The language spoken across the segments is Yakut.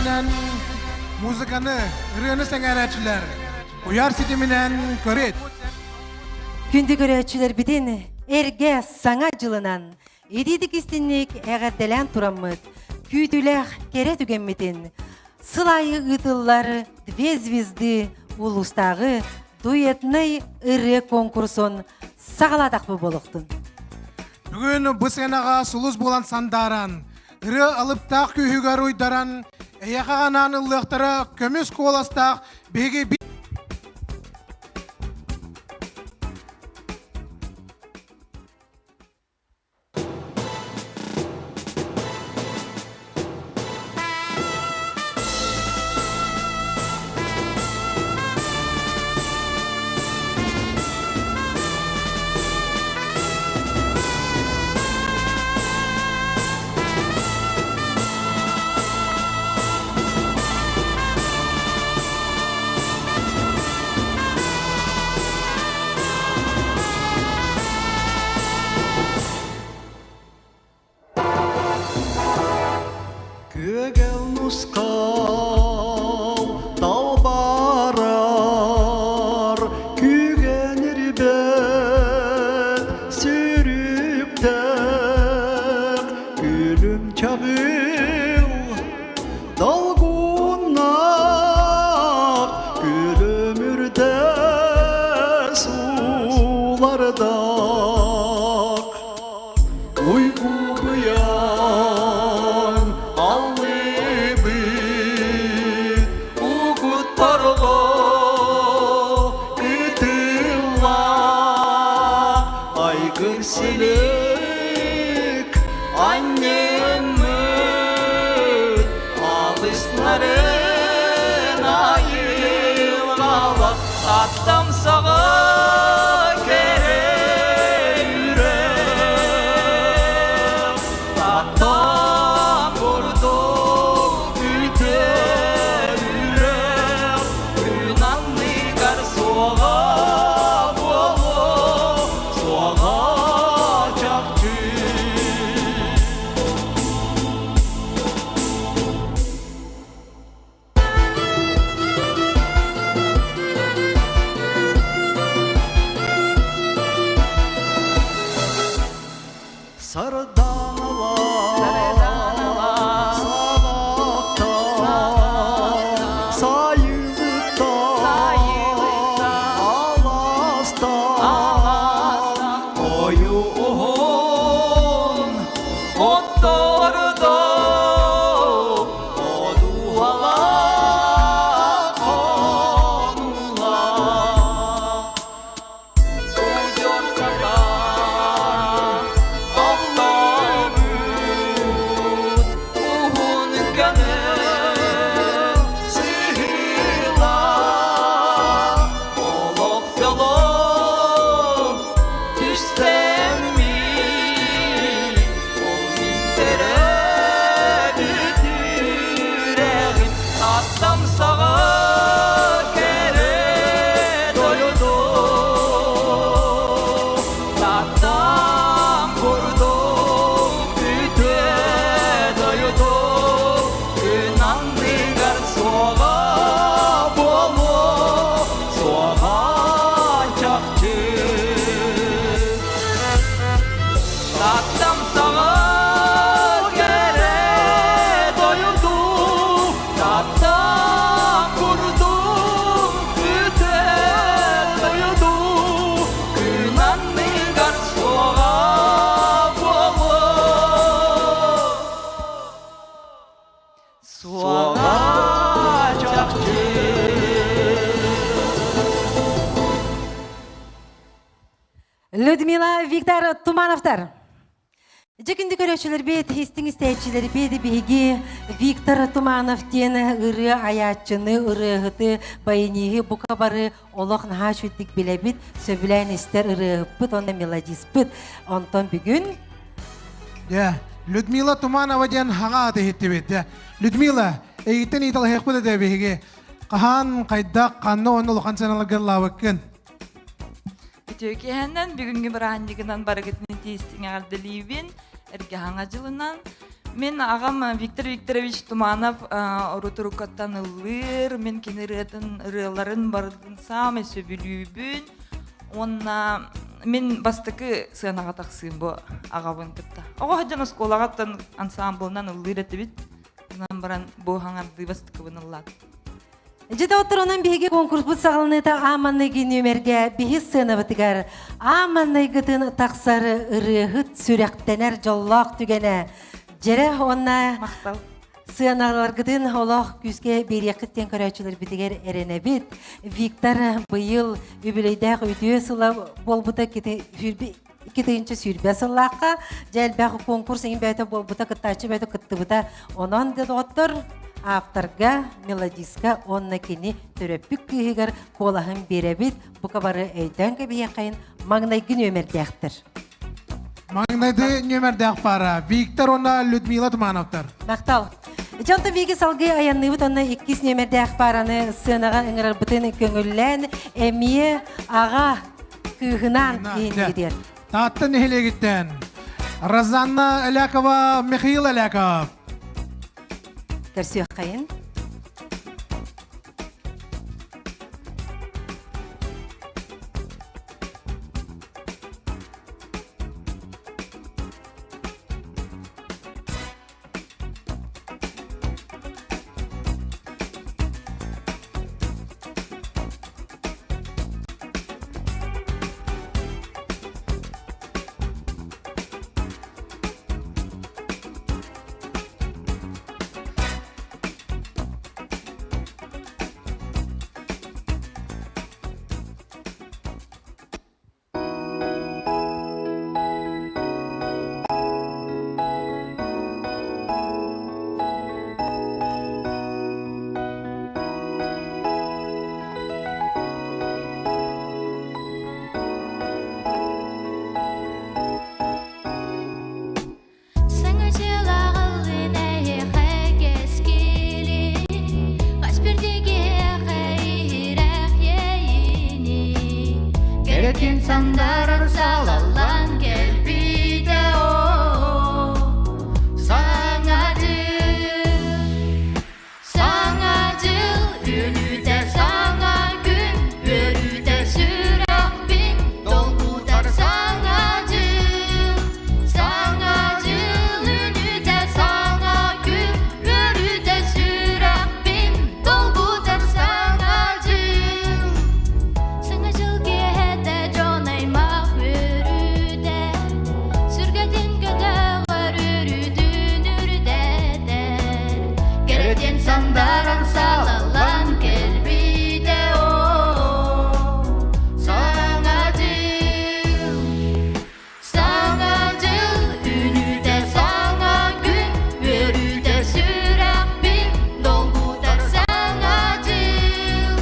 ситиминэн музыканы, ырыаны сэҥээрээччилэр куйаар ситиминэн көрүт. Күндү көрөөччүлэрбитин эргэ саҥа дьылынан итиитик истинник эҕэрдэлээн тураммыт күүтүүлээх кэрэ түгэммитин сыл аайы ыытыллар «Две звезды» улуустааҕы дуэтнай ырыа конкурсун саҕалаатахпы буолуохтун. Бүгүн бу сценаҕа сулус буолан сандааран, ырыа алыптаах күүһүгэр уйдаран, эйэхэ анаан ыллыахтара көмүс куоластаах биһиги Күөгэл нускал талбарар күүгэн ирбэт сүрүктээх күлүм чаҕыл долгуннаах күлүмүрдэ суулардаах Уйгу-быйаҥ аллыыбыт угуттарга ытылла айгыр силик анньыммыт алыснарын айылҕалах аттам саҕа кэрэ үрэх аттам курдук үтэр үрэх күн анныгар суоҕа буолуо суоҕа чахчы. Сарданалар, саҕахтар, сайылыктар, аластар, ойуун оттордо одуһалаах хонуулаах удьуор саха оллообут уһун көнө сыһыылаах олох дьоло түстэммит ол мин төрөөбүт үрэҕим аттам саҕа кэрэ дойду Таттам курдук үтүө дойду күн анныгар суоҕа буолуо суоҕа чахчы Таттам саҕа кэрэ дойду Таттам курдук үтүө дойду күн анныгар суоҕа буолуо Суоҕа чахчы. Людмила Виктор Тумановтар. Дьэ күндү көрөөччүлэрбит, истиҥ истээччилэрбит биһиги Виктор Туманов диэн ырыа айааччыны, ырыаһыты, баяниһы бука бары олох наһаа үчүгдүк билэбит, сөбүлээн истэр ырыаһыппыт уонна мелодиспыт. Онтон бүгүн Дьэ, Людмила Туманова диэн хаҥа ааты иһиттибит. Дьэ, Людмила, эйигиттэн ыйыталаһыахпыт этэ биһиги. Хаһан, хайдах, ханна уонна улахан сыаналарга ыллаабыккын? Үтүө киэһэнэн бүгүҥҥү бырааһынньыгынан барыгытын итиистиҥ эҕэрдэлиибин, эргэ хаҥа дьылынан. Мин аҕам Виктор Викторович Туманов орутуруккаттан ыллыыр, мин кини ырыатын, ырыаларын барытын саамай сөбүлүүбүн. Уонна мин бастакы сыанаҕа тахсыым бу аҕабын кытта. Оҕо сылдьан оскуолаҕаттан ансаамбылынан ыллыыр этибит. Онон баран бу хаҥардыы бастакыбын ыллаатым. Дьэ доҕоттор, онон биһиги конкурспут саҕаланыыта ааманныйгы нүөмэргэ биһи сценабытыгар ааманныйгытын тахсар ырыаһыт сүрэхтэнэр дьоллоох түгэнэ. Дьэрэ уонна Махтал. сыаналаргытын олох күүскэ биэриэххит диэн көрөөччүлэрбитигэр эрэнэбит. Виктор быйыл үбүлэйдээх үтүө сыла буолбута 2020 сыллаахха дьэ элбэх конкурс иҥин бэйэтэ буолбута, кыттааччы бэйэтэ кыттыбыта. Онон да доҕоттор, авторга, мелодистка уонна кини төрөппүт кыыһыгар куолаһын биэрэбит. Бука бары өйдөөн кэбиһиэххэйин маҥнайгы нүөмэрдээхтэр. Маҥнайгы нүөмэрдээх пара Виктор уонна Людмила Тумановтар. Махтал. Дьонто биги салгыы айанныыбыт онно иккис нүөмэрдээх параны сценаҕа ыҥырарбытын көҥүллээн эмиэ аҕа кыыһынаан иһиннигитигэр. Таатта нэһилиэгиттэн Розанна Элякова, Михаил Эляков. Көрсүөххэйин. Саҥа дьылаҕылын эйиэхэ кэскили, Хас биирдииһиэхэ иһирэх иэйиини. Кэрэтин сандарар салаллан кэлбитэ оо, Саҥа дьыл. Саҥа дьыл үүнүүтэ саҥа күн, үөрүүтэ сүрэхпин долгутар саҥа дьыл. Саҥа дьыл үүнүүтэ саҥа күн, үөрүүтэ сүрэхпин долгутар саҥа дьыл. Саҥа дьыл киэһэтэ дьон аймах үөрүүтэ, сүргэтин көтөҕөр үөрүүтүн үрдэтэр. Кэрэтин сандаран салаллан кэлбитэ оо, Саҥа дьыл. Саҥа дьыл үүнүүтэ саҥа күн, үөрүүтэ сүрэхпин долгутар саҥа дьыл.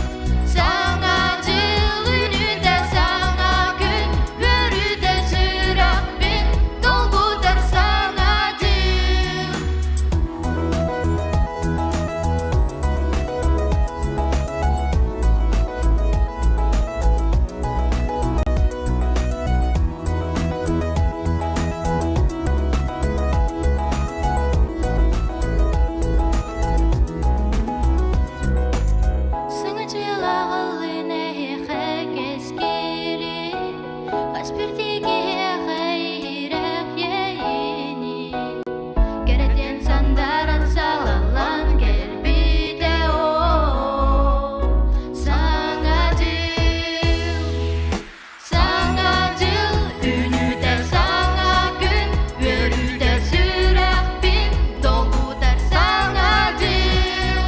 Саҥа дьыл үүнүүтэ саҥа күн, үөрүүтэ сүрэхпин долгутар саҥа дьыл. Саҥа дьылаҕалын эһиэхэ кэскили, Хас биирдии киһиэхэ иһирэх иэйиини. Кэрэтин сандаран салаллан кэлбитэ оо, Саҥа дьыл. Саҥа дьыл үүнүүтэ саҥа күн, үөрүүтэ сүрэхпин долгутар саҥа дьыл.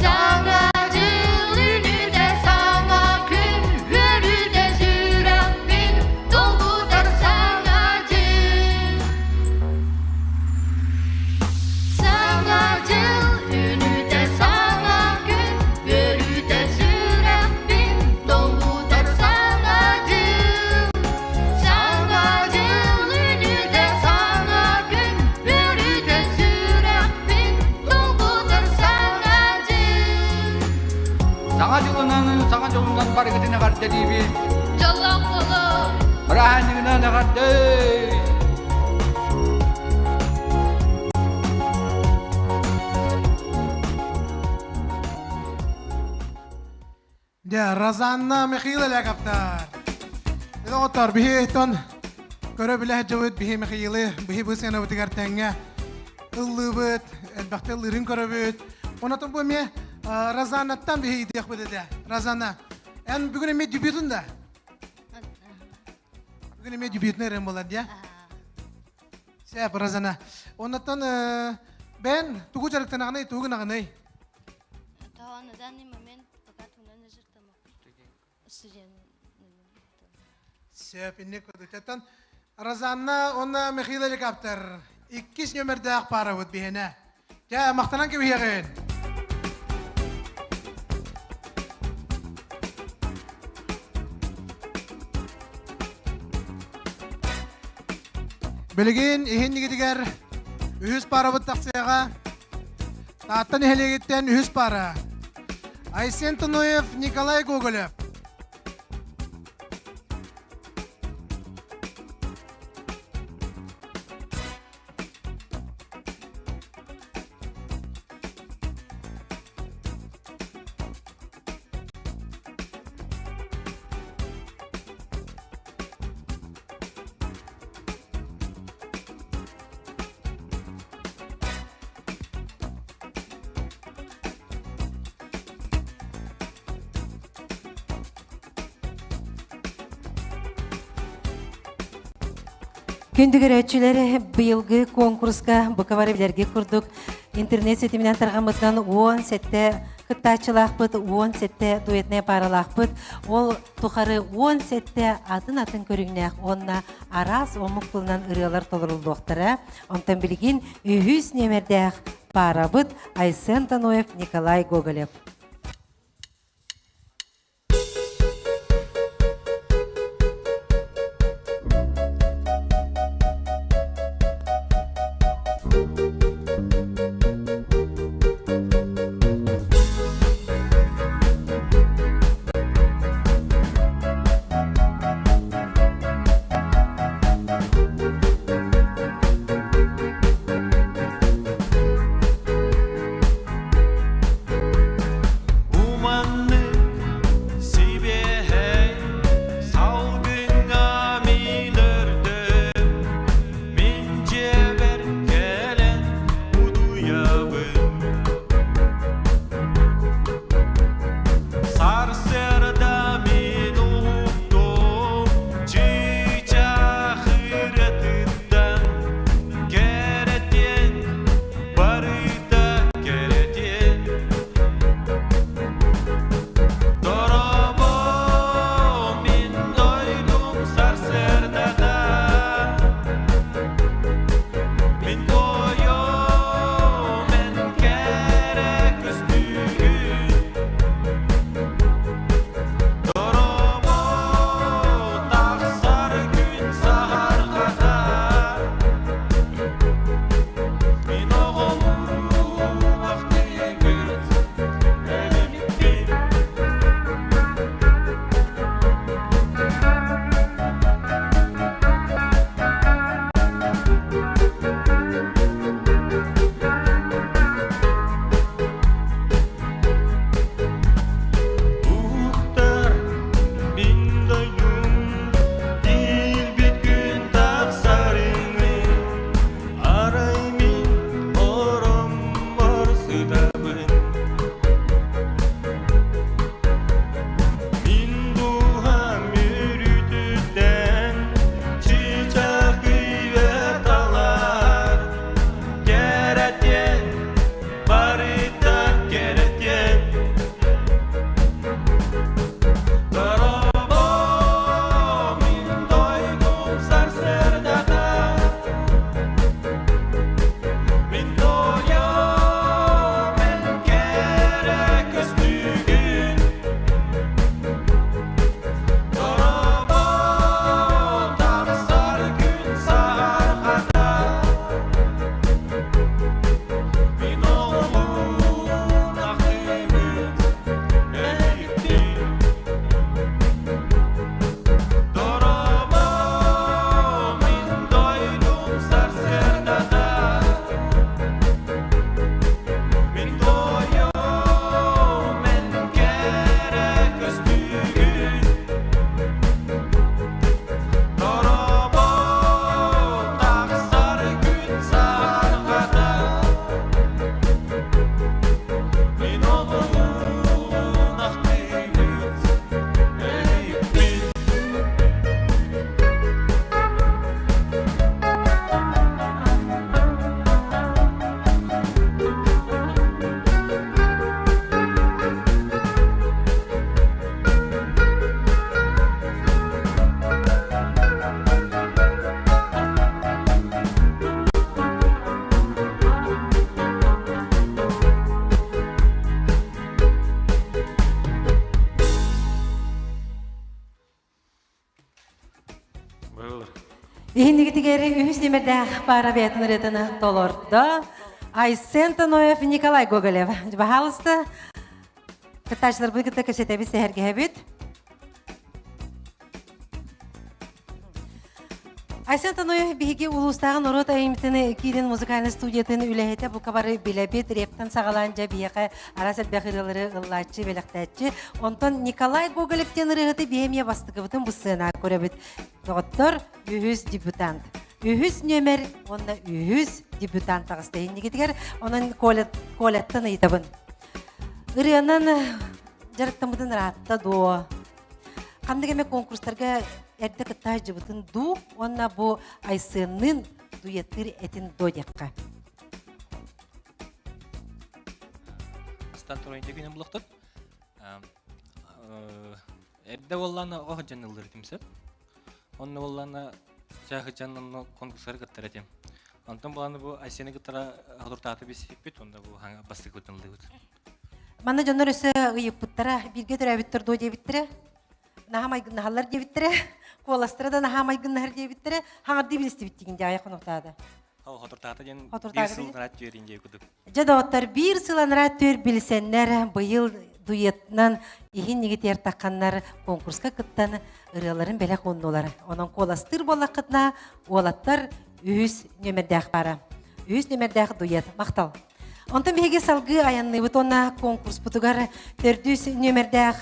Саҥа дьыл үүнүүтэ саҥа күн, үөрүүтэ сүрэхпин долгутар саҥа дьыл. Саҥа дьыл үүнүүтэ саҥа күн, үөрүүтэ сүрэхпин долгутар саҥа дьыл. Саҥа дьыл үүнүүтэ саҥа күн, үөрүүтэ сүрэхпин долгутар саҥа дьыл. Саҥа дьылынан, саҥа дьолунан барыгытын эҕэрдэлиибит. Дьоллоох буолуҥ! Бырааһынньыгынан эҕэрдэ! Дьэ, Розанна Михаил Элековтар. Доҕоттор, биһи тон көрө билэ сылдьыбыт биһи Михаилы биһи бу сценабытыгар тэҥҥэ ыллыыбыт, элбэхтэ ыллыырын көрөбүт. Онотон бу эмиэ Розаннаттан биһи ыйытыахпыт этэ. Розанна, эн бүгүн эмиэ дебютун да? Бүгүн эмиэ дебютный ырыам буолар дии. Сөп, Розана. Оннуттан бэн тугу дьарыктанаҕыный, тугу гынаҕыный? То на данный момент пока студент. Сөп, инник кудутаттан Розанна уонна Михаил Helicopter иккис нөмердээх паарабыт биһиэнэ. Дьэ, махтанан кэбиһиэҕин. Билигин иһин нигитигэр үһүс паарабыт тахсыаҕа. Таатта нэһилиэгиттэн үһүс паара. Айсен Тоноев, Николай Гоголев. Күндү көрөөччүлэр, быйылгы конкурска бука бары билэргэ курдук интернет ситиминэн тарҕаммытынан 17 кыттааччылаахпыт, 17 дуэтная пааралаахпыт. Ол тухары 17 атын-атын көрүҥнээх уонна араас омук тылынан ырыалар толоруллуохтара. Онтон билигин үһүс нүөмэрдээх паарабыт Айсен Таноев, Николай Гоголев. Иһиннигитигэр үһүс нүмердээх пара бэйэтин ырыатын толордо. Айсен Тоноев, Николай Гоголев. Пожалуйста, кыттааччыларбыт кытта кэпсэтэбит, сэһэргэһэбит. Айсен Тоноев биһиги улуустааҕы норуот айымньытын киинин музыкальнай студиятын үлэһитэ бука бары билэбит, рептан саҕалаан дьэ биһиэхэ араас элбэх ырыалары ыллааччы, бэлэхтээччи. Онтон Николай Гоголев диэн ырыаһыты биһи эмиэ бастакыбытын бу сценаҕа көрөбүт. Доҕоттор, үһүс дебютант. Үһүс нүөмэр уонна үһүс дебютант таҕыста иннигитигэр. Онон Коляттан ыйытабын. Ырыанан дьарыктаммытын ыраатта дуо? Ханнык эмэ конкурстарга эрдэ кытта сылдьыбытын дуу уонна бу Айсенныын дуэттыыр этин дуо диэххэ. Астан туран күнүн булуктут. Эрдэ буоллаана оҕо сылдьан ыллыыр этим сөп. Онно буоллаана чаа сылдьан онно конкурсары кыттар этим. Онтон буоллаана бу Айсены кыттара хотуртааты билсиппит, онно бу бастакыбытын ыллыыбыт. Манна дьоннор өссө ыйыппыттара, бииргэ төрөөбүттэр дуо диэбиттэрэ. Наһаа майгыннаһаллар диэбиттэрэ, куоластара да наһаа майгыннаһар диэбиттэрэ, хаҥардыы билистибит дигин дьаайа хонуктаада. Хотуртаата диэн биир сыл нараат түөрин диэ кудук. Дьэ доҕоттор, биир сыл анараа түөр билсэннэр, быйыл дуэтынан иһин нигитиэр тахханнар конкурска кыттан ырыаларын бэлэх ууннулар. Онон куоластыыр буоллаххытына, уолаттар үһүс нүөмэрдээх баара. Үһүс нүөмэрдээх дуэт. Махтал. Онтон биһиги салгыы айанныыбыт уонна конкурспутугар төрдүс нүөмэрдээх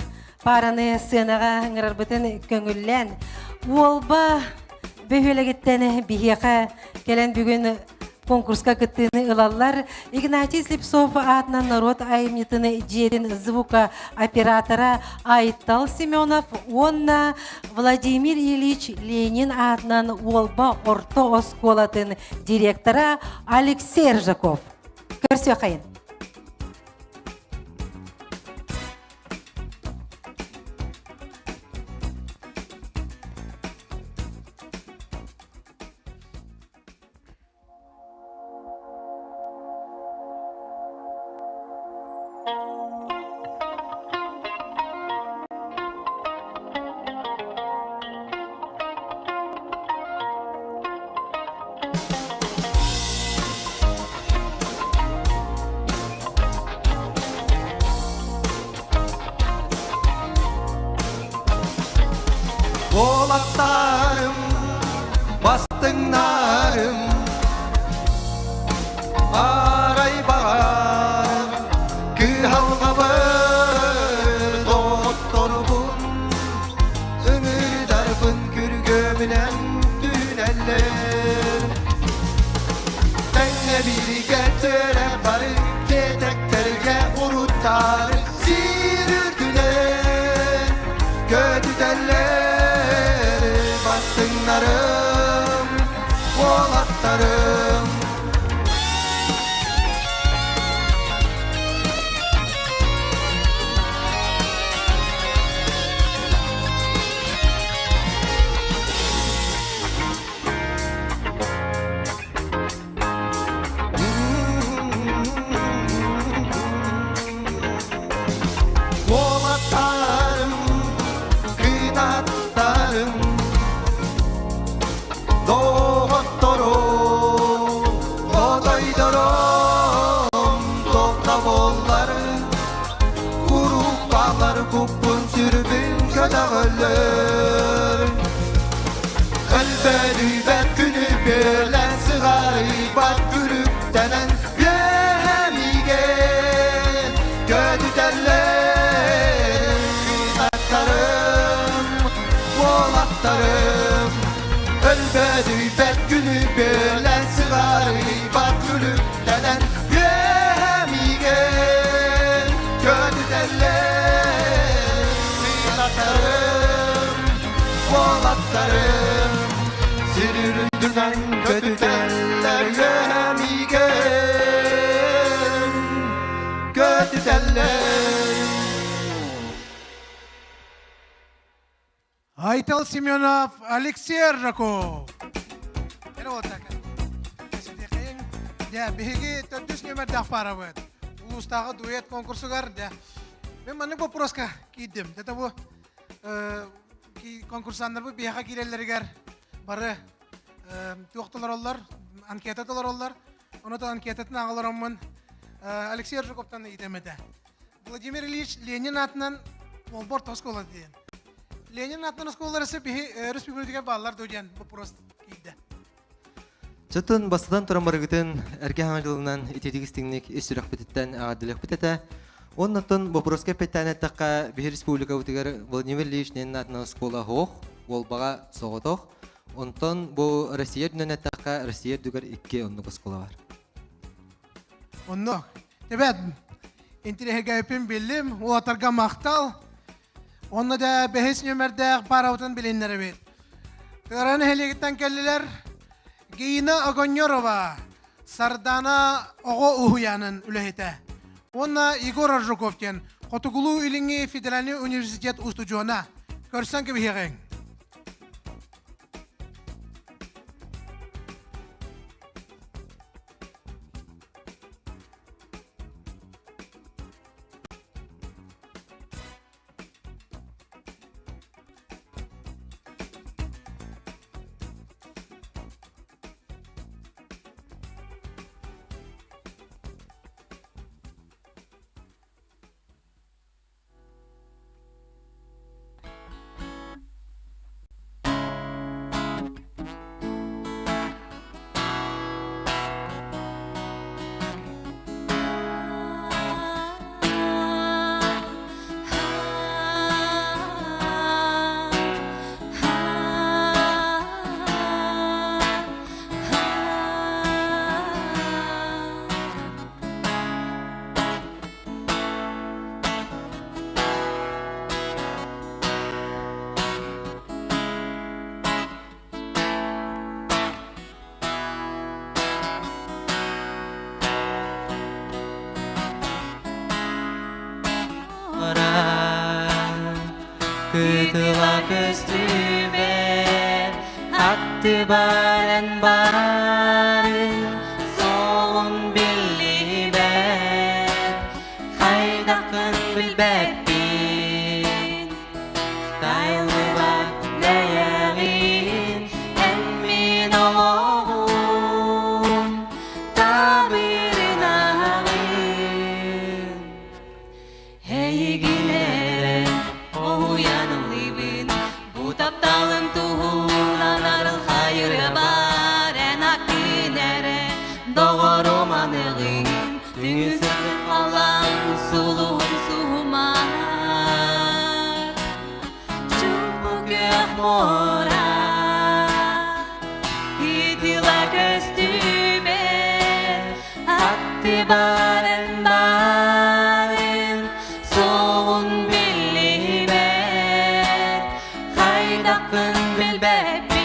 паараны сыанаҕа ыҥырарбытын көҥүллээн, Уолба бөһүөлэгиттэн биһиэхэ кэлэн бүгүн конкурска кыттыыны ылаллар. Игнатий Слепцов аатынан норуот айымньытын дьиэтин звукооператора Айтал Семенов уонна Владимир Ильич Ленин аатынан Уолба орто оскуолатын директора Алексей Ржаков. Көрсүөххэйин. Уолаттарым, бастыҥнарым, арай баҕар кыһалҕабын доҕотторбун ыҥырдарбын күргүөмүнэн түһүнэллэр. Тэҥҥэ бииргэ төрө бары биэтэктэргэ уруттаары сир үрдүнэн көтүтэллэр бастыҥнарым, уолаттарым. Уолаттарым, кынаттарым, доҕотторум, хотойдорум, тохтобуллары, куруппалар куппун сүрбүн көтөҕөллөр. Өлбөдүйбэт күнү бүөлэн сыҕарыйбат күлүктэнэн үөһэмиигин көтүтэллэр кынаттарым, уолаттарым. Өлбөдүйбэт күнү бүөлэн сыҕарыйбат күлүктэнэн үөһэмиигин көтүтэллэр кынаттарым, уолаттарым. Сир үрдүнэн көтүтэллэр үөһэмиигин көтүтэллэр. Айтал Семенов, Алексей Ржаков. Эрэ вот так. Дьэ, биһиги төрдүс нүөмэрдээх паарабыт. Улуустааҕы дуэт конкурсугар, дьэ, мен маннык вопроска киирдим. Это бу конкурсаннарбыт биһиэхэ киирэллэригэр бары. Туох толороллор, анкета толороллор. Онотон анкетатын аҕалароммун Алексей Аржаковтан ыйытам этэ. Владимир Ильич Ленин аатынан Уолбор оскуола диэн. Ленин аатынан оскуолалар биһи өрөспүүбүлүкэтигэр бааллар дуо диэн вопрос киирдэ. Чытын бастатан туран барыгытын эргэ хаҥа дьылынан ититик истиҥник ис сүрэхпититтэн эҕэрдэлиэхпит этэ. Оннуттан боппуруоска эппиттээн эттэххэ, биһи республикабытыгар Владимир Ильич Ленин аатынан оскуола оһох, Уолбаҕа соҕотох. Онтон бу Россия үрдүнэн эттэххэ, Россия үрдүгэр икки оннук оскуола бар. Оннук. Тебет, интириэһиргээппин биллим, уолаттарга махтал. Онно да бэһис нүөмэрдээх парабытын билиннэрэбит. Тыгара нэһилиэгиттэн кэллилэр Гина Огоннерова, Сардана оҕо уһуйаанын үлэһитэ. Уонна Егор Аржаков диэн Хотугулуу-Илиҥҥи федеральнай университет устудьуона. Көрсөн кэбиһиэҕиҥ. Кытыла көстүбэт, аттыбар эн баарын, суоҕун биллибэт, хайдаххын билбэппин. Тайлыбат бэйэҕин, эн мин олоҕум, табырын аҕын. Эйигин эрэ уһуйан ыллыыбын, бу тапталым туһунан арылхай ырыа бар, эн аккын эрэ доҕорум аныгын, түҥү сырдык халлаан сулуһун суһумар. Чуҥкук күөх муора, итила көстүбэт, Аттыбар эн баарын, суоҕун биллибэт, хайдаххын билбэппин.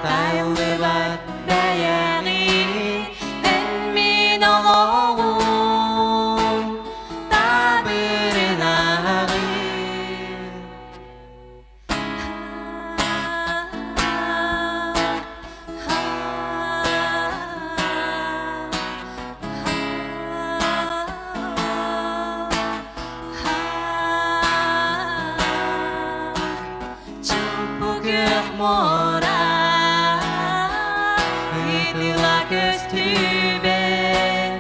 Тайыллыбат бэйэҕин, эн мин олоҕум, табырынаҕын. Чуумпу күөх муора Ытыла көстүбэт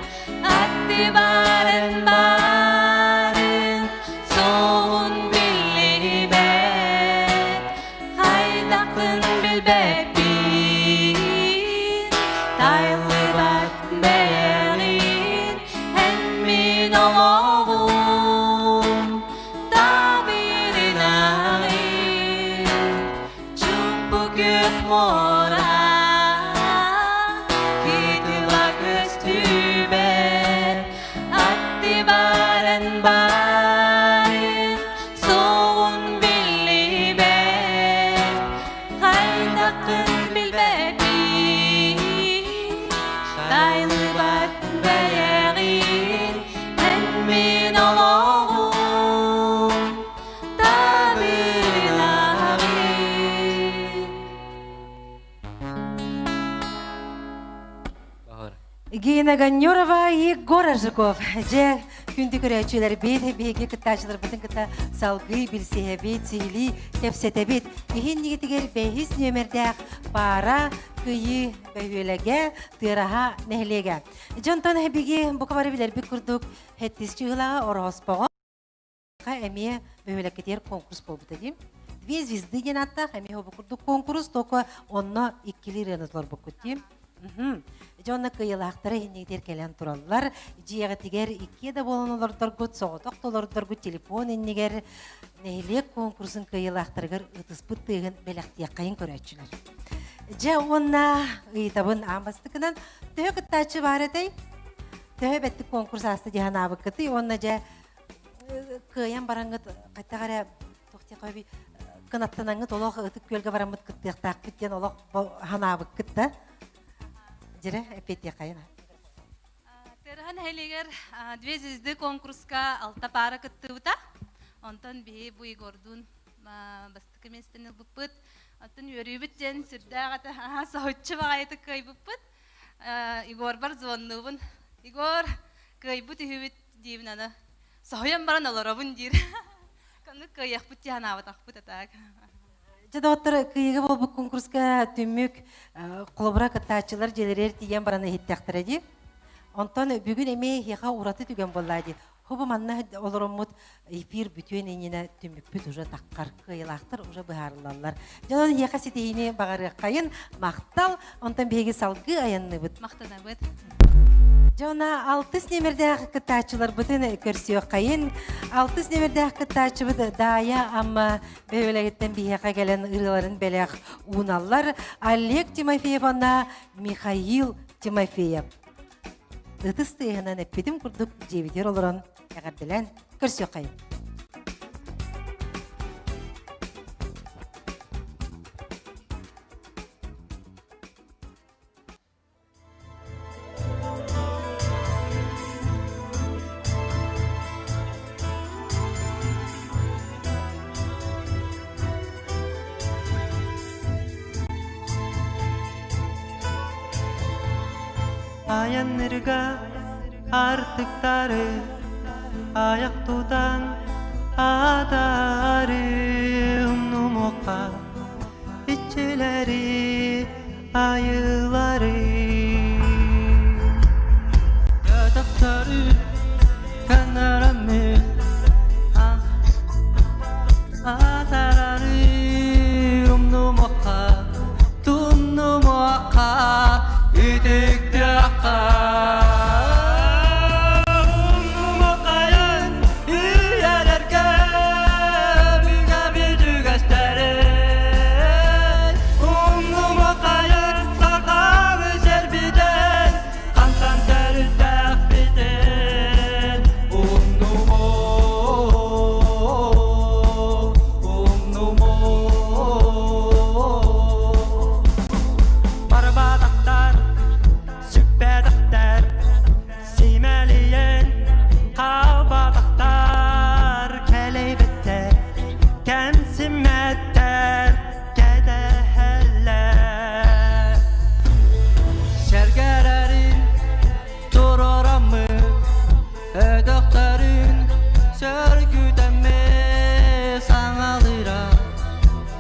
Аттыбарын баарын Суоҕун биллибэт, хайдахпын билбэппин. Тайлыбат бэйэҕин, эн мин олоҕум, табырын аҕын. Чуумпу күөх муора, кытыла көстүбэт, Аттыбарын баарын, суоҕун биллибэт, хайдаххын билбэппин. Тайлыбат бэйэҕин, эн мин олоҕум, табылаҕын. Гина Ганнюрова и Егор Аржаков. Дьэ, Күндү көрөөччүлэрбит, биһиги кыттааччыларбытын кытта салгыы билсиһэбит, сиһилии кэпсэтэбит. Иһин нигитигэр бэһис нүөмэрдээх паара Кыйыы бөһүөлэгэ, Тыараһа нэһилиэгэ. Дьонтон биги бука бары билэрбит курдук, хэттис чыһылаҕа Ороһоспоҕо эмиэ бөһүөлэккитигэр конкурс буолбута дии. Две звезды диэн ааттаах эмиэ бу курдук конкурс, только онно иккилии ырыаны толорбуккут дии. Дьэ онно кыайыылаахтара иннигитигэр кэлэн тураллар. Дьиэҕитигэр иккиэ да буолан олордоргут, соҕотох да олордоргут телефон иннигэр нэһилиэк конкурсун кыайыылаахтарыгар ытыспыт тыаһын бэлэхтиэххэйин көрөөччүлэр. Дьэ уонна ыйытабын аан бастакынан төһө кыттааччы баар этэй? Төһө бэттик конкурс ааста дии санаабыккытый уонна дьэ кыайан бараҥҥыт хайдах эрэ туох диэххэ кынаттанаҥҥыт олох ытык күөлгэ бараммыт кыттыахтаахпыт диэн олох санаабыккыт да дьирэ эппиэттиэххэйин. Тыараһа нэһилиэгэр Две звезды конкурска алта паара кыттыбыта. Онтон биһи бу Егордуун бастакы миэстэни ылбыппыт. Оттон үөрүүбүт диэн сүрдээх этэ. Соһуччу баҕайытык кыайбыппыт. Егорбар звоннуубун. Егор, кыайбыт үһүбүт диибин аны. Соһуйан баран олоробун диир. Коннук кыайыахпыт дии санаабатахпыт а так. Дьэ, доҕоттор, кыайыыга буолбут конкурска түмүк холобура кыттааччылар дьиэлэригэр тиийэн баран иһиттэхтэрэ дии. Онтон бүгүн эмиэ эһиэхэ ураты түгэн буолла дии. Хобу манна олороммут эфир бүтүөн иннинэ түмүкпүт уже таххар, кыайыылаахтар уже быһаарыллаллар. Дьонон эһиэхэ ситиһиини баҕарыаххайын, махтал, онтон биһиги салгыы айанныыбыт. Махтанабыт. Дьона алтыс нөмердээх кыттааччыларбытын көрсүөххэйин. Алтыс нөмердээх кыттааччыбыт Даайа Амма бөһүөлэгиттэн биһиэхэ кэлэн ырыаларын бэлэх ууналлар. Олег Тимофеев уонна Михаил Тимофеев. Ытыс тыаһынан эппитим курдук дьиэбитигэр олорон эҕэрдэлээн көрсүөххэйин. Айаннырга артыктары аяқ тутан атары умнумуохха иччилэри айылары Ятактары канарамы атарары умнумуохха тумнумуохха үтүктүөххэ Умнумуоххайын үйэлэргэ бүгэбит үгэстэрин Умнумуоххайын сахабы сэрбитин хантан төрүттээхпитин Умнумо, умнумо. Барбатахтар, сүппэтэхтэр, симэлийэн хаалбатахтар, кэлэйбэттэр, кэмсиммэттэр, кэтэһэллэр. Сэргэрэрин туруораммыт, өтөхтөрүн сөргүтэммит саҥалыыра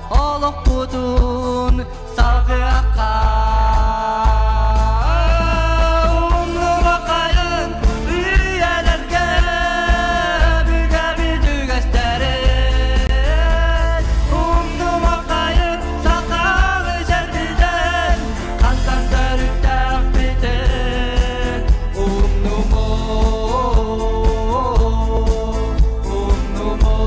олохпутун салгыахха. Умнубаккайын үйэлэргэ бүгэбит үгэстэрин, умнубаккайын сахалы сэрбитин, хантан төрүттээхпитин. Умнумо, умнумо.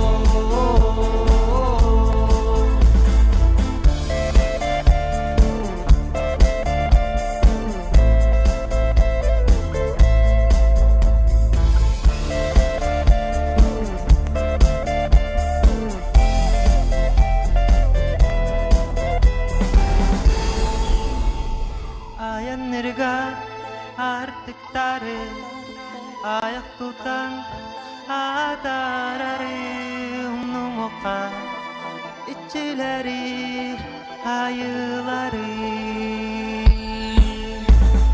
Айаннырга артыктары аяқ тутан атарары умнумуохха иччилэри айылары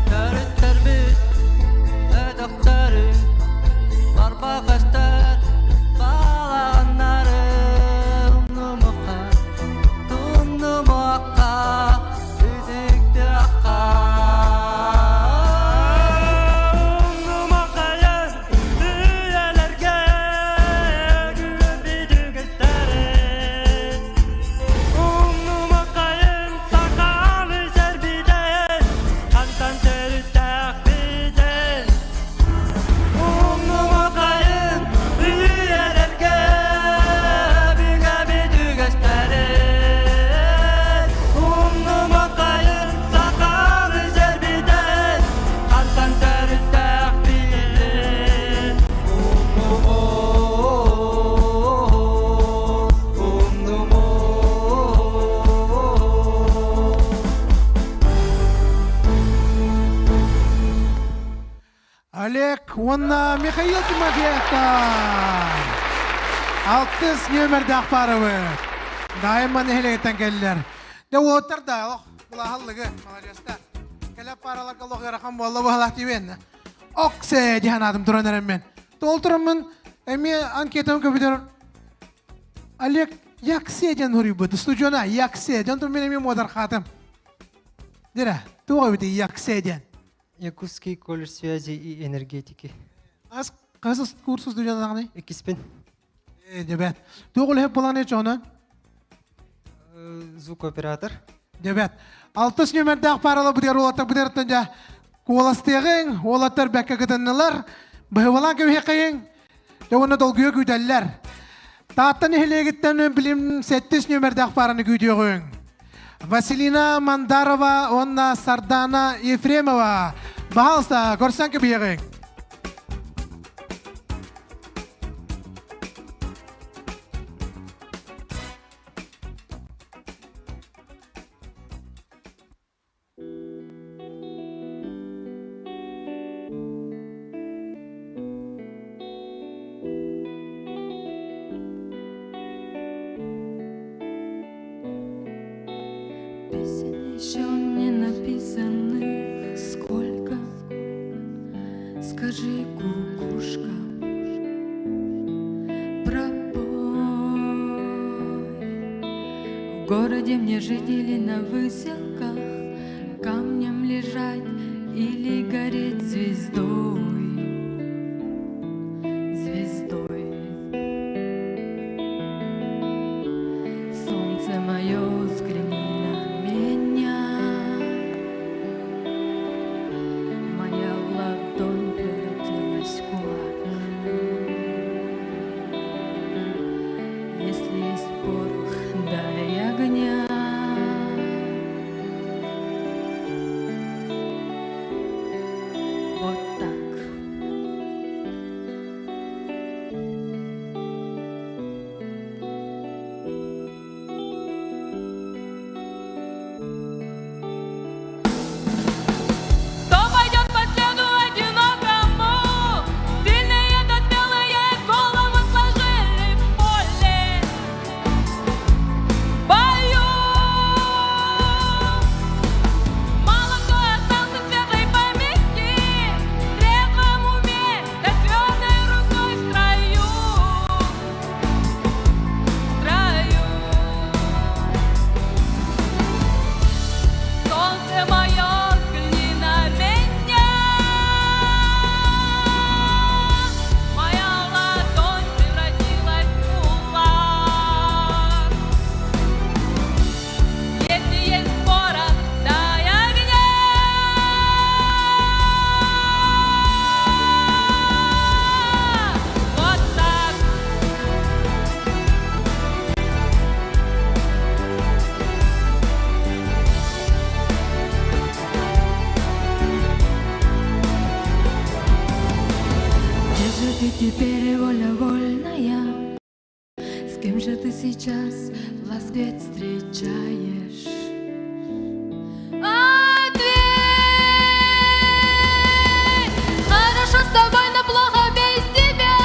Төрүттэрбит өтөхтөрүн барба уонна Михаил Тимофеевтар. Алтыс нүөмэрдээх паарабыт. Дайымман нэһилиэгиттэн кэллилэр. Дьэ уоттар да олох былаһаллыгы, маладьыастар. Кэлэ паараларга олох ыарахан буолла быһалаах диибин. Оксе диэн аатым туран эрэммин. Толтураммын эмиэ анкетам көбүтэр Олег Яксе диэн хоруйбут. Студиона Яксе. Дьон мен эмиэ муодархаатым. Дира, туох эбитий Яксе диэн? Якутский колледж связи и энергетики. Ас хас курс студентаҕыный? Иккиспин. Э, дебет. Туох үлэһит буолан чоно? Звукооператор. Дебет. Алтыс нүмердээх парала бутер уолаттар бутертан дьэ куоластыаҕыҥ, уолаттар бэккэ кытыннылар, быһыбалаан кэбиһиэххэйиҥ, дьэ уонна долгуйа күүтэллэр. Таатта нэһилиэгиттэн билим сэттис нүмердээх параны күүтүөҕүҥ. Василина Мандарова уонна Сардана Ефремова. Пожалуйста, көрсөн кэбиһиэҕиҥ. Песен еще не написанных сколько Скажи, кукушка, пропой. В городе мне жить или на выселках, Камнем лежать или гореть звездой, звездой. Солнце мое, взгляни на меня. Моя ладонь превратилась в кулак. Если есть порох, дай огня. Вот так. Кто пойдет по следу одинокому? Сильные да смелые головы сложили в поле. Бою! Мало кто остался светлой памяти, в трезвом уме, да твердой рукой в строю, в строю. Солнце мое, взгляни на меня. Моя ладонь превратилась в кулак. Если есть порох, дай огня. Вот так. Где же ты теперь, воля вольная? С кем же ты сейчас рассвет встречаешь? Ответь! Хорошо с тобой, но плохо без тебя.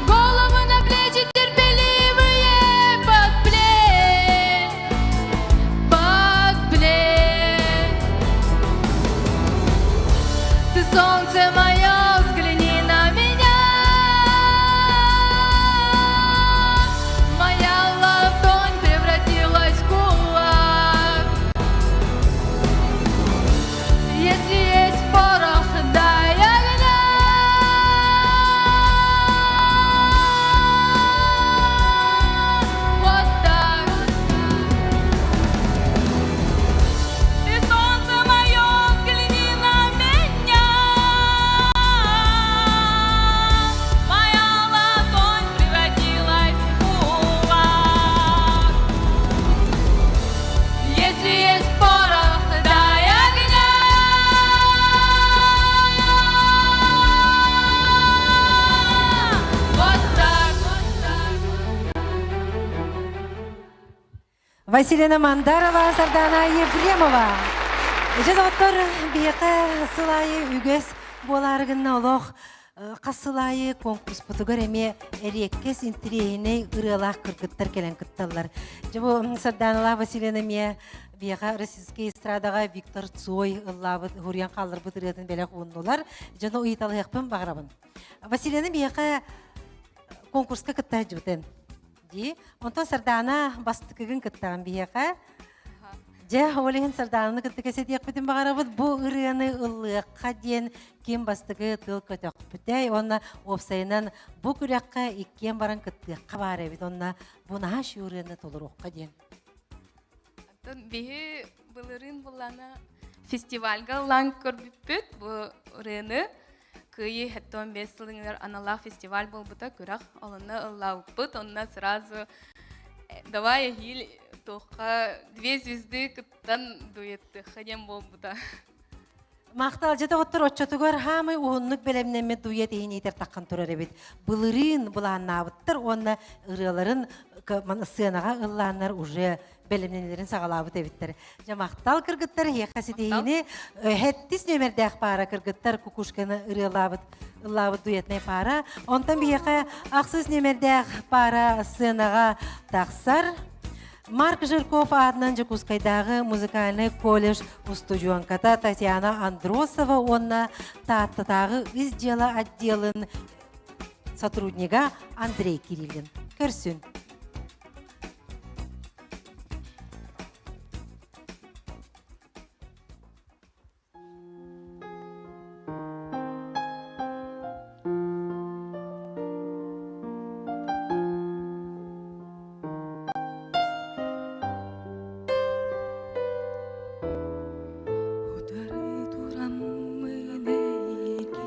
Головы на плечи терпеливые под плеть, под плеть. Ты солнце мое, взгляни на меня. Моя ладонь превратилась в кулак. Если есть порох, дай огня. Вот так. Ты солнце мое, взгляни на меня. Моя ладонь превратилась в кулак. Если есть порох, дай огня. Вот так. Василина Мандарова, Сардана Ефремова. Дьэ доҕоттор биһиэхэ сыл аайы үгэс буолаары гынна олох. Хас сыл аайы конкурспутугар эмиэ эриэккэс интириэһинэй ырыалаах кыргыттар кэлэн кытталлар. Дьэ бу Сарданалаах Васильевна эмиэ биһиэхэ российскай эстрадаҕа Виктор Цой ыллаабыт, уһуруйан хаалларбыт ырыатын бэлэх ууннулар. Дьону ыйыталаһыахпын баҕарабын. Василияны биһиэхэ конкурска кытта сылдьыбытын дии. Онтон Сардаана бастакыгын кыттаҕын биһиэхэ. Дьэ, ол иһин Сардаананы кытта кэсэтиэхпитин баҕарабыт. Бу ырыаны ыллыахха диэн ким бастакы тыл көтөхпүтэй уонна уопсайынан бу күрэххэ иккиэн баран кыттыахха баар эбит. Онно бу наһаа ырыаны толоруохха диэн. Оттон биһи былырыын буллана фестивальга ыллаан көрбүппүт бу ырыаны Кыайыы 75 сылыгар аналлаах фестиваль буолбута күрэх олонно ыллаабыппыт онно сразу давай эһиил туохха две звезды кыттан дуэттыахха диэн буолбута. Махтал дьэ доҕоттор оччотугар хаамай уһуннук бэлэмнэммит дуэт иһин иитэр таххан турар эбит. Былырыын былааннаабыттар уонна ырыаларын сценаҕа ыллааннар уже бэлэмнэнилэрин саҕалаабыт эбиттэр. Дьэ махтал кыргыттар эһиэхэ ситиһиини хэттис нүөмэрдээх паара кыргыттар кукушканы ырыалаабыт ыллаабыт дуэтнай паара. Онтон биһиэхэ ахсыс нүөмэрдээх паара сценаҕа тахсар. Марк Жирков аатынан Дьокуускайдааҕы музыкальнай колледж устудьуонката Татьяна Андросова уонна Тааттатааҕы ис дьыала отделын сотруднига Андрей Кириллин. Көрсүн. Утары тураммын эйигин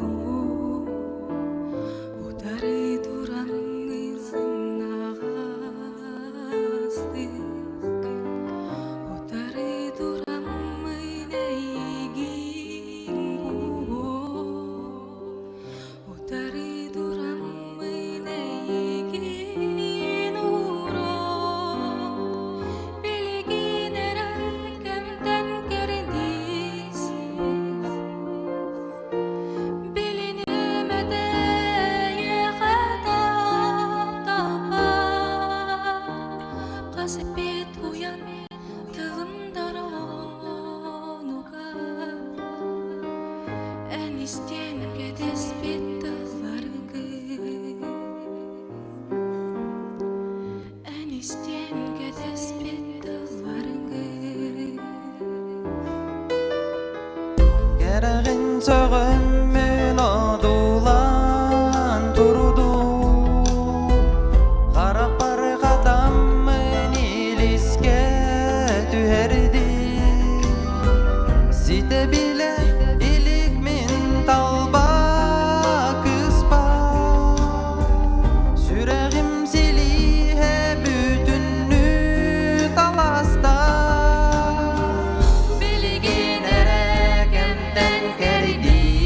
ууну Утары тураҥҥын сымнаҕастык Утары тураммын эйигин Утары тураммын эйигин ууран Билигин эрэ кэмтэн кэрдиис Билиним этэ эйиэхэ тапталбар Хас эппит уйан тылым дороонугар Эн истиэн кэтэспит тылларгын Эн истиэн кэтэспит тылларгын Кэрэҕин сөҕөммүн одуулаан турдум Харахпар хатаммын илискэ түһэрдим Ситэ билэ илик мин талба кыыспа Сүрэҕим силиһэ бүтүннүү таласта Билигин эрэ кэмтэн кэрдии.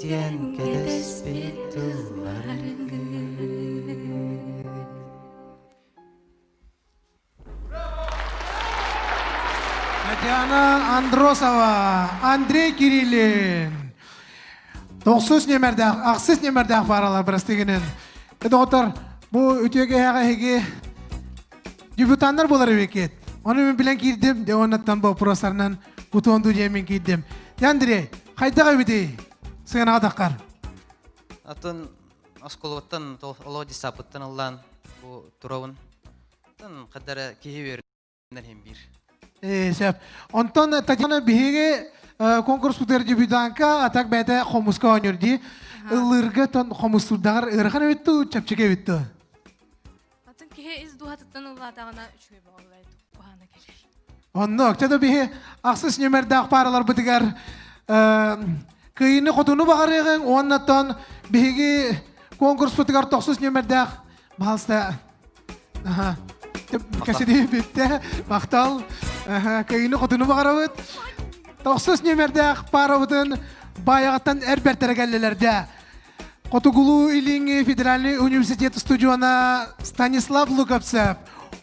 диэн кэтэспит тылларгын. Татьяна Андросова, Андрей Кириллин. Тохсус нөмердээх, ахсыс нөмердээх бааралар бырастыгынан. Доҕоттор, бу үтүө киһиэхэ эһиги дебютаннар буолар эбиккит. Ону мин билэн киирдим, де оннаттан боппуруостарынан кутуон дуу диэн мин киирдим. Андрей, хайдах эбитий? Сыанаҕа таххар. Атын осколоттан, олоо десапыттан ыллаан бу туравын. Тан хадара киһи үөрэнэр иһин биир. Ээ, сөп. Онтон Татьяна биһиги конкурспутугар дебютанка, а так бэйэтэ хомуска оонньуур дии. Ыллыырга тон хомустурдаҕар ыарахан эбит дуу, чэпчэки эбит дуу? Атын киһи ис дууһатыттан ыллаатаҕына үчүгэй буоллар куһаана кэлэр. Оннук. Чэ да биһи ахсыс нүмердээх паараларбытыгар кыайыыны хотуну баҕарыаҕыҥ уонна тон биһиги конкурспутугар тохсус нүмердээх Пожалуйста. Аха. Кэсиди бүттэ. Махтал. Аха, кыайыыны хотуну баҕарабыт. Тохсус нүмердээх паарабытын Баайаҕаттан эр бэртэрэ кэллилэрдэ. Хотугулуу Илиҥҥи федеральный университет студиона Станислав Луковцев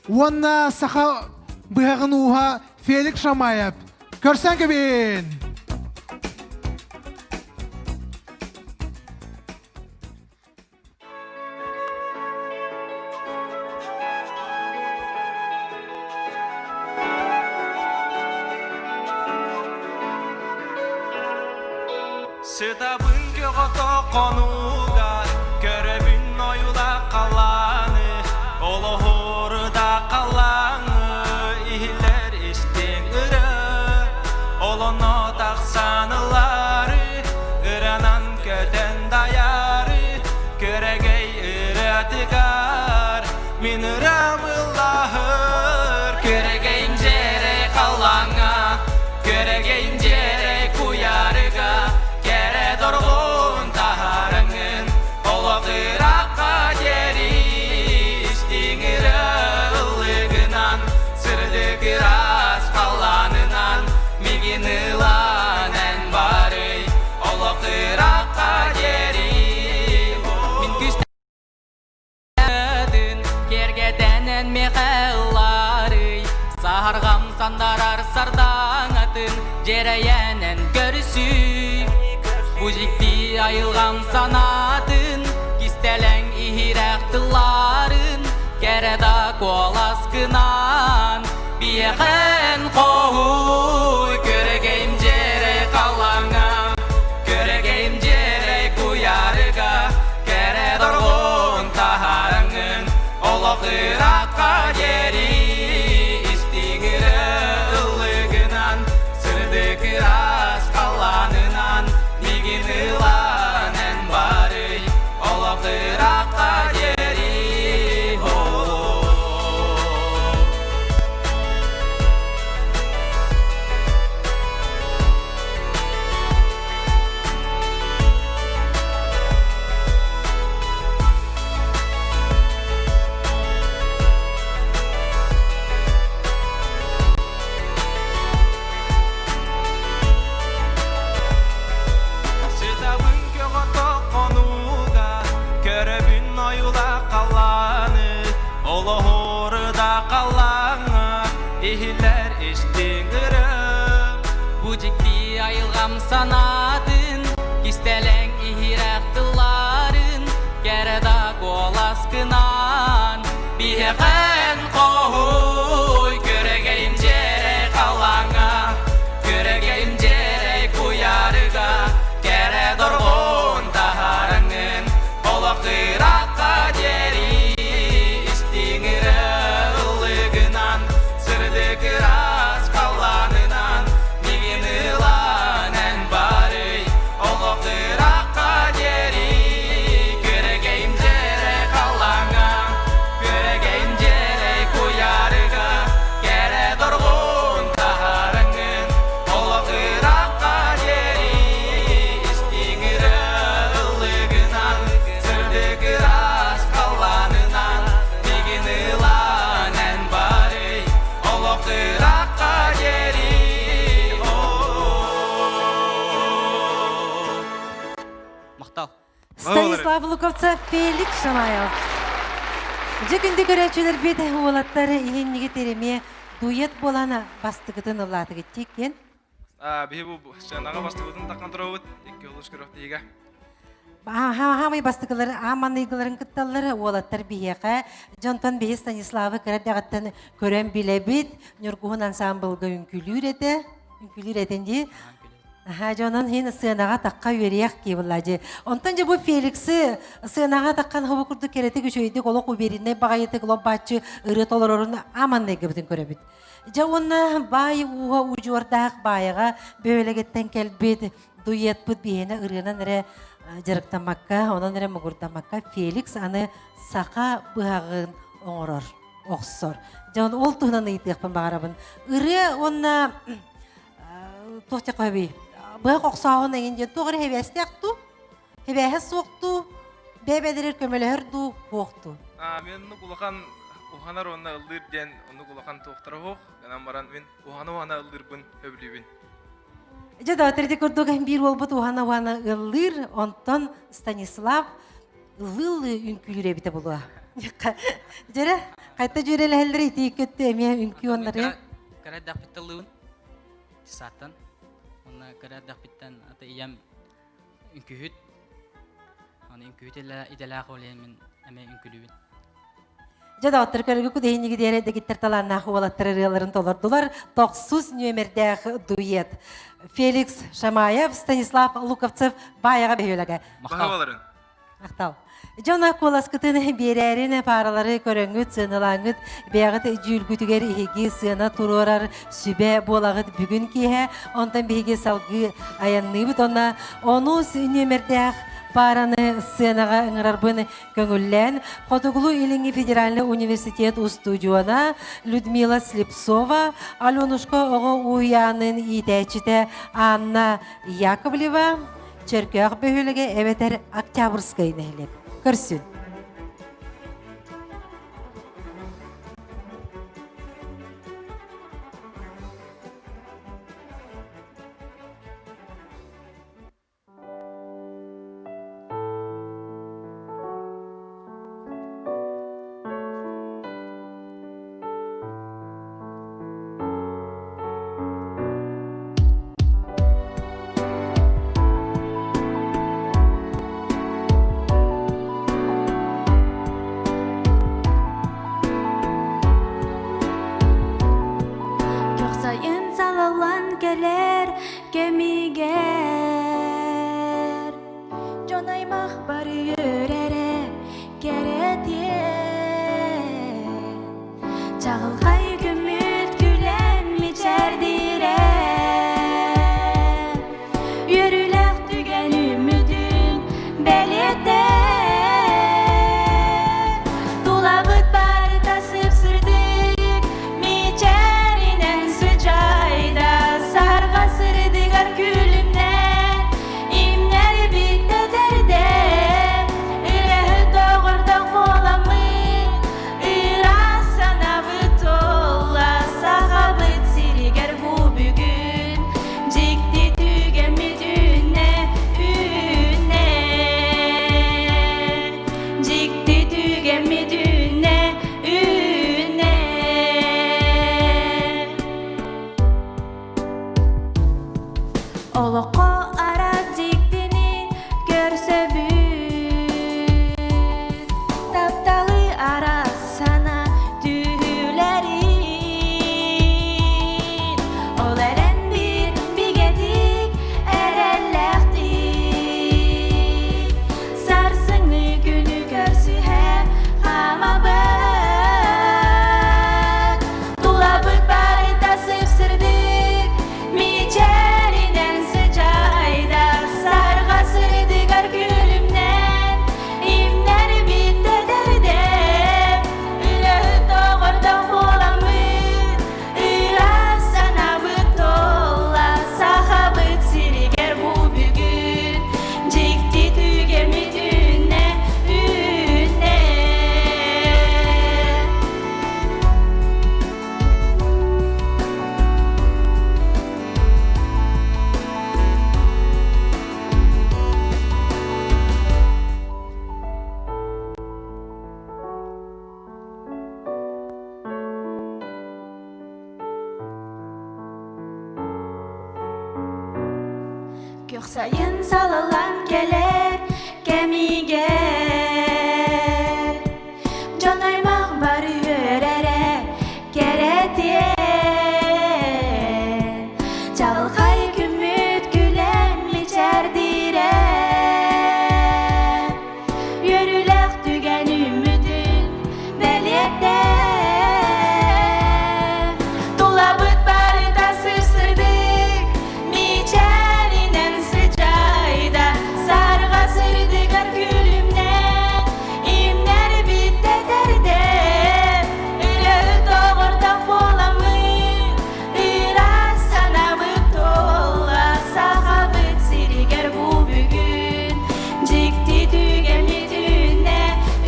уонна саха быһаҕын ууһа Феликс Шамаев. Көрсөн кэбин! Сытабын көҕөтө хонууга, көрөбүн ойула халааны, олоһуру да халааҥы, иһиллэр истиҥ ырыа. Олоно тахсан ылаары, ыранан көтөн дайаары, көрөгөй ырыатыгар, мин ырам ыллаһыр. Көрөгөйүм дьиэрэй халлааҥҥа, көрөгөйүм дьиэрэй куйаарыга, кэрэ дорҕоон таһаарыҥын, олох ыраахха диэри истиҥ ырыа ыллыгынан, сырдык ыраас халлаанынан мигин ылан эн барый, олох ыраахха диэри. Мин Киэргэтэнэн миэхэ ыллаарый, саһарҕам сандарар сардаҥатын дьиэрэйэнэн көрүсүй. Бу дьикти айылҕам санаатын, кистэлэҥ иһирэх тылларын, кэрэ да куоласкынан биэхэн хоһуй. Көрөгөйүм дьиэрэй халлааҥҥа, көрөгөйүм дьиэрэй куйаарыга, кэрэ дорҕоон таһаарыҥын олох ыраахха диэри истиҥирэ ыллыгынан сырдык ыраас халлаанынан мигин ылан эн барый олох ыраахха диэри Сытабын көҕөтө хонууга, көрөбүн ойула халлааны, олоһуру да халлааҥҥа иһиллэр истиҥ ырыам. Бу дьикти айылҕам санаатын, кистэлэҥ иһирэх тылларын, кэрэ да куоласкынан биһиэхэн хоһуй. Көрөгөйүм дьиэрэй халлааҥҥа, көрөгөйүм дьиэрэй куйаарыга, кэрэ дорҕоон таһаарыҥын, олох ыраахха диэри истиҥ ыллыгынан, сырдык ыраас халлаанынан мигин ылан эн барый, олох ыраахха диэри. Махтал. Станислав Луковцев, Феликс Шамаев. Дьэ күндү көрөөччүлэрбит уолаттар иһинниги теремиэ дуэт буолан бастыкытын ыллаатыгыт тииккен. Биһи бу сценаҕа бастыкытын таххан туробут, икки олус көрөхтиигэ. Хаамай бастыкылар ааманныйгыларын кытталлар уолаттар биһиэхэ. Дьонтон биһи Станиславы кыра дэҕиттэн көрөн билэбит. Ньургуһун ансаамбылга үҥкүлүүр этэ. Үҥкүлүүр этин дии. Аха, дьонон хин сыанаҕа тахха үөрүйэх кии булла дьи. Онтон дьэ бу Феликсы сыанаҕа таххан хобу курдук кэрэтик үчүгэйдик олох увереннай баҕайытык лоббааччы ырыа толорорун ааманныйгыбытын көрөбүт. Дьэ уонна баай ууһа удьуордаах баайаҕа бөһүөлэгиттэн кэлбит дуэтпыт биһиэнэ ырыанан эрэ дьарыктаммакка, онон эрэ мугурдаммакка Феликс аны саха быһаҕын оҥорор, охсор. Дьэ ол туһунан ыйытыахпын баҕарабын. Ырыа уонна туох диэххэ быһах охсооһун эҥин диэн туох эрэ хэбээстээх дуу, хэбээһэ суох дуу, бэйэ-бэйэлэригэр көмөлөһөр дуу, суох дуу? Мен оннук улахан уһанар уонна ыллыыр диэн оннук улахан туохтара суох. Гынан баран мин уһана-уһана ыллыырбын сөбүлүүбүн. Дьэ да, ити курдук биир уолбут уһана-уһана ыллыыр, онтон Станислав ыллыы-ыллыы үҥкүүлүүр эбитэ буолуо. Дьэрэ, хайта дьүөрэлэһэллэр ити көттө эмиэ үҥкүү оннары. Кыра эрдэхпиттэн ыллыыбын. Сааттан. Онно кыра эрдэхпиттэн ата ийэм үҥкүүһүт. Аны үҥкүүһүт идэлээх ол иһин мин эмиэ үҥкүүлүүбүн. Дьэ доҕоттор көргү кудэһинниги диэри дэгиттэр талааннаах уолаттар ырыаларын толордулар. Тохсус нүөмэрдээх дуэт. Феликс Шамаев, Станислав Луковцев Баайаҕа бөһүөлэгэ. Махтал. Махтал. Дьон куоласкытын биэрээрин пааралары көрөҥҥүт, сыаналааҥҥыт, бэйэҕит дьүүлгүтүгэр иһиги сыана туруорар сүбэ буолаҕыт бүгүн киэһэ. Онтон биһиги салгыы айанныыбыт. Онно онус нүөмэрдээх паараны сценаҕа ыҥырарбын көҥүллээн, Хотугулуу-Илиҥҥи федеральнай университет устудьуона Людмила Слепцова, Аленушка оҕо уһуйаанын иитээччитэ Анна Яковлева, Чөркөөх бөһүөлэгэ эбэтэр Октябрьскай нэһилиэк. Көрсүн. Көхсайын салаллан кэлэр кэмигэр Дьон аймах бары үөрэрэ кэрэтиэ Чаҕылхай көмүт күлэн мичээрдиирэ Үөрүүлээх түгэн үмүтүн бэлиэтэ Тулабыт барыта сып-сырдык Мичээринэн сыдьаайда Сарга сырдыгар күлүмнэн Имнэрбит тэтэрдэ. Сайын салалан кэлэр кэмигэр Дьон аймах бары үөрэрэ кэрэтиэн Чаҕылхай күммүт күлэн мичээрдиирэ Үөрүүлээх түгэн үүммүтүн бэлиэтэ Тулабыт барыта сып-сырдык Мичээринэн сыдьаайда Сарга сырдыгар күлүмнэн Имнэр биттэтэрдэн Ырыа доҕордох буоламмыт Ыраас санаабыт туолла Сахабыт сиригэр бу бүгүн Дьикти түгэммит үүннэ,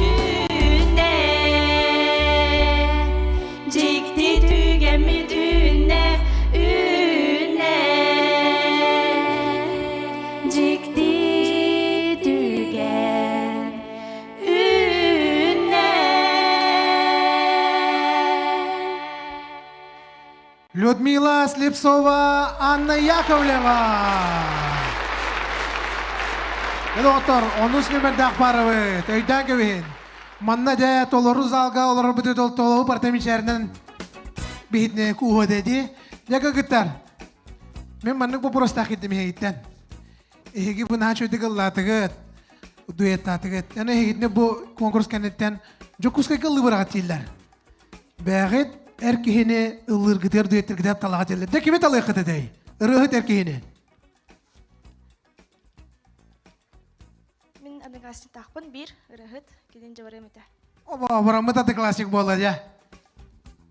үүннэ Дьикти түгэммит үүннэ, үүннэ Дьикти түгэн үүннэ Людмила Слепцова, Анна Яковлева. Доктор, онус нөмердээх барабыт. Өйдөөн кэбиһин. Манна дьэ толору залга олорорбут толору партамичэринэн биһитне кууһа дэди. Дьэ кыгыттар. Мен маннык вопростаах киирдим иһигиттэн. Эһиги бу наһаа үчүгэйдик ыллаатыгыт, дуэттаатыгыт. Аны эһигитини бу конкурс кэнниттэн Дьокуускайга ыллыы тииллэр. Бэҕит эр киһини ыллыыргытыгар дуэттиргитигэр талаҕа тиэллэр. Дьэ кими талыаххыт этэй? Ырыаһыт эр киһини. Мин одноклассниктаахпын биир ырыаһыт килин дьабарыам этэ. Оба, бараммыт одноклассник буолла дьэ.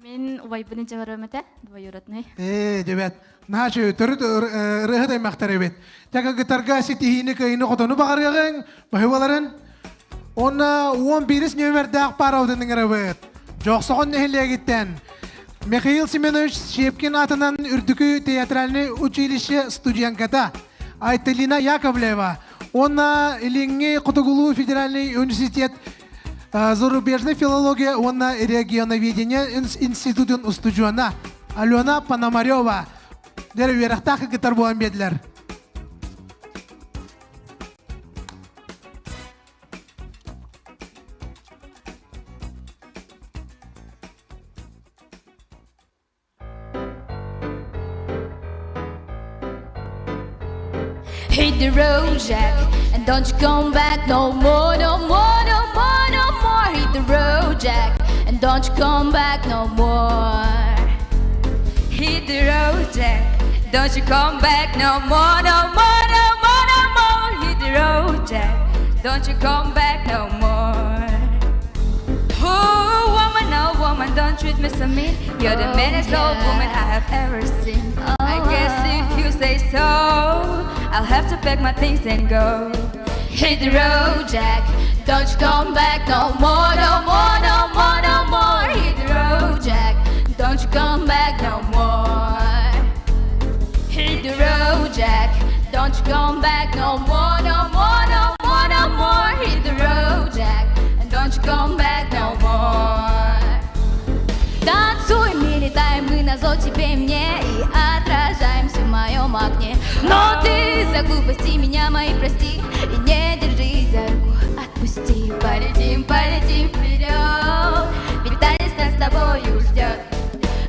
Мин убайбын дьабарыам этэ, двоюродный. Ээ, дебет. Наачы төрүт ырыаһыт аймахтар эбит. Дьэ кыргыттарга ситиһиини кыайыны хотону баҕарыаҕыҥ, баһыбаларын. Онна 11 нүөмэрдээх паарабытын ыҥырабыт. Дьохсоҕон нэһилиэгиттэн Михаил Семенович Щепкин аатынан Үрдүкү театральнай училище студентката Айталина Яковлева уонна Илиҥҥи Хотугулуу федеральный университет зарубежной филология уонна регионоведение институтун устудьуона Алена Пономарева дэр үөрэхтээх кыргыттар буолан биэрдилэр. Hit the road, Jack, and don't you come back no more, no more, no more, no more. Hit the road, Jack, and don't you come back no more. Hit the road, Jack. Don't you come back no more, no more, no more, no more. Hit the road, Jack. Don't you come back no more. Oh, woman, oh, woman, don't treat me so mean. You're the Oh, meanest old yeah. woman I have ever seen. I guess if you say so, I'll have to pack my things and go. Hit the road, Jack. Don't you come back no more, no more, no more, no more. Hit the road, Jack. Don't you come back no more. Hit the road, Jack. Don't you come back no more, no more, no more, no more. Hit the road, Jack. And don't you come back no more. Танцуй, мы летаем, мы назло тебе и мне И отражаемся в моем окне Но ты за глупости меня мои прости И не держи за руку, отпусти Полетим, полетим вперед Ведь танец нас с тобою ждет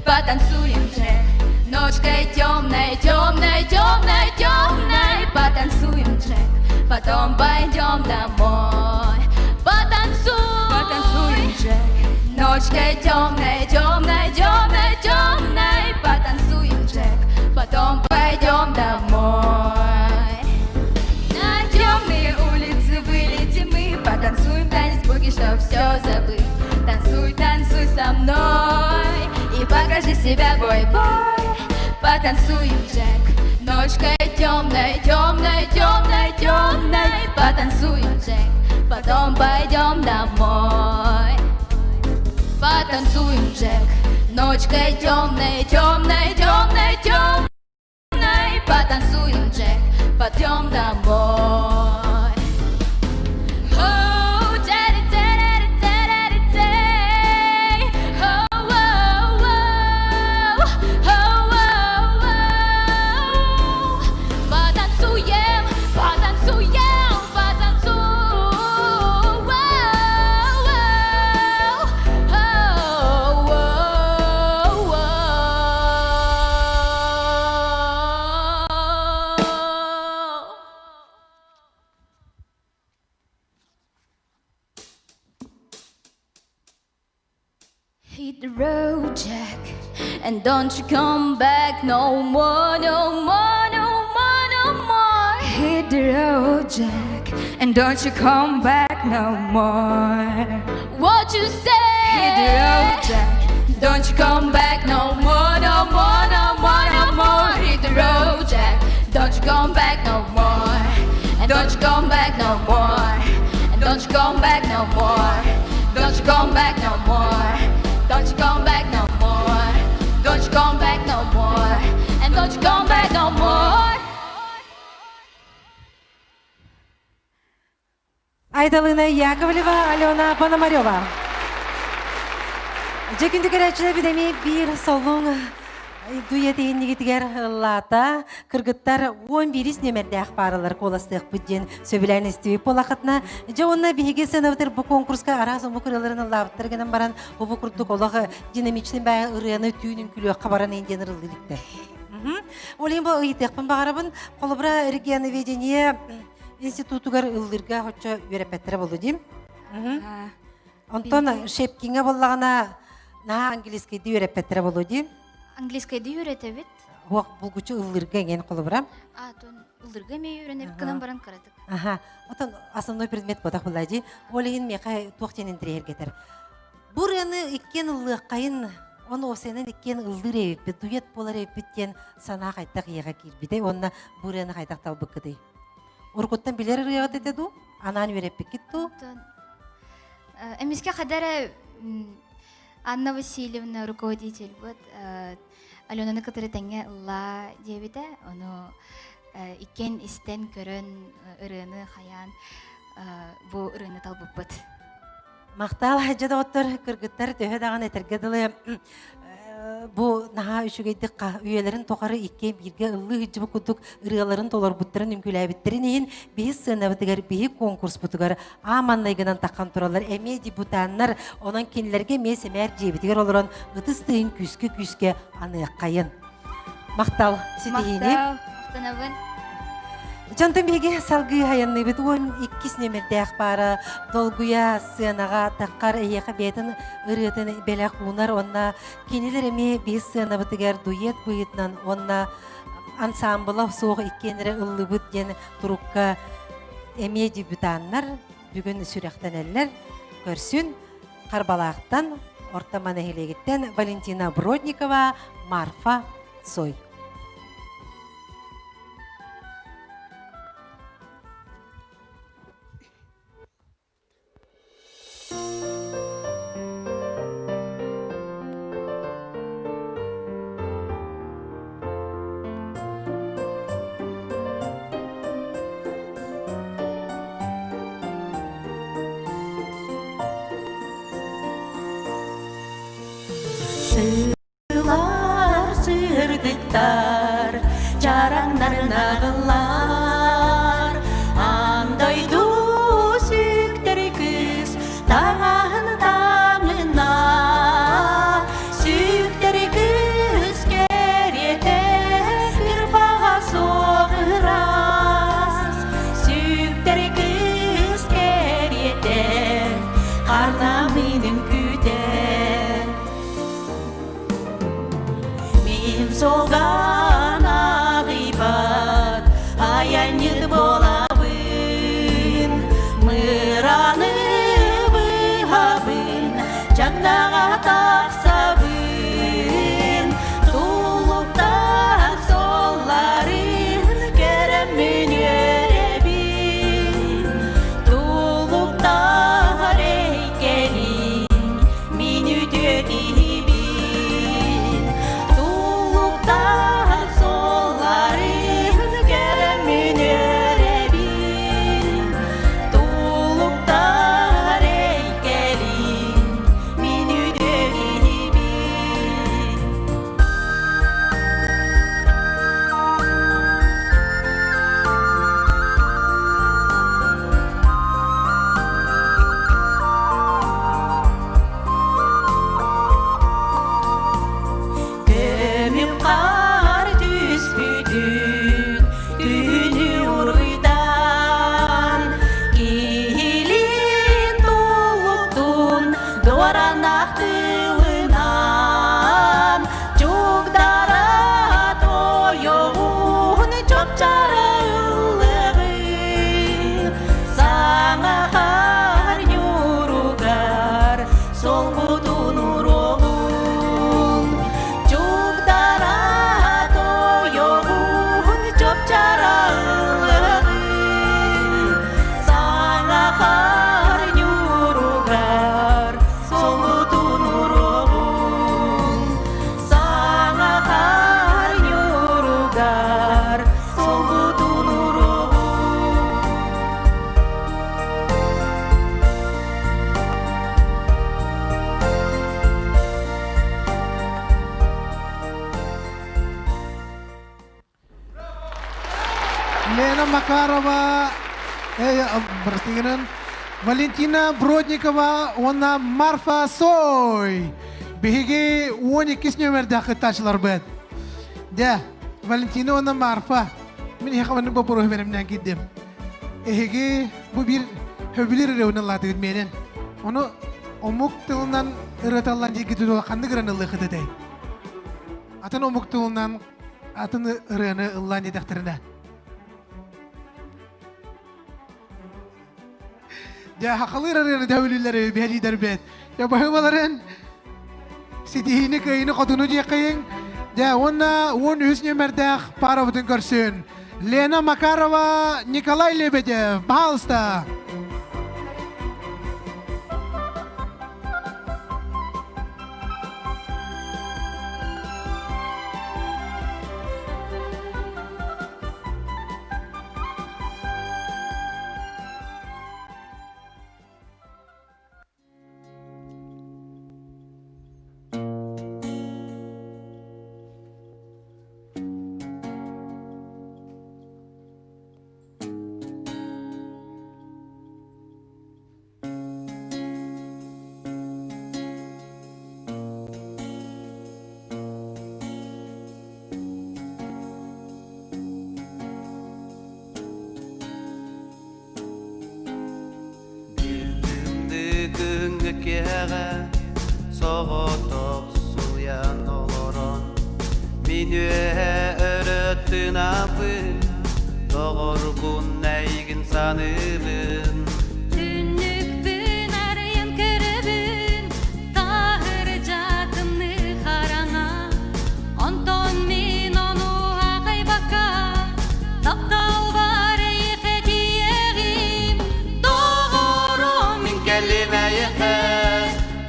Потанцуем, Джек Ночкой темной, темной, темной, темной Потанцуем, Джек Потом пойдем домой Потанцуй, Потанцуем, Джек. Ночкой темной, темной, темной, темной Потанцуем, Джек, потом пойдем домой На темные улицы вылетим мы, потанцуем танец буги, чтоб все забыть. Танцуй, танцуй со мной и покажи себя, бой-бой. Потанцуем, Джек, ночкой темной, темной, темной, темной Потанцуем, Джек, потом пойдем домой Потанцуем, Джек, ночкой темной, темной, темной, темной Потанцуем, Джек, пойдем домой Oh, daddy, daddy, daddy, daddy. Oh, oh, oh, oh, oh, oh. Потанцуем, Hit the road, Jack, and don't you come back no more, no more, no more, no more. Hit the road, Jack, and don't you come back no more. What you say? Hit the road, Jack. Don't you come back no more, no more, no more, no more. Hit the road, Jack. Don't you come back no more. And don't you come back no more. And don't you come back no more. Don't you come back no more. Don't you come back no more. Don't you come back no more. And don't you come back no more. Айталына Яковлева, Алена Пономарева. Дьэ күндү көрөөччүлэр бидэми биир солун дуйатиһиннигитигэр ыллаата кыргыттар 11 нүөмэрдээх пааралар куоластыахпыт диэн сөбүлээн истибит буолахытына дьэ уонна биһиги сыанабытыр бу конкурска араас омук ырыаларын ыллаабыттар гынан баран бу курдук олох динамичный баайы ырыаны түүн үҥкүлүөххэ баран иин диэн ырыллыы иликтэр. Ол иһин бу ыйытыахпын баҕарабын холобура регионоведение институтугар ыллыырга оччо үөрэппэттэрэ буолуо диим. Онтон Шепкиҥҥэ буоллаҕына наһаа английскайдыы үөрэппэттэрэ буолуо диим. Английскайдыы үөрэтэбит. Уох булгуччу ыллыырга эҥин холобура. А, тон ыллырга эмиэ үөрэнэбит гынан баран кыратык. Аха. Отон основной предмет буотах буолла дии. Ол иһин миэхэ туох диэн интэриэһиргэтэр. Бу ырыаны иккиэн ыллыаххайын, ону осенен иккиэн ыллыыр эбиппит, дуэт буолар эбиппит диэн санаа хайдах ийэҕэ киирбитэй уонна бу ырыаны хайдах талбыккытый? Уруккуттан билэр ырыаҕыт этэ дуу? Анаан үөрэппиккит дуу? Эмискэ хадара Анна Васильевна руководитель вот Аленаны кытары тэҥҥэ ыллаа диэбитэ. Ону иккиэн истэн көрөн ырыаны хайаан бу ырыаны талбыппыт. Махтаал дьэ доҕоттор, кыргыттар төһө даҕаны этэргэ дылы бу наһаа үчүгэйдик үйэлэрин тухары икки бииргэ ыллыы сылдьыбыт курдук ырыаларын толорбуттарын үҥкүүлээбиттэрин иһин биһи сценабытыгар биһи конкурспутугар ааманнайгынан таххан тураллар эмиэ дебютаннар онон кинилэргэ эмиэ сэмээр дьиэбитигэр олорон ытыс тыын күүскэ күүскэ аныаххайын Махтал ситиһиини. Махтанабын. Дьонтон биһиги салгыы айанныыбыт уон иккис нүөмэрдээх паара долгуйа сыанаҕа таххар эйиэхэ бэйэтин ырыатын бэлэх уунар уонна кинилэр эмиэ биһи сыанабытыгар дуэт быһыытынан уонна ансаамбыла суох иккиэн эрэ ыллыбыт диэн турукка эмиэ дебютаннар бүгүн сүрэхтэнэллэр. Көрсүн Харбалаахтан, Орто нэһилиэгиттэн Валентина Бродникова, Марфа Цой. Сылар сырдыктар, чараҥнар наҕыллар, Аан дойду сүктэр кыыс таҥаһын таҥына, Сүктэр кыыс кэриэтэ кырбаҕа суох ыраас, Сүктэр кыыс кэриэтэ харна минин күүтэр. Макарова, бырастыгынан Валентина Бродникова уонна Марфа Сой. Биһиги 12 нөмердээх кыттааччыларбыт. Дьэ, Валентина уонна Марфа, мин эһиэхэ маннык боппуруоһу бэлэмнээн киирдим. Эһиги бу биир хөбүлүүр ырыабын ыллаатыгыт миэнэн. Ону омук тылынан ырыаталлан дииргит ханнык ырыаны ыллыаххыт этэй? Атын омук тылынан атын ырыаны ыллаан диэтэхтэринэ. Дьэ, хахалыыр ырыаны дөһүлүүлэр биһэлиидэрбит. Дьэ, баһыыбаларын ситиһиини кыайыны хотуну диэххэйиҥ. Дьэ, уонна 13 нүөмэрдээх парабытын көрсүн. Лена Макарова, Николай Лебедев, пожалуйста. Күҥҥэ киэһэҕэ соҕотох суйан олорон Мин үөһэ өрө тыынабын, доҕорбун эйигин саныыбын. Түннүкпүн арыйан көрөбүн, таһырдьа тымныы хараҥа. Онтон мин ону аҕайбакка, тапталбар эйиэхэ тиийэҕим. Доҕорум мин кэллим эйиэхэ,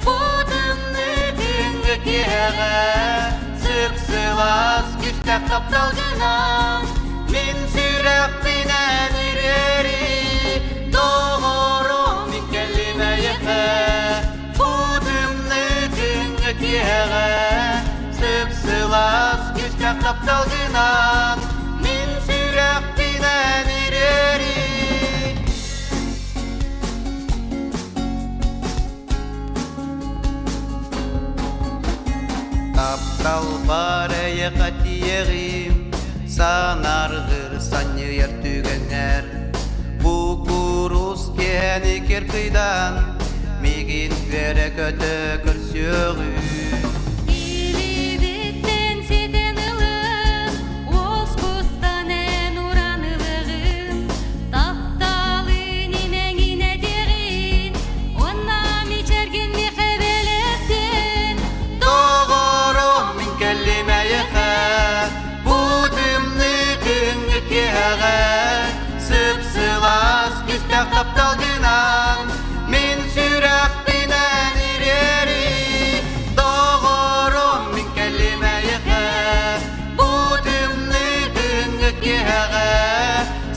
бу тымныы күҥҥэ киэһэҕэ Сып-сылаас күстээх тапталгынан мин сүрэхпинэн ириэри Доҕорум мин кэллим эйиэхэ бу тымныы күҥҥэ киэһэҕэ Сып-сылаас күстээх тапталгынан мин сүрэхпинэн ириэри Тапталбар эйэхэ тиийэҕим, санааргыр санньыйар түгэҥҥэр. Бу курус киэһэни киртыйдан, миигин үөрэ-көтө көрсүөҕүм. Илиибиттэн ситэн ылын, уоспуттан эн уран ылыгын, тапталын имэҥин этиҕин, уонна мичэргин миэхэ бэлэхтин. Доҕорум мин кэллим эйиэхэ, бу тымныы күҥҥэ киэһэҕэ, сып-сылаас күстээх тапталгынан мин сүрэхпинэн ириэри. Доҕорум мин кэллим эйиэхэ, бу тымныы күҥҥэ киэһэҕэ,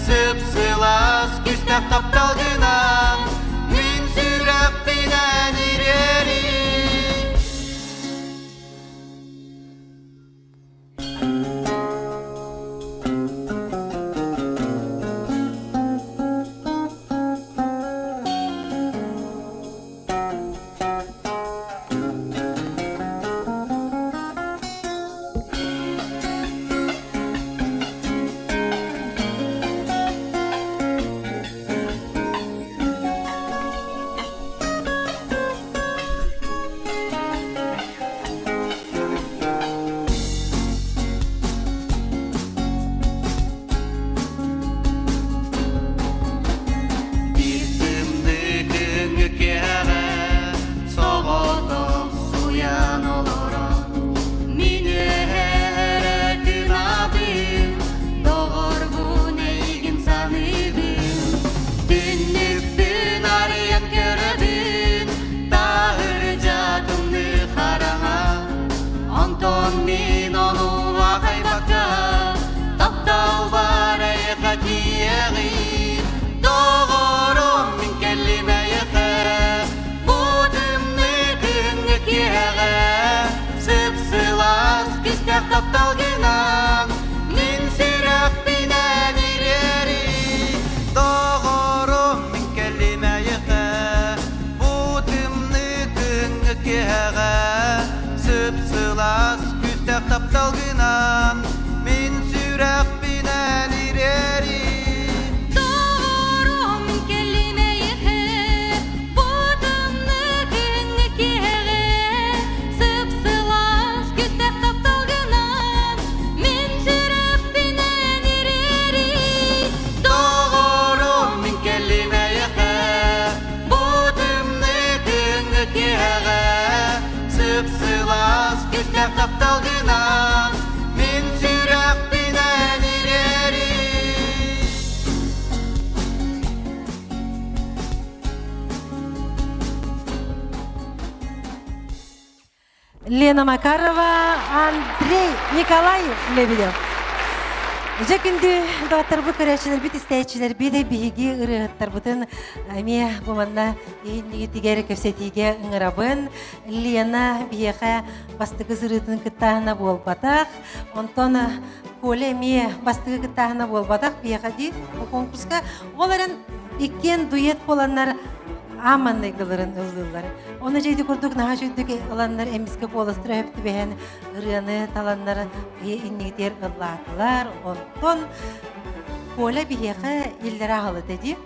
сып-сылаас күстээх тапталгынан мин сүрэхпинэн ириэри. Биир тымныы күҥҥү киэһэҕэ соҕотох суйан олорон Мин үөһэ тыынабын, Доҕорбун эйигин саныыбын, түннүкпүн арыйан көрөбүн, таһырдьа тымныы хараҥа. Онтон мин ону аҕайбакка, тапталбар эйиэхэ тиийэҕин. Доҕорум мин кэллим эйиэхэ, бу тымныы күҥҥэ киэһэҕэ, сып-сылаас кистээх тапталгынан мин сүрэхпинэн ириэри. тапталгынан Мин сүрэхпинэн ирери Доҕорум кэлимэйэхэ, Бу тымныы күҥҥэ киэһэҕэ, Сып-сылаас күстэх тапталгынан Мин сүрэхпинэн ириэрий. Доҕорум мин кэлимэйэхэ Бу тымныы күҥҥэ киэһэҕэ Сып-сылаас күстэх тапталгынан Мин сүрэхпинэн ириэрий. Лена Макарова, Андрей Николай Лебедев. Дьэ күндү доҕотторбут, көрөөччүлэрбит, истээччилэрбит биһиги ырыаһыттарбытын эмиэ бу манна иһиннигитигэр кэпсэтиигэ ыҥырабын. Лена биһиэхэ бастакы сырыытын кыттааһына буолбатах. Онтон Коля эмиэ бастакы кыттааһына буолбатах биһиэхэ дии бу конкурска. Ол эрэн иккиэн дуэт буоланнар ааманныйгыларын ыллыыллар. Оны дьэ ити курдук наһаа үчүгдүк ыланнар эмискэ куоластара өп түбэһэн ырыаны таланнар иннигитигэр ыллаатылар. Онтон Коля биһиэхэ иллэрээ аһыл этэ дии.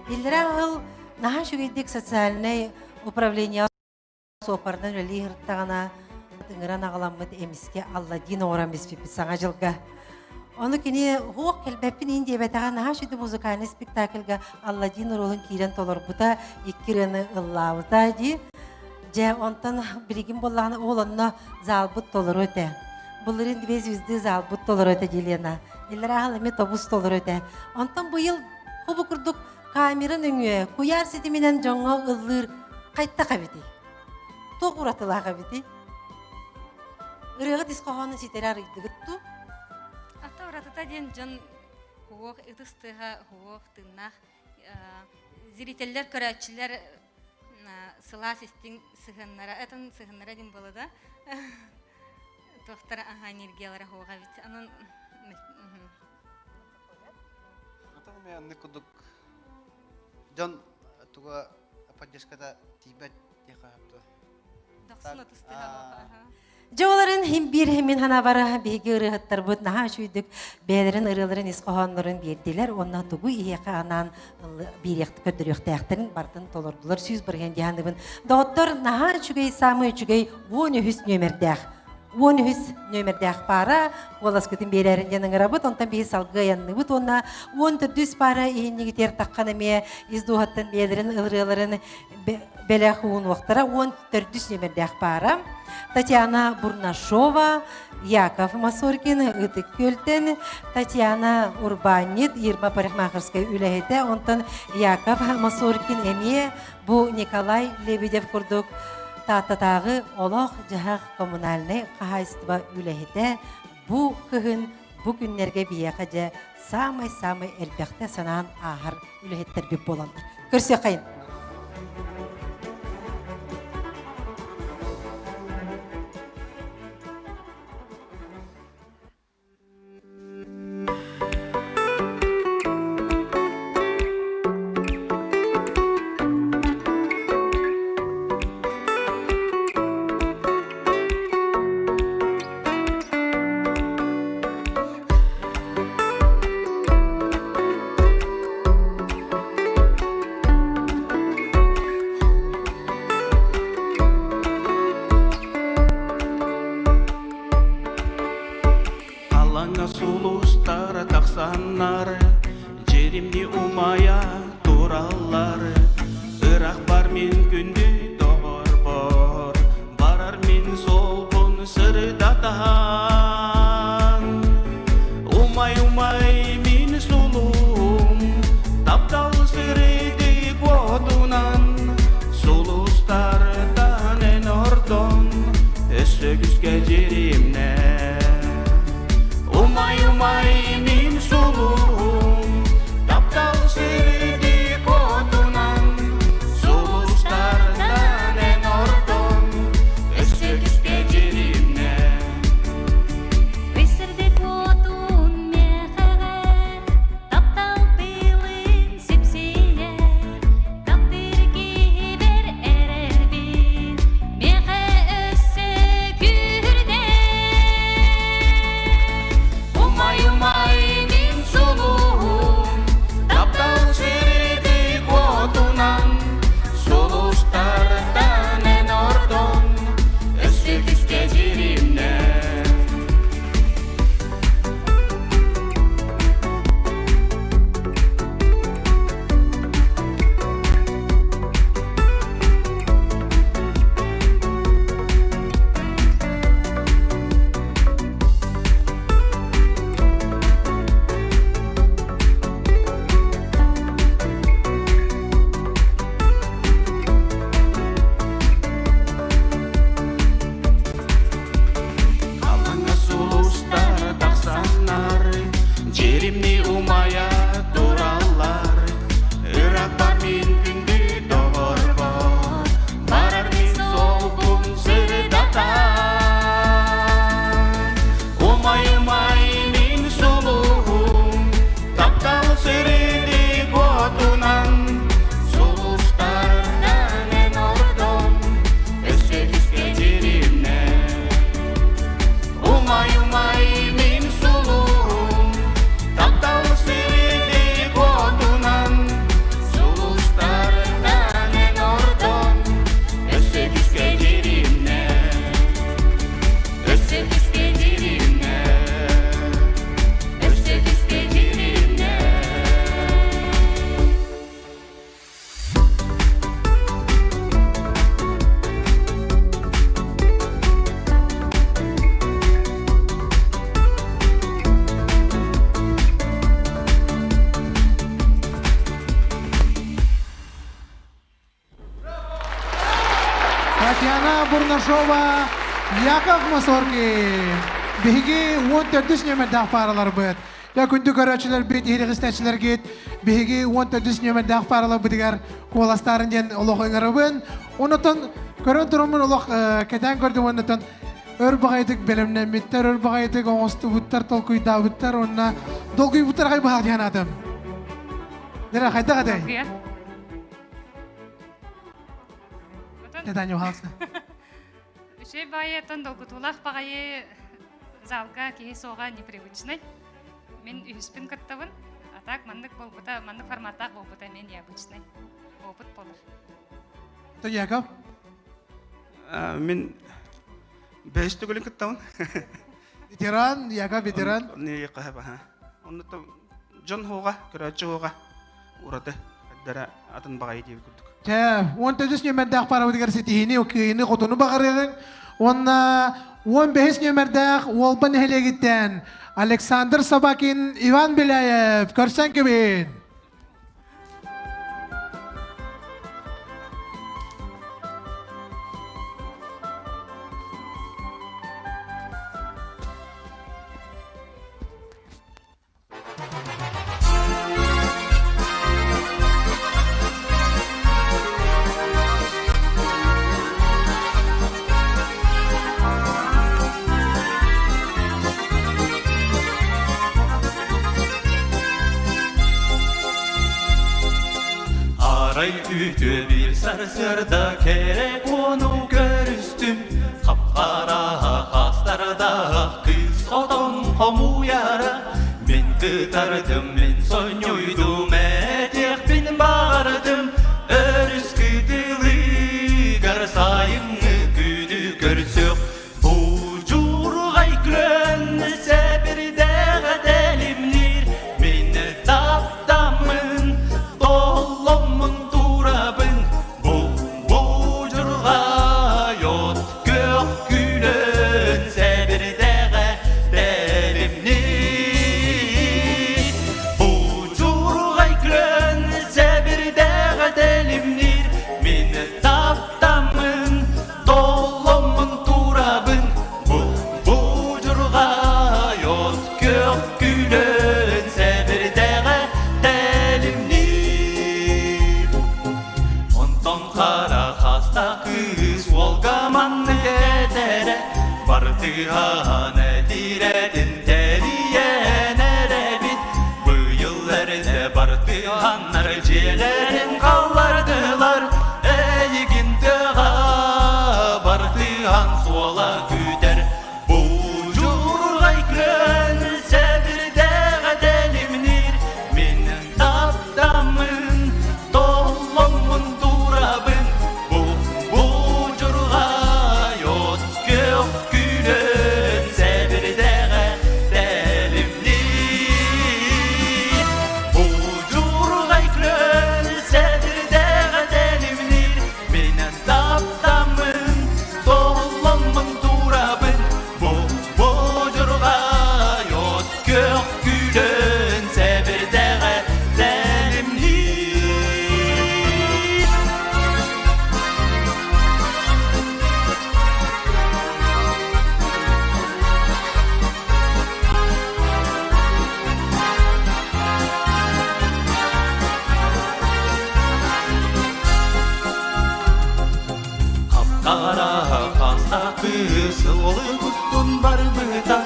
Иллэрээ аһыл наһаа үчүгэйдик социальнай управление суоппарынан үлэлии сырыттаҕына ыҥыран аҕаламмыт эмискэ Алладин оҥорон биспиппит Саҥа дьылга. Ону кини «Уох кэлбэппин иин» диэбэтэҕэ наһаа үчүгэй музыкальнай спектакльга Алладин оруолун киирэн толорбута, икки ырыаны ыллаабыта дии. Дьэ, онтон билигин буоллаҕына ол онно залбыт толору этэ. Былырыын две звезды залбыт толору этэ дии Лена. Иллэрээ эмиэ тобус толору этэ. Онтон быйыл хобу курдук камера нөҥүө куйаар ситиминэн дьоҥҥо ыллыыр хайтах эбитий? Туох уратылаах эбитий? Ырыаҕыт ис хоһоонун ситэри арыйдыгыт дуу? Ата уратыта диэн дьон хуох ытыс тыаһа хуох тыыннаах зрителлэр көрөөччүлэр сылаас истиҥ сыһыаннара этин сыһыаннара диэн буола да туохтара аха энергиялара хуоҕа эбит онон Аннык курдук дьон туга поддержката тиийбэт диэххэ сөп Дохсун ытыстыһа Дьэ оларын хим биир химин ханабара биһиги ырыаһыттарбыт наһаа үчүйдүк бэйэлэрин ырыаларын ис хоһооннорун биэрдилэр уонна тугу иһиэхэ анаан биэриэх көрдөрүөхтээхтэрин барытын толордулар 100% диһаныбын. Доҕоттор наһаа үчүгэй саамай үчүгэй 13 нүөмэрдээх 13 нүөмэрдээх паара куоласкытын биэрээрин диэн ыҥырабыт. Онтон биһи салгыы айанныыбыт уонна 14 паара иһиннигитигэр таххан эмиэ ис дууһаттан бэйэлэрин ырыаларын бэлэх уунуохтара. 14 нүөмэрдээх паара Татьяна Бурнашова, Яков Масоркин, Ытык Күөлтэн, Татьяна Урбаннит, Ирма парикмахерскай үлэһитэ, онтон Яков Масоркин эмиэ бу Николай Лебедев курдук Тааттатааҕы олох-дьаһах коммунальнай хаһаайыстыба үлэһитэ бу кыһын бу күннэргэ биһиэхэ дьэ саамай-саамай элбэхтэ санаан ааһар үлэһиттэрбит буолаллар. Көрсүөххэйин! Алаҥа сулустара тахсаннары, Дьиримни умайа тураллары. Ыраах бар мин күндү доҕорбор, Барар мин суолбун сырдатаһан. Умай-умай мин сулум, Таптал сырдык уотунан, Сулустартан эн ордон, Өссө күүскэ дьиримнэ. Умай-умай мин сулуһум, Таптал сырдык уотунан, Сулустартан эн ордон, Өссө күүскэ дьиримнэ. Үсүрдүк уотун миэхэҕэр, Таптал тыылын сипсийэр, Таптыыр киһибэр эрэлбин, Миэхэ өссө күүһүрдэр. Татьяна Бурнашова, Яков Мосоркин. Биһиги 14 нүөмэрдээх паараларбыт. Дьэ күндү көрөөччүлэрбит, иһирэҕистээччилэргит, биһиги 14 нүөмэрдээх паараларбытыгар куоластаарын диэн олох ыҥырабын. Онотон көрөн тураммын олох кэтээн көрдүм оннотон өр баҕайытык бэлэмнэммиттэр, өр баҕайытык оҥостубуттар, толкуйдаабыттар уонна долгуйбуттар аҕай быһаах диэн аатым. Дера хайдах этэй? Тетаню хаалса. Үчүгэй баҕайы оттон долгутуулаах баҕайы залга киһи суоҕа непривычный. Мин үһүспүн кыттабын. А так маннык буолбута, маннык форматтаах буолбута мен необычный. Опыт болар. То Яков? Мин бэһис төгүлүн кыттабын. Ветеран, Яков ветеран. Не каһа Онно дьон хуга, көрөөччү хуга ураты дара атын баҕайы диэбит курдук. Чэ, 14 нүөмэрдээх парабытыгар ситиһиини, кыайыыны, хотуну баҕарыаҕыҥ. Уонна 15 нүөмэрдээх Уолба нэһилиэгиттэн Александр Собакин, Иван Беляев көрсөн кэбин. Арай үтүө биир сарсыарда кэрэ куону көрүстүм Хап-хара хастардаах кыыс хотон хомуйара Мин кытардым, мин сонньуйдум, этиэхпин баҕардым Өрүс кытылыгар сайыҥҥы күнү көрсүөх Бу дьуурҕай күөн сэбирдэҕэ тэлимниир Мин таптаммын, толломмун турабын Бу будьурҕай от күөх күлүн сэбирдэҕэ тэлимниир Будьурҕай күөн сэбирдэҕэ тэлимниир Мин таптаммын, толломмун турабын Бу будьурҕай от күөх күлүн сэбирдэҕэ тэлимниир Онтон хара хаста кыыс уолга маннык этэрэ Бартыһаан этирэтин тэрийэн эрэбит Быйыл эрдэ бартыһаннар дьиэлэрин халлардылар Эйигин тыаҕа бартыһан суола күүтэр Будьурҕай күөн сэбирдэҕэ тэлимниир Мин таптаммын, толломмун турабын Бу будьурҕай от күөх күлүн сэбирдэҕэ тэлимниир Будьурҕай күөн сэбирдэҕэ тэлимниир Мин таптаммын, толломмун турабын Бу будьурҕай от күөх күлүн сэбирдэҕэ тэлимниир Хап-хара хаста кыыс олук устун барбыта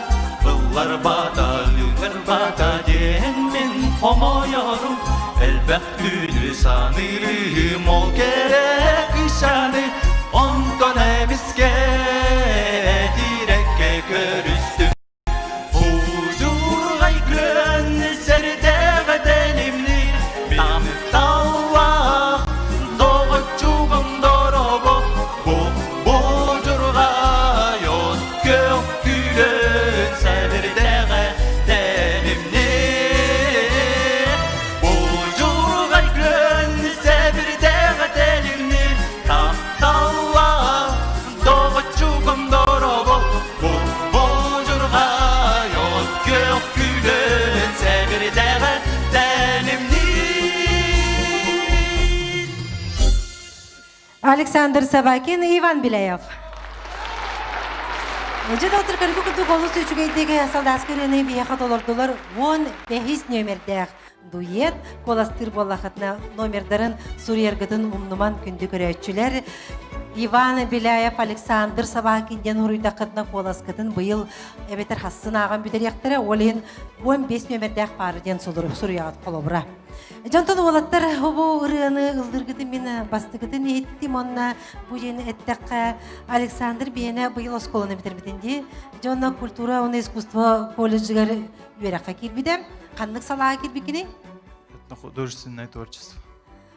Ыллар бата, үҥэр бата диэн мин хомойорум Элбэх түүнү саныырым ол кэрэ кыысчааны Онтон эмискэ тирэккэ көрүстүм Будьурҕай күөн сэрдэҕэ тэлимниир Тапталлаах доҕоччугум доробо Бу будьурҕай от күөх күлүн сэбирдэҕэ тэлимниир Будьурҕай күөн сэбирдэҕэ тэлимниир. Александр Собакин, Иван Беляев. Дьэ доҕоттор көргө курдук олус үчүгэйдик солдатскай ырыаны биһиэхэ толордулар 15 нүөмэрдээх дуэт куоластыыр буоллахытына номердарын суруйаргытын умнуман күндү көрөөччүлэр Иван Беляев, Александр Собакин диэн уруйдаххытына куоласкытын быйыл эбэтэр хассын ааҕан бүтэриэхтэрэ ол иһин 15 нүөмэрдээх паары диэн суруйаҕыт холобура. Дьонтон уолаттар бу ырыаны ыллыыргытын мин бастакытын иһиттим уонна бу диэн эттэххэ Александр биһиэнэ быйыл оскуоланы бүтэрбитин дии. Дьонно культура уонна искусство колледжыгар үөрэххэ киирбитэ. Ханнык салааҕа киирбиккиний? Этнохудожественное творчество.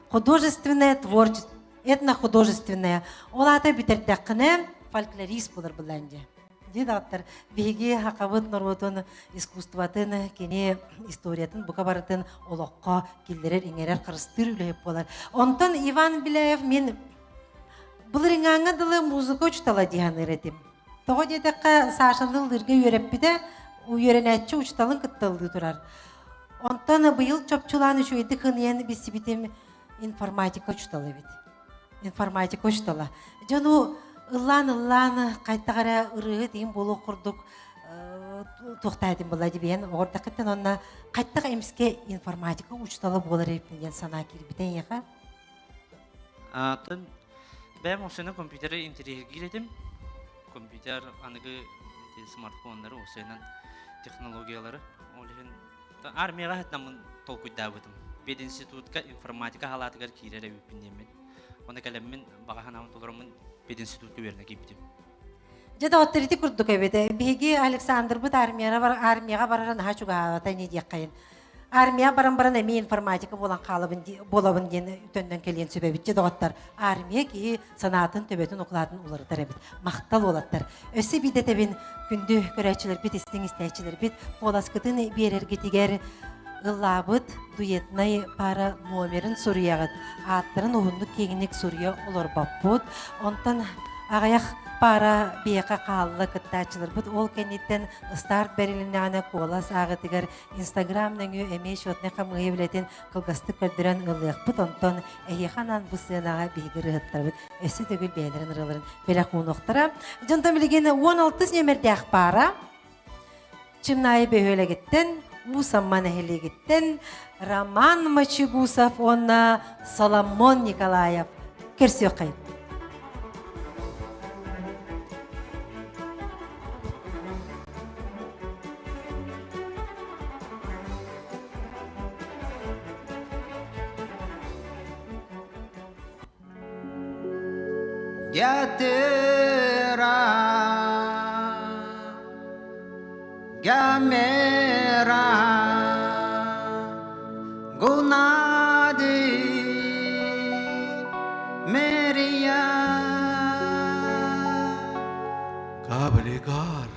Художественное творчество. Этнохудожественное. Ол аата бүтэрдэххинэ фольклорист буолар былаан дии. Дии даҕаттар биһиги хахабыт норуотун искусствотын, кини историятын бука барытын олоххо киллэрэр, иҥэрэр, харыстыыр үлэһит буолар. Онтон Иван Беляев мин былырыҥааҥҥа дылы музыка учуутала дии саныыр этим. Тоҕо диэтэххэ, Сашаны ыллыырга үөрэппитэ, үөрэнээччи учууталын кытта ыллыы турар. Онтон быйыл чопчулаан үчүгэйдик хыныйан билсибитим информатика учуутала эбит. Информатика учуутала. Дьону ыллаан-ыллаан хайдах эрэ ырыаһыт иһин буолуох курдук туохтаатым буолла дибиэн оҕордахыттан онно хайдах эмискэ информатика учуутала буолар эбиппин диэн санаа киирбитэ эйиэхэ? Атын бэйэм осуна компьютеры интэриэһиргиир этим. Компьютер аныгы смартфоннары, осуонан технологиялары. Ол иһин армияҕа хатнаммын толкуйдаабытым. Пединститутка информатика халаатыгар киирэр эбиппин диэммин. Оны кэлэммин баҕа санаабын толороммун пединститутка үөрэнэ киирбитим. Дьэ доҕоттор ити курдук эбит. Биһиги Александрбыт армияҕа барара наһаа чугаһаабата ини диэххэйин. Армия баран баран эмиэ информатика буолан хаалабын буолабын диэн төннөн кэлиэн сөбөбүт дьэ доҕоттор. Армия киһи санаатын, төбөтүн, укулаатын уларытар эбит. Махтал уолаттар. Өссө биирдэ этэбин, күндү көрөөччүлэрбит, истиҥ истээччилэрбит, куоласкытын биэрэргитигэр ыллаабыт дуэтнай пара номерын суруйаҕыт. Ааттарын уһуннук киэҥник суруйа олорбоппут. Онтон аҕыйах пара биэхэ хаалла кыттааччыларбыт. Ол кэнниттэн старт бэрилиннэҕинэ куолас ааҕытыгар Инстаграм нөҥүө эмиэ счетнай хамыыһыйа үлэтин кылгастык көрдөрөн ылыахпыт. Онтон эһиэхэ анаан бу сыанаҕа биһиги ырыаһыттарбыт өссө төгүл бэйэлэрин ырыаларын бэлэх уунуохтара. Дьонтон билигин 16 нүөмэрдээх паара Чымнаайы бөһүөлэгиттэн, Уус Амма нэһилиэгиттэн Роман Мочегусов уонна Соломон Николаев көрсүөххэйин. Я तेरा या मेरा गुनाह दी मेरिया Кабелегар.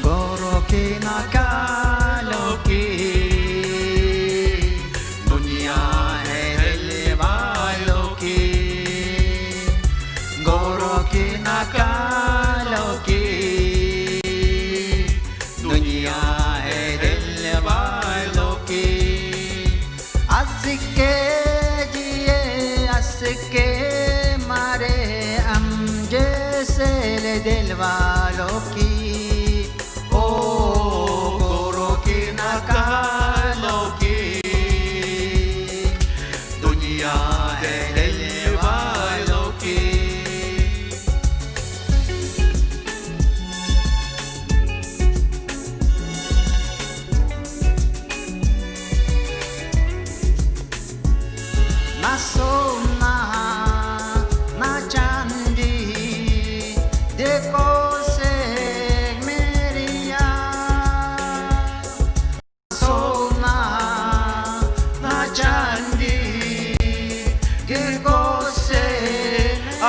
Goro ki na kalo ki दुनिया है दिल वालों की गोरों की नकालों की दुनिया है दिल वालों की हंस के जिए हंस के मारे हम जैसे दिल वालों की ओ गोरों की नकालों की दुनिया है दिल वालों की ना सोना ना चांदी देखो से मेरिया सोना ना चांदी देखो से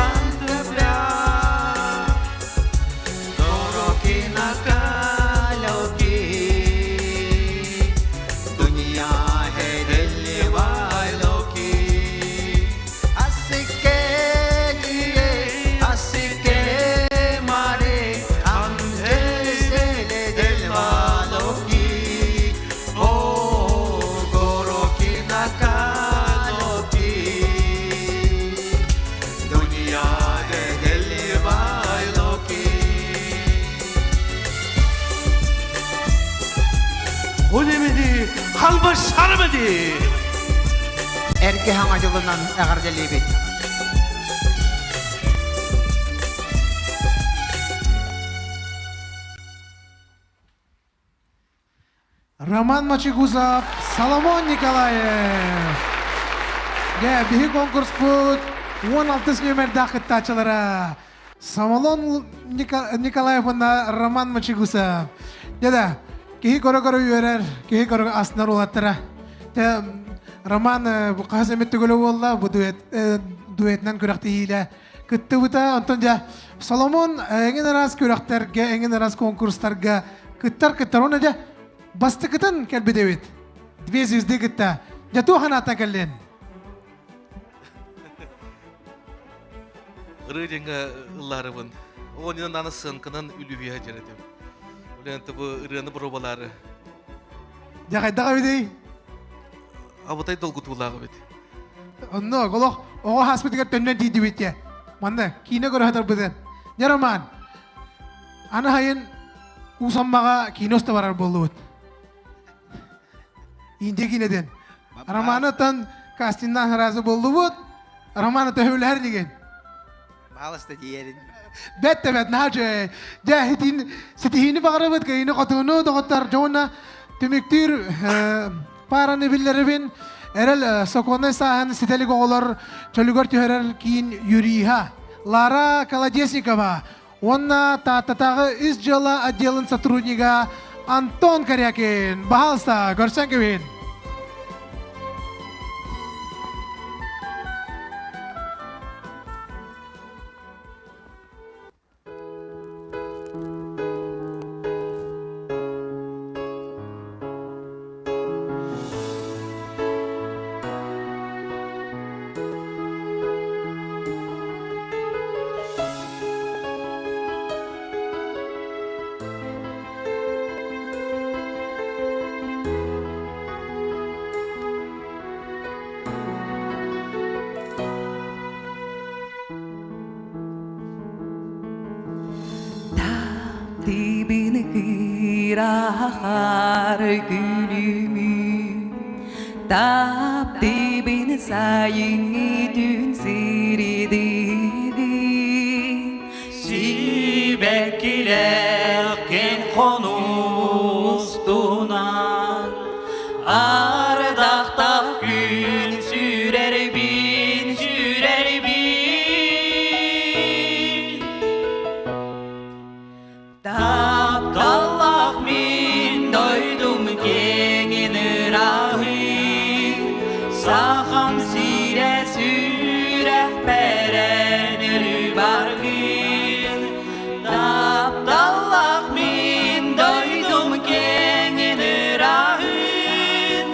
अंत प्यार गोरों की नकालों की दुनिया Халбышармы дии! Эргэ хаҥа дьылынан эҕэрдэлиибит. Роман Мочегузов, Соломон Николаев. Дьэ, биһи конкурспут 16 нүөмэрдээх кыттааччылара Самолон Николаев уонна Роман Мочегусов. Дьэ да, киһи көрө-көрө үөрэр, киһи көрө астынар уолаттара. Дьэ, Роман бу хас эмит төгүлэ буолла, бу дуэт, дуэтинэн күрэхтэһиилэ кыттыбыта. Онтон дьэ, Соломон эҥин араас күрэхтэргэ, эҥин араас конкурстарга кыттар кыттар. Уонна дьэ, бастакытын кэлбит эбит. Две звезды кытта. Дьэ, туох анааттан кэллин? Ырыы диэҥҥэ ыллаарыбын. Оҕонньонон аны сыаҥканан үлүһүйэ сылдьар этим. Үлэн бу ырыаны боруобалаары. Дьэ, хайдах эбитий? Абытай долгутуулаах эбит. Онно олох оҕо хаспытыгар төннөн тиийдибит дьэ. Манна киинэ көрө сатарбытын. Дьэ, Роман, аны сайын Уус Аммаҕа киинэ уста барар буоллубут. Индия киинэтин. Романаттан кастиннаан ыраазы буоллубут. Романа төһүүлэһэр деген. Баалыста тиийэрин. Бэт да бэт, наһаа үчүгэй. Дьэ, итин ситиһиини баҕарабыт, кыайыыны хотууну доҕоттор дьоҥуна түмүктүүр паараны биллэрибин. Эрэл сокуоннай сааһын ситэлик оҕолор чөлүгэр түһэрэр киин юриһа Лара Колодезникова уонна Тааттатааҕы ис дьыала отделын сотруднига Антон Корякин. Баһаалыста, көрсөн кэбиһин. Тибини кыырахар күлүмү Таптыбын сайыҥҥы түүн сиридиги Сибэккилэр кэм хонустунан Ардахтах күн сүрэрбин сүрэрбин Тапталлаах мин дойдум киэҥин ырааһын, Сахам сирэ сүрэхпэр эн өрүү баргын. Тапталлаах мин дойдум киэҥин ырааһын,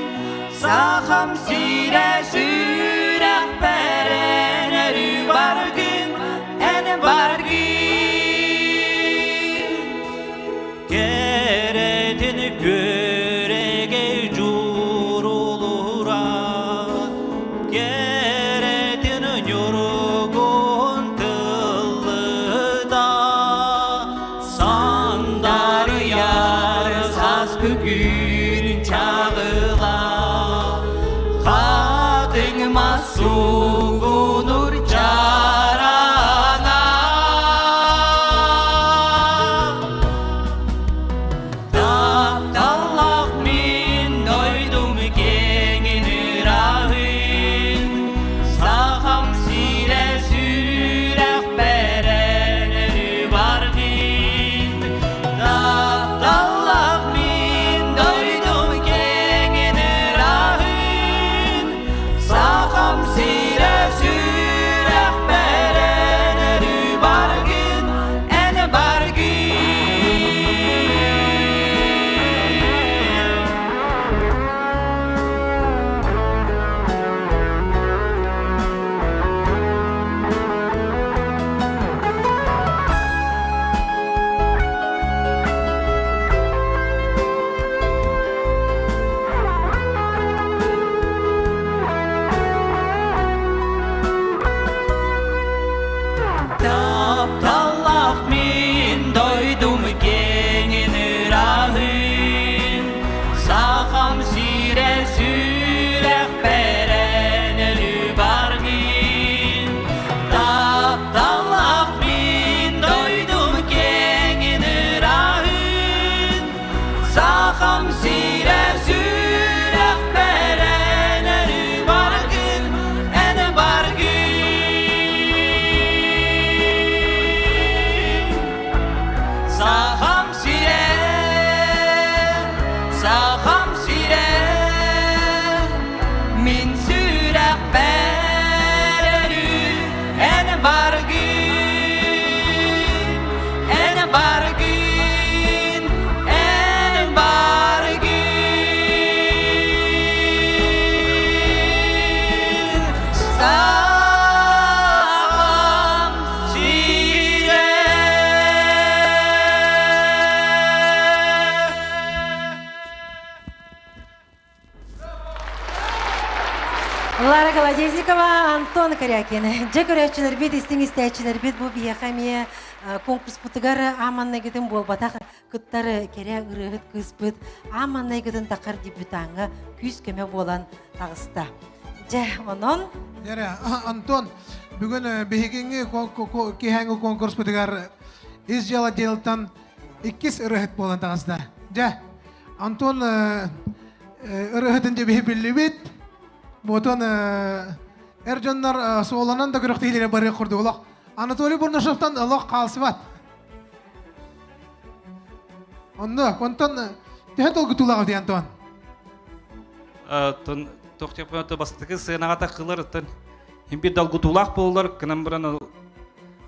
Сахам сирэ сүрэхпэр эн өрүү баргын, эн баргын. Кэрэтин күөрэгэй дьурулура, Кэрэтин ньургун тыллыта, Сандарыйар сааскы күн чаҕыла, Хатыҥ. Лара Колодезникова, Антон Корякин. Дьэ көрөөччүлэрбит, истиҥ истээччилэрбит бу биһиэхэ эмиэ конкурспутугар ааманнайгытын буолбатах кыттар кэрэ ырыаһыт кыыспыт ааманнайгытын тахар дебютаҥҥа күүс-көмө буолан таҕыста. Дьэ, онон... Дьэрэ, Антон, бүгүн биһигиҥҥи киһээҥҥи конкурспутугар ис дьыала отделыттан иккис ырыаһыт буолан таҕыста. Дьэ, Антон ырыаһытын дьэ биһи биллибит. Буотун эр дьоннор суоланан да күрэхтэһиилэрэ барыах курдук олох Анатолий Бурнашевтан олох хаалсыбат. Онно, онтон төһө долгутуулаах эбитий Антон? Тон тохтеппото бастакы сыанаҕа таххылар оттон бир долгутуулаах буоллар кынан баран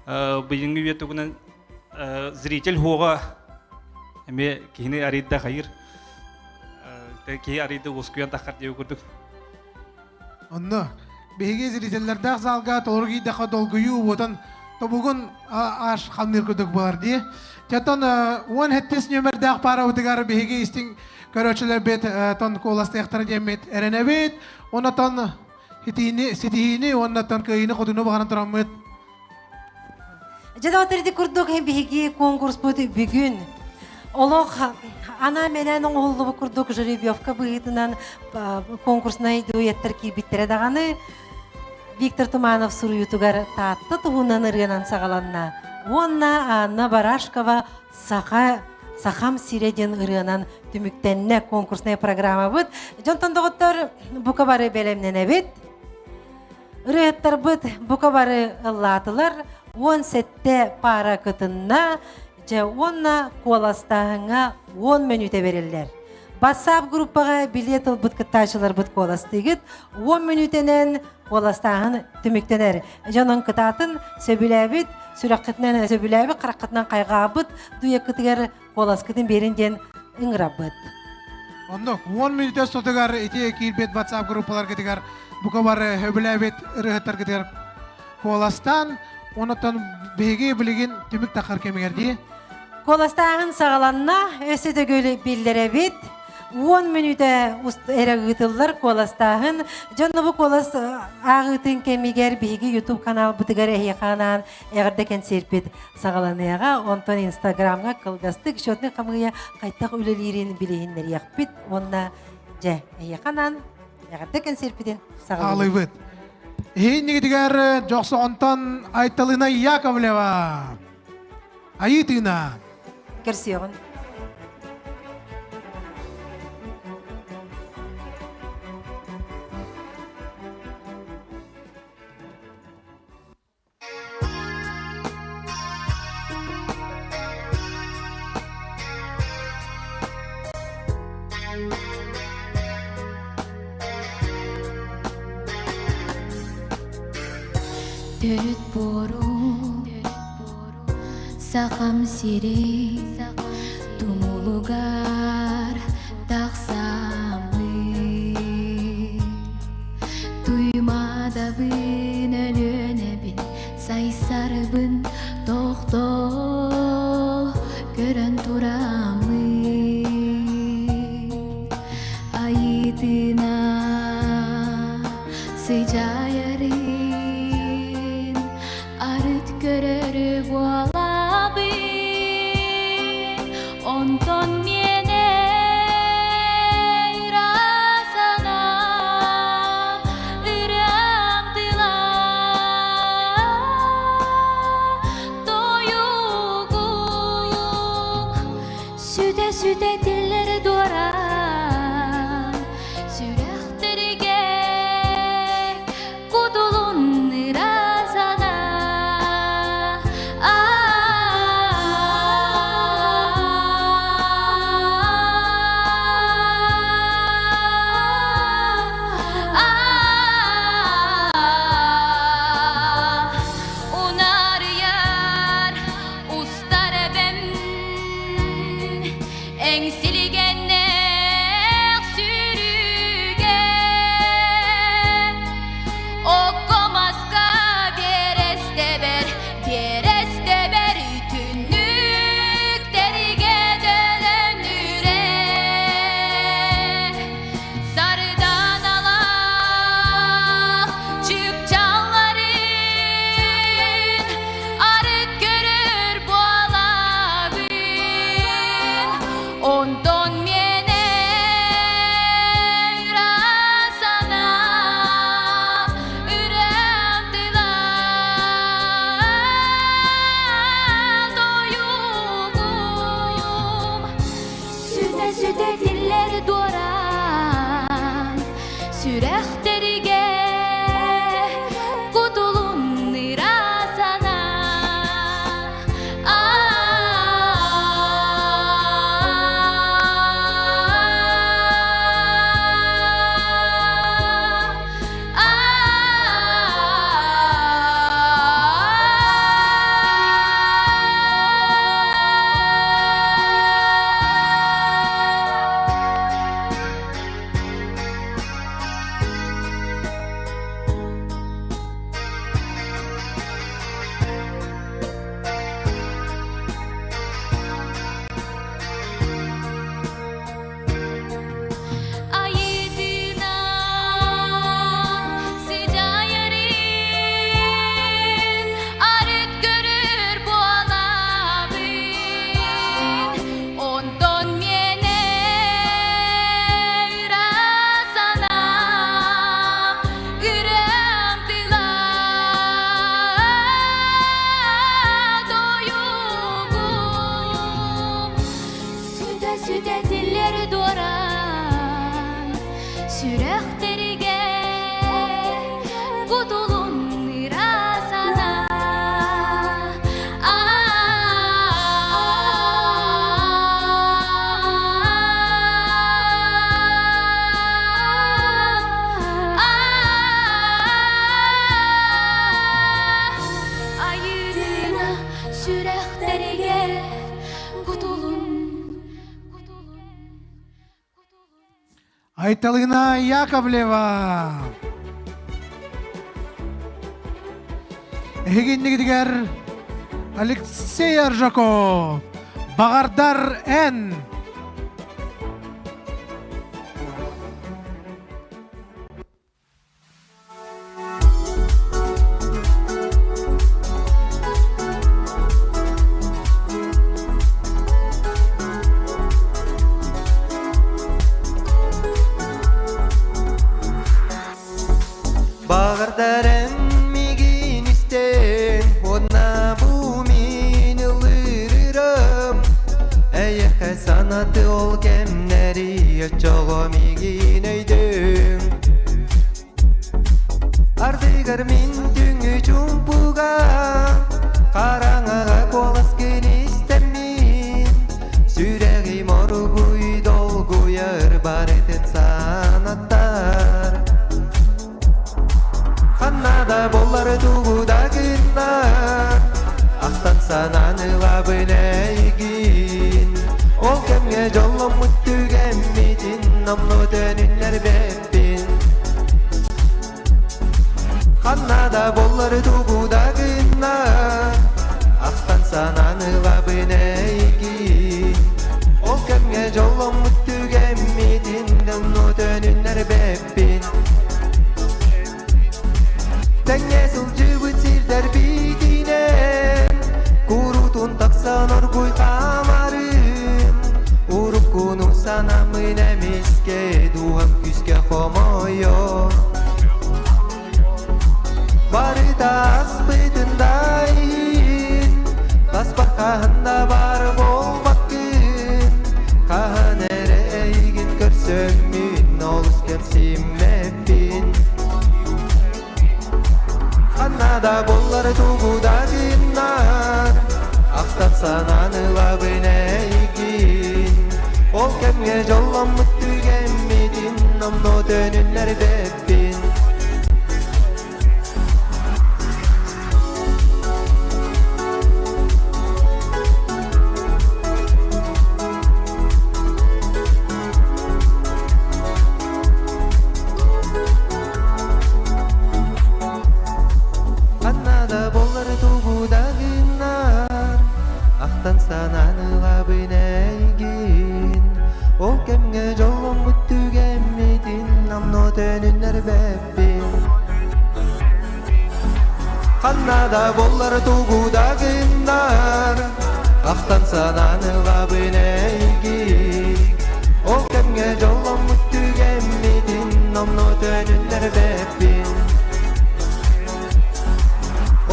быйыҥҥы үйэ тугунан зритель хуоҕа эмиэ киһини арыйда хайыр киһи арыйда уоскуйан таххар диэби курдук. Онно биһиги зрителлэрдээх залга толору киирдэххэ долгуйуу уотан тобугун аш хамныыр курдук буолар дии. Чаттан 17 нүөмэрдээх паарабытыгар биһиги истиҥ көрөөччүлэрбит тон куоластыахтара диэммит эрэнэбит. Онотон ситиһиини уонна тон кыайыыны хотуну баҕаран тураммыт. Дьэ доҕоттор курдук биһиги конкурспут бүгүн олох ана-менен оҥоһуллубут курдук жеребьевка быһыытынан конкурснай дуэттар киирбиттэрэ даҕаны Виктор Туманов суруйуутугар Таатта туһунан ырыанан саҕаланна уонна Анна Барашкова Саха Сахам сирэ диэн ырыанан түмүктэннэ конкурсная программабыт. Дьонтон доҕоттор бука бары бэлэмнэнэбит. Ырыаһыттарбыт бука бары ыллаатылар, 17 паара кытынна, дьэ уонна куоластааһыҥҥа 10 мүнүүтэ бэриллэр. Бассаап группаҕа билиэт ылбыт кыттааччыларбыт куоластыыгыт, 10 мүнүүтэнэн куоластааһын түмүктэнэр. Дьонун кытаатын сөбүлээбит, сүрэххитинэн сөбүлээбит, хараххытынан хайҕаабыт дуйаккытыгар куоласкытын биэрин диэн ыҥырабыт. Оннук, 10 мүнүүтэ сотугар ити киирбит WhatsApp группаларгытыгар бука бары сөбүлээбит ырыаһыттаргытыгар куоластаан, онотон биһиги билигин түмүк тахар кэмигэр дии. Куоластааһын саҕаланна, өссө төгүл биллэрэбит. 10 мүнүүтэ эрэ ыытыллар куоластааһын. Дьон бу куолас ааҕыытын кэмигэр биһиги YouTube каналбытыгар эһиэхэ анаан эҕэрдэ кэнсиэрпит саҕаланыаҕа. Онтон Инстаграмҥа кылгастык счетный хамыыйа хайдах үлэлиирин билиһиннэриэхпит уонна дьэ эһиэхэ анаан эҕэрдэ кэнсиэрпитин саҕалыыбыт. Иһиннигитигэр Дьохсоҕонтон Айталына Яковлева. Айыы тыына. Көрсүөҕүн. Төрүт буорум, сахам сирин тумулугар тахсаммын Туймаадабын өлүөнэбин сайсарбын тохтоо көрөн тураммын Айыытына сыдьаайарын арыт көрөрү буолабын Онтон миэнэ ыра санаам ырыам тыла тойугум сүтэ-сүтэ тиллэр дуораан сүрэхтэригэр кутулун ыра санаа. Сүрэхтэригэр кутулун ыра санаа. Айытынан сыдьаайарын арыт көрөр буолабын. Онтон миэнэ ыра санаам, ырыам тыла тойугум. Сүтэ-сүтэ тиллэр дуораан, сүрэхтэригэр кутулун ыра санаа. Айыына сүрэхтэригэр кутулун. Айталина Яковлева. Эһигиннигитигэр Алексей Аржаков. Бағардар Н. Бағардар эн мигин истэн, уонна бу мин ылырырым. Эйэхэ санаты ол кэмнэри оччоҕо мигин өйдөҥ. Ардыгар мин түҥү чумпуга, хараҥаҕа куоласкын истэммин, сүрэҕим оргуй долгуйар барытын санаттар. Ханна да буоллар тугу да гыннар, ахтан санаан ылабын эйигин. Ол кэмҥэ дьолломмут түгэммитин номнуо төнүннэрбэппин. Ханна да буоллар тугу да гыннар, ахтан санаан ылабын эйигин. Ол кэмҥэ дьолломмут түгэммитин номнуо төнүннэрбэппин. Тэҥҥэ сылдьыбыт сирдэрбитинэн куруутун тахсан оргуй хаамарым уруккуну санаммын эмискэ дууһам күүскэ хомойо барыта аспытын да иһин таспар хаһан да баар буолбаккын хаһан эрэ эйигин көрсөммүн олус кэмсиммэппин Ханна да буоллар тугу да гыннар, ахтан санаан ылабын эйигин. Ол кэмҥэ дьолломмут түгэммитин номнуо төнүннэрбэппин. Ханна да буоллар тугу да гыннар, ахтан санаан ылабын эйигин. Ол кэмҥэ дьолломмут түгэммитин номнуо төнүннэрбэппин. Ханна да буоллар тугу да гыннар, ахтан санаан ылабын эйигин. Ол кэмҥэ дьолломмут түгэммитин номнуо төнүннэрбэппин.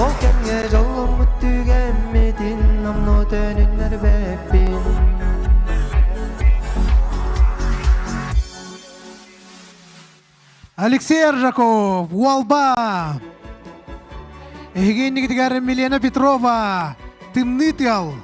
Ол кэмҥэ дьолломмут түгэммитин номнуо төнүннэрбэппин. Алексей Аржаков, Уолба. Эһиги иннигитигэр Милена Петрова, Тымныы тыал.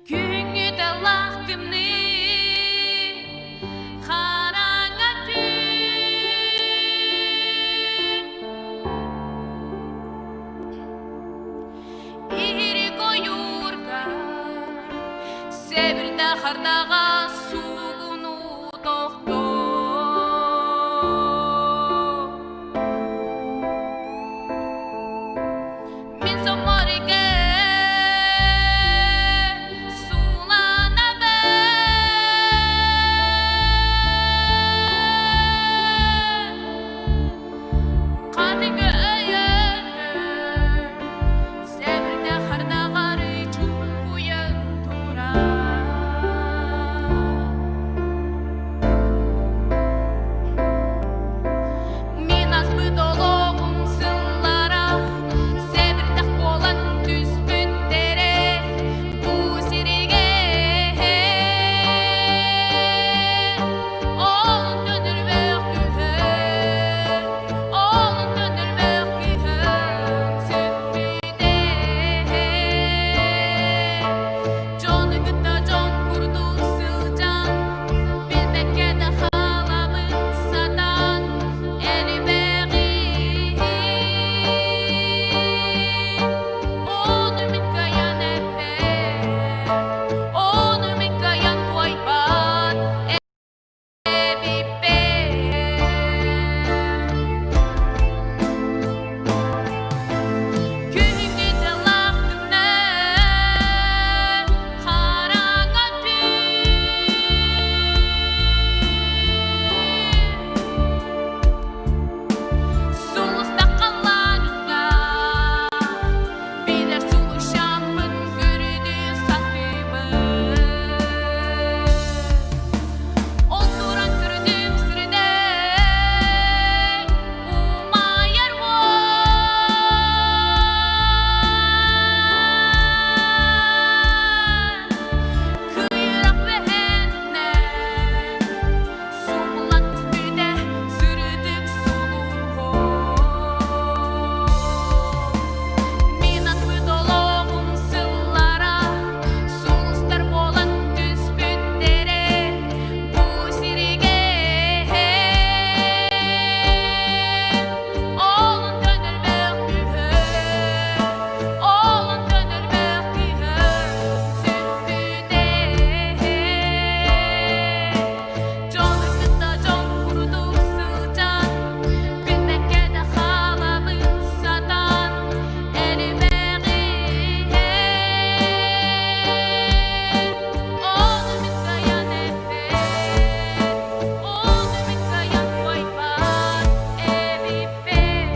Күһүҥҥү талах тымныы хараҥа түүн Иһирик ойуурга сэбирдэх ардаҕа суугуну тохтоо. Мин соморике суланабын Хатыҥы өйөнөн сэбирдэх ардаҕар чуҥкуйан турар. Мин аспыт олоҕум сыллара сэбирдэх буолан түспүттэрэ бу сиригэ Олунтан өлбөх күһүн, олунтан өлбөх күһүн сүппүтэ. Дьону кытта дьон курдук сылдьан, билбэккэ да хаалабын сатаан элбэҕи. Ону мин кыайан эппэт, ону мин кыайан туойбат эбиппин. Күһүҥҥү талах тымныы хараҥа түүн Сулустах халлааҥҥа билэр сулушаммын көрүдүү сатыыбын. Ол туран көрдүм сирдэ умайар уот. Кыйрах бэһэннэ сууллан түстүтэ сүрүтүк сулуһу. Мин аспыт олоҕум сыллара сулустар буолан түспүттэрэ бу сиригэ. Олунтан өлбөх күһүн, олунтан өлбөх күһүн сүппүтэ. Дьону кытта дьон курдук сылдьан, билбэккэ да хаалабын сатаан элбэҕи. Ону мин кыайан эппэт, ону мин кыайан туойбат эбиппин.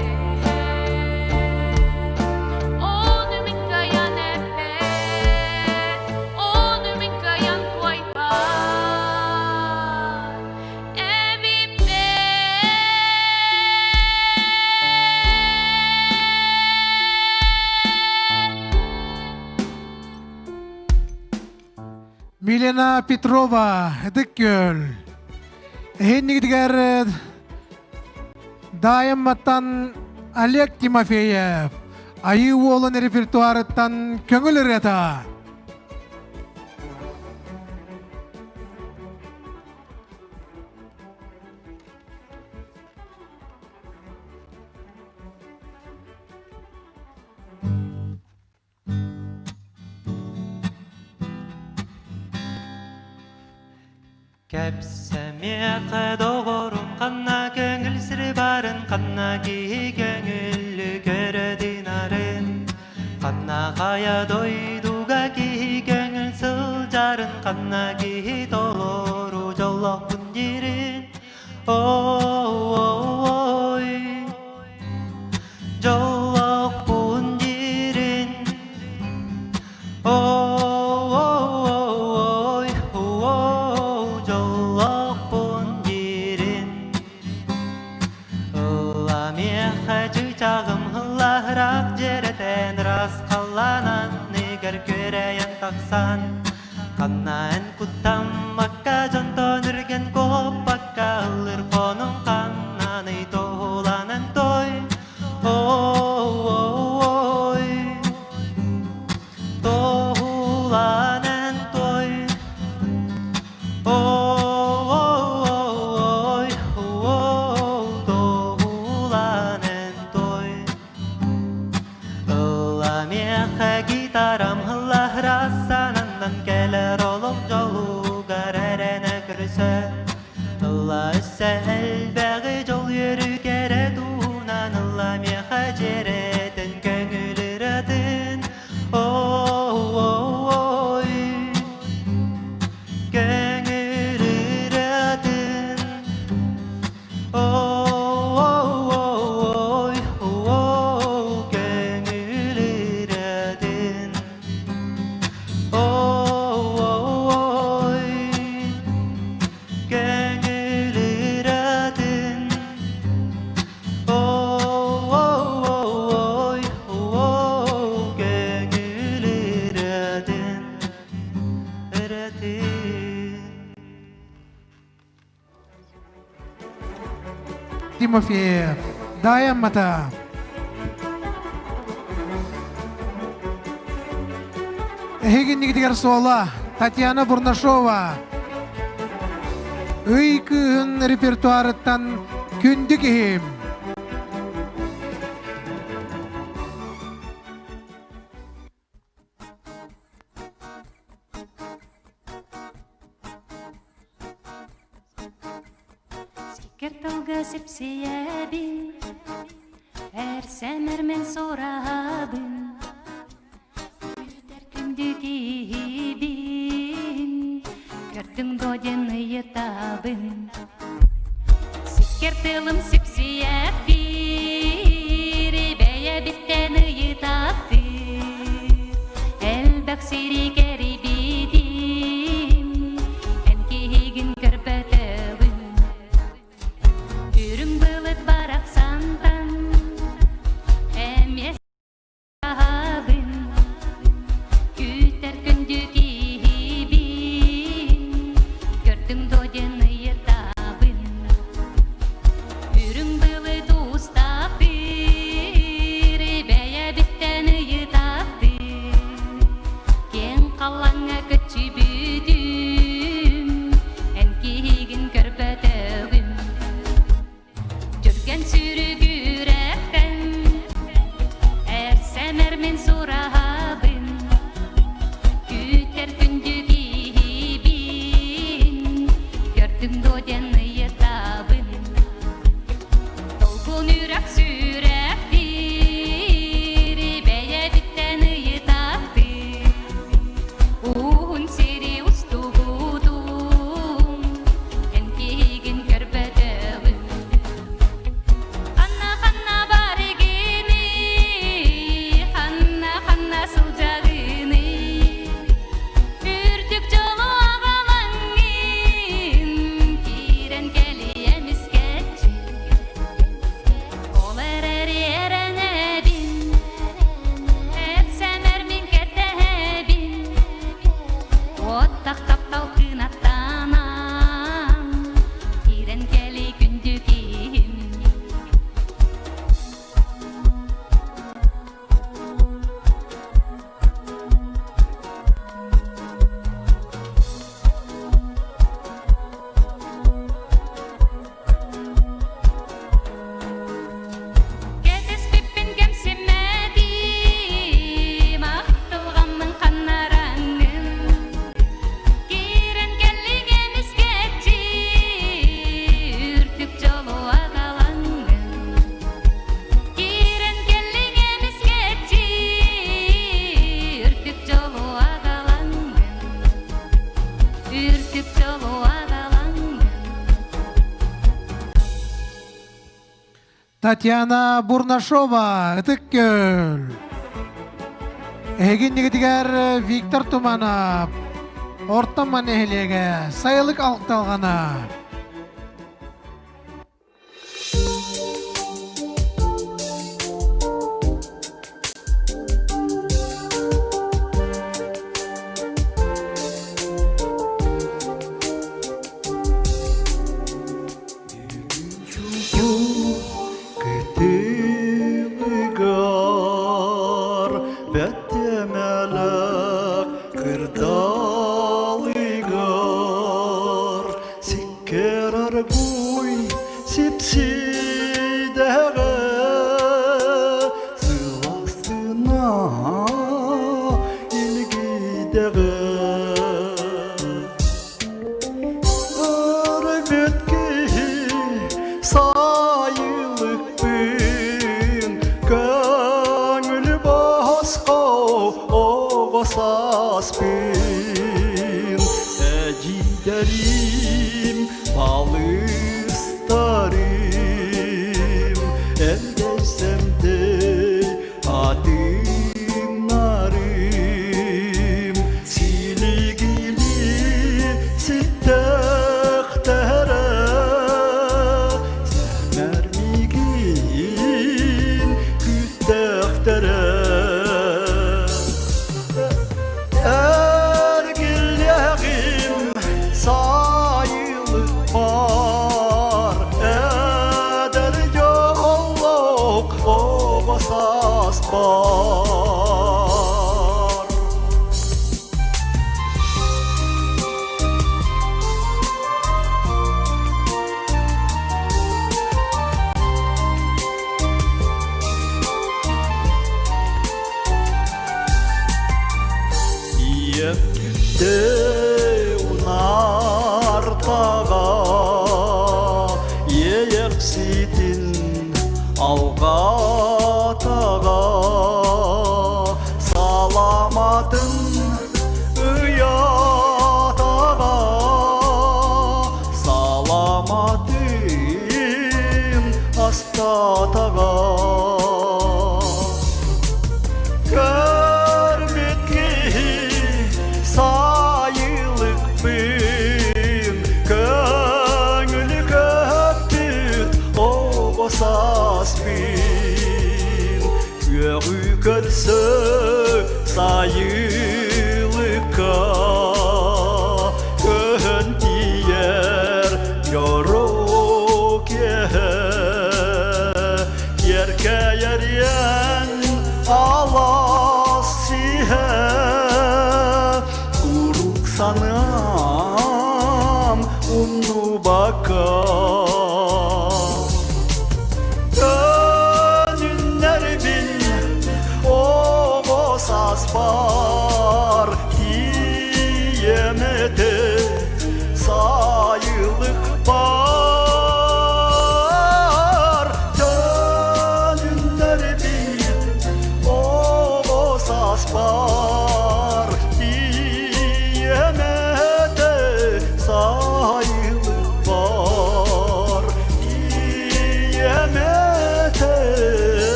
Ону мин кыайан эппэт, ону мин кыайан туойбат эбиппин. Милена Петрова, Ытык Күөл. Эһиннигитигэр Дайымматтан Олег Тимофеев Айыы уолун репертуарыттан көҥүл ырыата. Кэпсэмиэхэ доҕорум ханна көҥүл сири барын, ханна киһи көҥүллү көрө динарын, ханна хайа дойдуга киһи көҥүл сылдьарын, ханна киһи толору дьоллоохпун диирин. Ой, дьоллоохпун диирин. Ой, дьоллоохпун диирин. миэхэ чыычааҕым ыллаһыраах дьэрэтэн ыраас халлаанан игэр күөрэйэн тахсан Ханна эн куттаммакка дьонтон үргэн куоппакка ыллыр хонуҥ ханнаный туһуланан той ой туһуланан той ой туһуланан той Ылла миэхэ гитарам ыллаһырассананнан кэлэр олох дьолугар эрэнэ көрсө Ылла өссө элбэҕи дьол үөрүү кэрэ туһунан ылла миэхэ дьиэрэтин көҥүл ырыатын Ой көҥүл ырыатын Ой, көҥүл ырыатын Ой, көҥүл ырыатын Ой, көҥүл ырыатын ырыатын Тимофеев, Дайан Мата. Эһигиннигитигэр суола Татьяна Бурнашова. Ый кыыһын репертуарыттан күндү киһим. Сиккэр тылга сипсийэбин, эр сэмэрмин сураһабын, Күтэр күндү киһибин, көрдүҥ дуо диэн ыйытабын. Сиккэр тылым сипсийэбин, бэйэбиттэн ыйытаттыр, Элбэх сири кэрийбитим, эн киһигин көрбөтөҕүм. Үрүҥ былыт барахсантан эмиэ саһабын, күүтэр күндү киһибин, көрдүҥ дуо диэн ыйытабын. Үрүҥ былыт уустаахтыыр, бэйэбиттэн ыйытаахтыыр, киэҥ халлааҥҥа көччүйбүтүм, эн киһигин көрбөтөҕүм. Түргэн сүрүгүрэхтэн эр сэмэр мин сураһабын, күүтэр күндү киһибин, көрдүҥ дуо диэн ыйытабын. Долгун үрэх сүрэхтиир, бэйэбиттэн ыйытаахтыыр, уһун сири устубутум, эн киһигин көрбөтөҕүм. Ханна-ханна бар игиний, ханна-ханна сылдьаҕыный, үрдүк дьолу аҕалаҥҥын, киирэн кэлиэм искэччи. Ол эрээри эрэнэбин, эр мин кэтэһэбин, уоттах таптал кынаттанан, киирэн кэли күндү киһим. Кэтэспиппин кэмсиммэтим, ахтылҕаммын ханнараҥҥын. Киирэн кэллиҥ эмискэччи, үрдүк дьолу аҕалаҥҥын. Киирэн кэллиҥ эмискэччи, үрдүк дьолу аҕалаҥҥын. Үрдүк дьолу аҕалаҥҥын. Татьяна Бурнашова, Ытык Күөл. Эһигиннигитигэр Виктор Туманов, Орто нэһилиэгэ, Сайылык алталҕана. Сидэҕэ сыластына илгидэҕэ Өрбүт киһи сайылыкпын көҥүл босхо оҕо сааспын Эдьиийдэрим балыстарым элгэйсэмтэй атыҥнарым силигили ситтэхтэрэ сэмэр миигин күттэхтэрэ Эргиллиэҕим сайылыкпар эдэр дьоллоох оҕо сааспар. Ийэм унартаҕа иэйэхситин алҕатаҕа саламатын ыйатаҕа саламатын астатаҕа Көрбүт киһи сайылыкпын көҥүлү көппүт оҕо сааспын күөҕү көрсө сайылыкка көһөн тиийэр дьоро киэһэ Киэркэйэриэн алаас сиһэ куруук санаам умнубакка Төнүннэрбин оҕо сааспар тиийэм этэ сайылык бар төнүннэрбин оҕо сааспар тиийэм этэ сайылык бар тиийэм этэ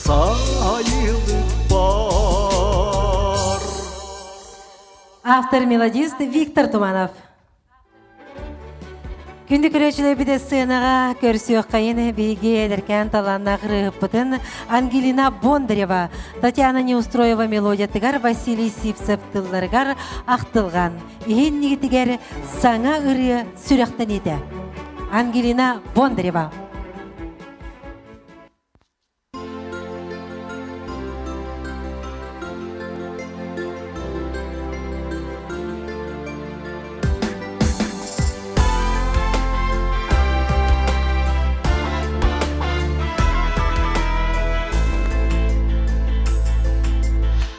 сайылык бар Автор-мелодист Виктор Туманов. Күндү көрөөччүлэрбит сценаҕа көрсүөххэйин биһиги эдэркээн талааннаах ырыаһыппытын Ангелина Бондарева, Татьяна Неустроева мелодиятыгар Василий Сивцев тылларыгар ахтылҕан иһин нигитигэр саҥа ырыа сүрэхтэниитэ. Ангелина Бондарева.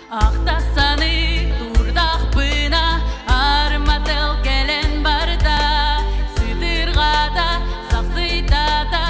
Ахтасаны турдахпына арматыл кэлэн барда, сытырҕата, сахсыйтата.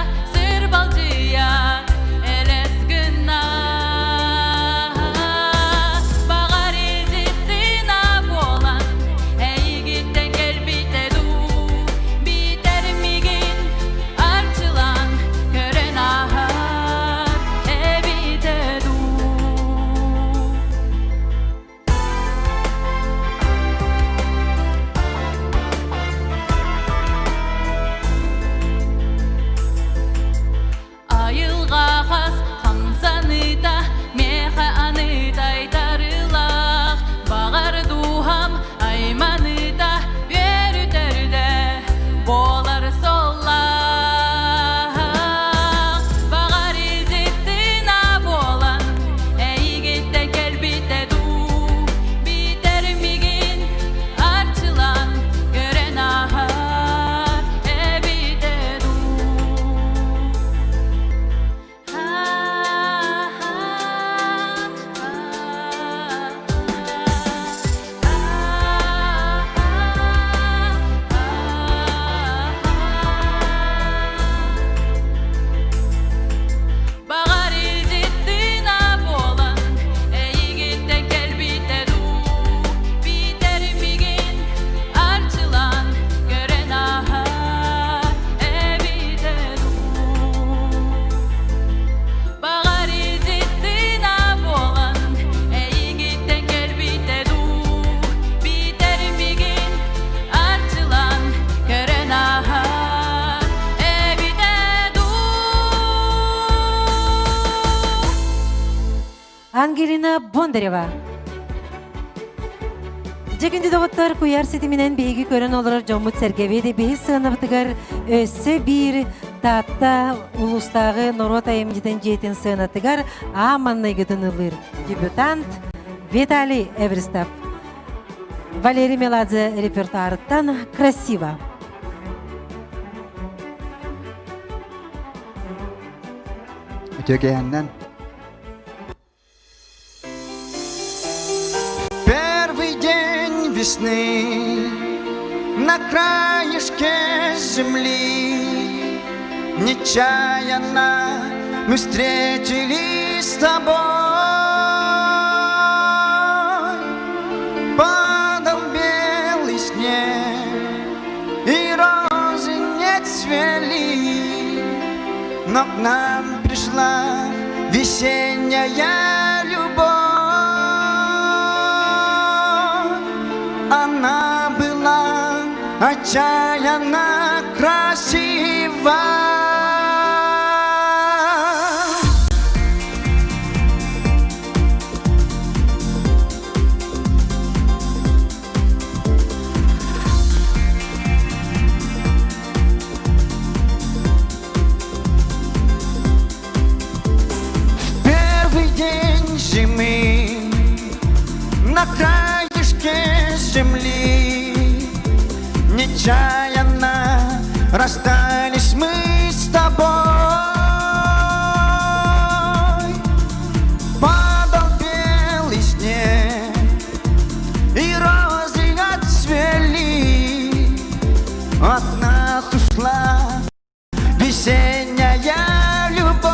Ангелина Бондарева. Дьэ күндү доҕоттор, куйаар ситиминэн биһиги көрөн олорор дьоммут сэргэбит биһи сыанабытыгар өссө биир Таатта улуустааҕы норуот айымньытын дьиэтин сыанатыгар аа маннайгытын ылыыр дебютант Виталий Эверстов. Валерий Меладзе репертуарыттан «Красиво». Үтүөкэһэннэн Первый день весны на краешке земли Нечаянно мы встретились с тобой. Падал белый снег, и розы не цвели, Но к нам пришла весенняя любовь. Она была отчаянно красива. В первый день зимы на краешке земли Нечаянно расстались мы с тобой. Падал белый снег, и розы отцвели. От нас ушла весенняя любовь.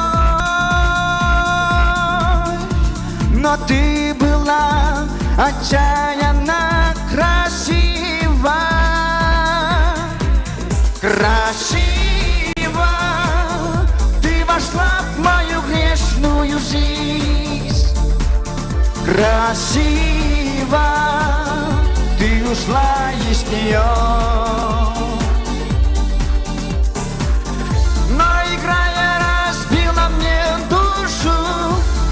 Но ты была отчаянно красива. Красиво ты вошла в мою грешную жизнь. Красиво ты ушла из нее. Но играя разбила мне душу,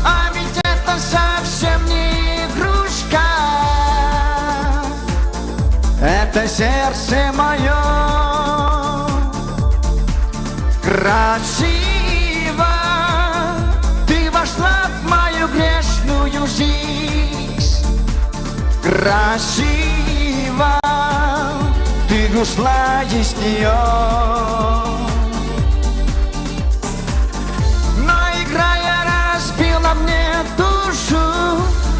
а ведь это совсем не игрушка. Это сердце мое. Красиво ты вошла в мою грешную жизнь. Красиво ты ушла из нее. Но играя разбила мне душу,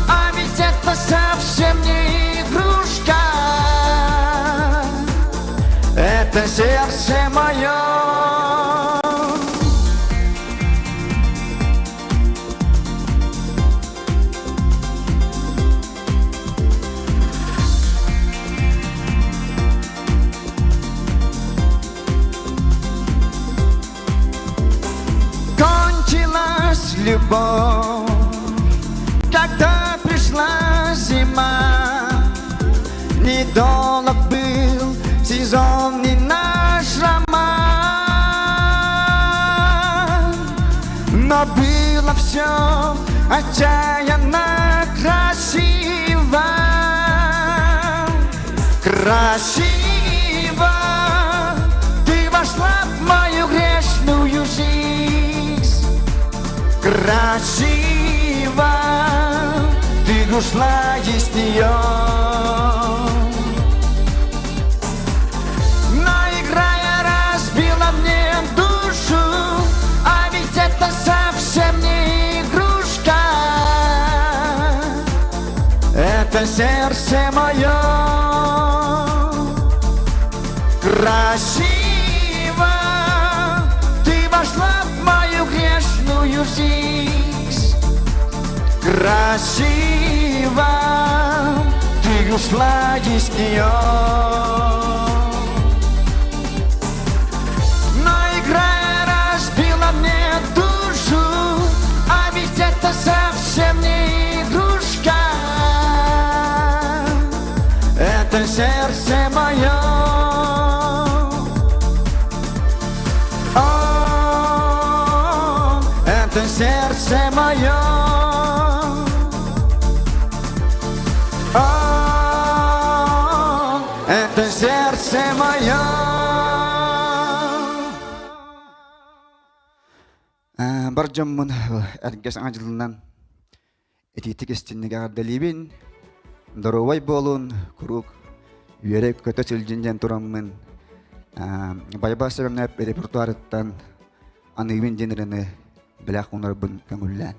а ведь это совсем не игрушка. Это сердце мое. Кончилась любовь, когда пришла зима. Недолг был сезонный наш роман, Но было все отчаянно красиво. Красиво ты вошла в мою грешную жизнь. Красиво ты ушла из нее. Но играя разбила мне душу, а ведь это совсем не игрушка. Это сердце мое. Красиво ты вошла в мою грешную жизнь. Красиво ты ушла из нее. Но играя разбила мне душу, а ведь это совсем не игрушка. Это сердце мое. О, это сердце мое. Бар дьоммун эргэ саҥа дьылынан итиитик истинник эҕэрдэлиибин. Доруобай буолун, куруук үөрэ-көтө сылдьын диэн тураммын Байбаас Сэмэнэп репертуарыттан аныыбын диэн ырыаны бэлэх уунарбын көҥүллээн.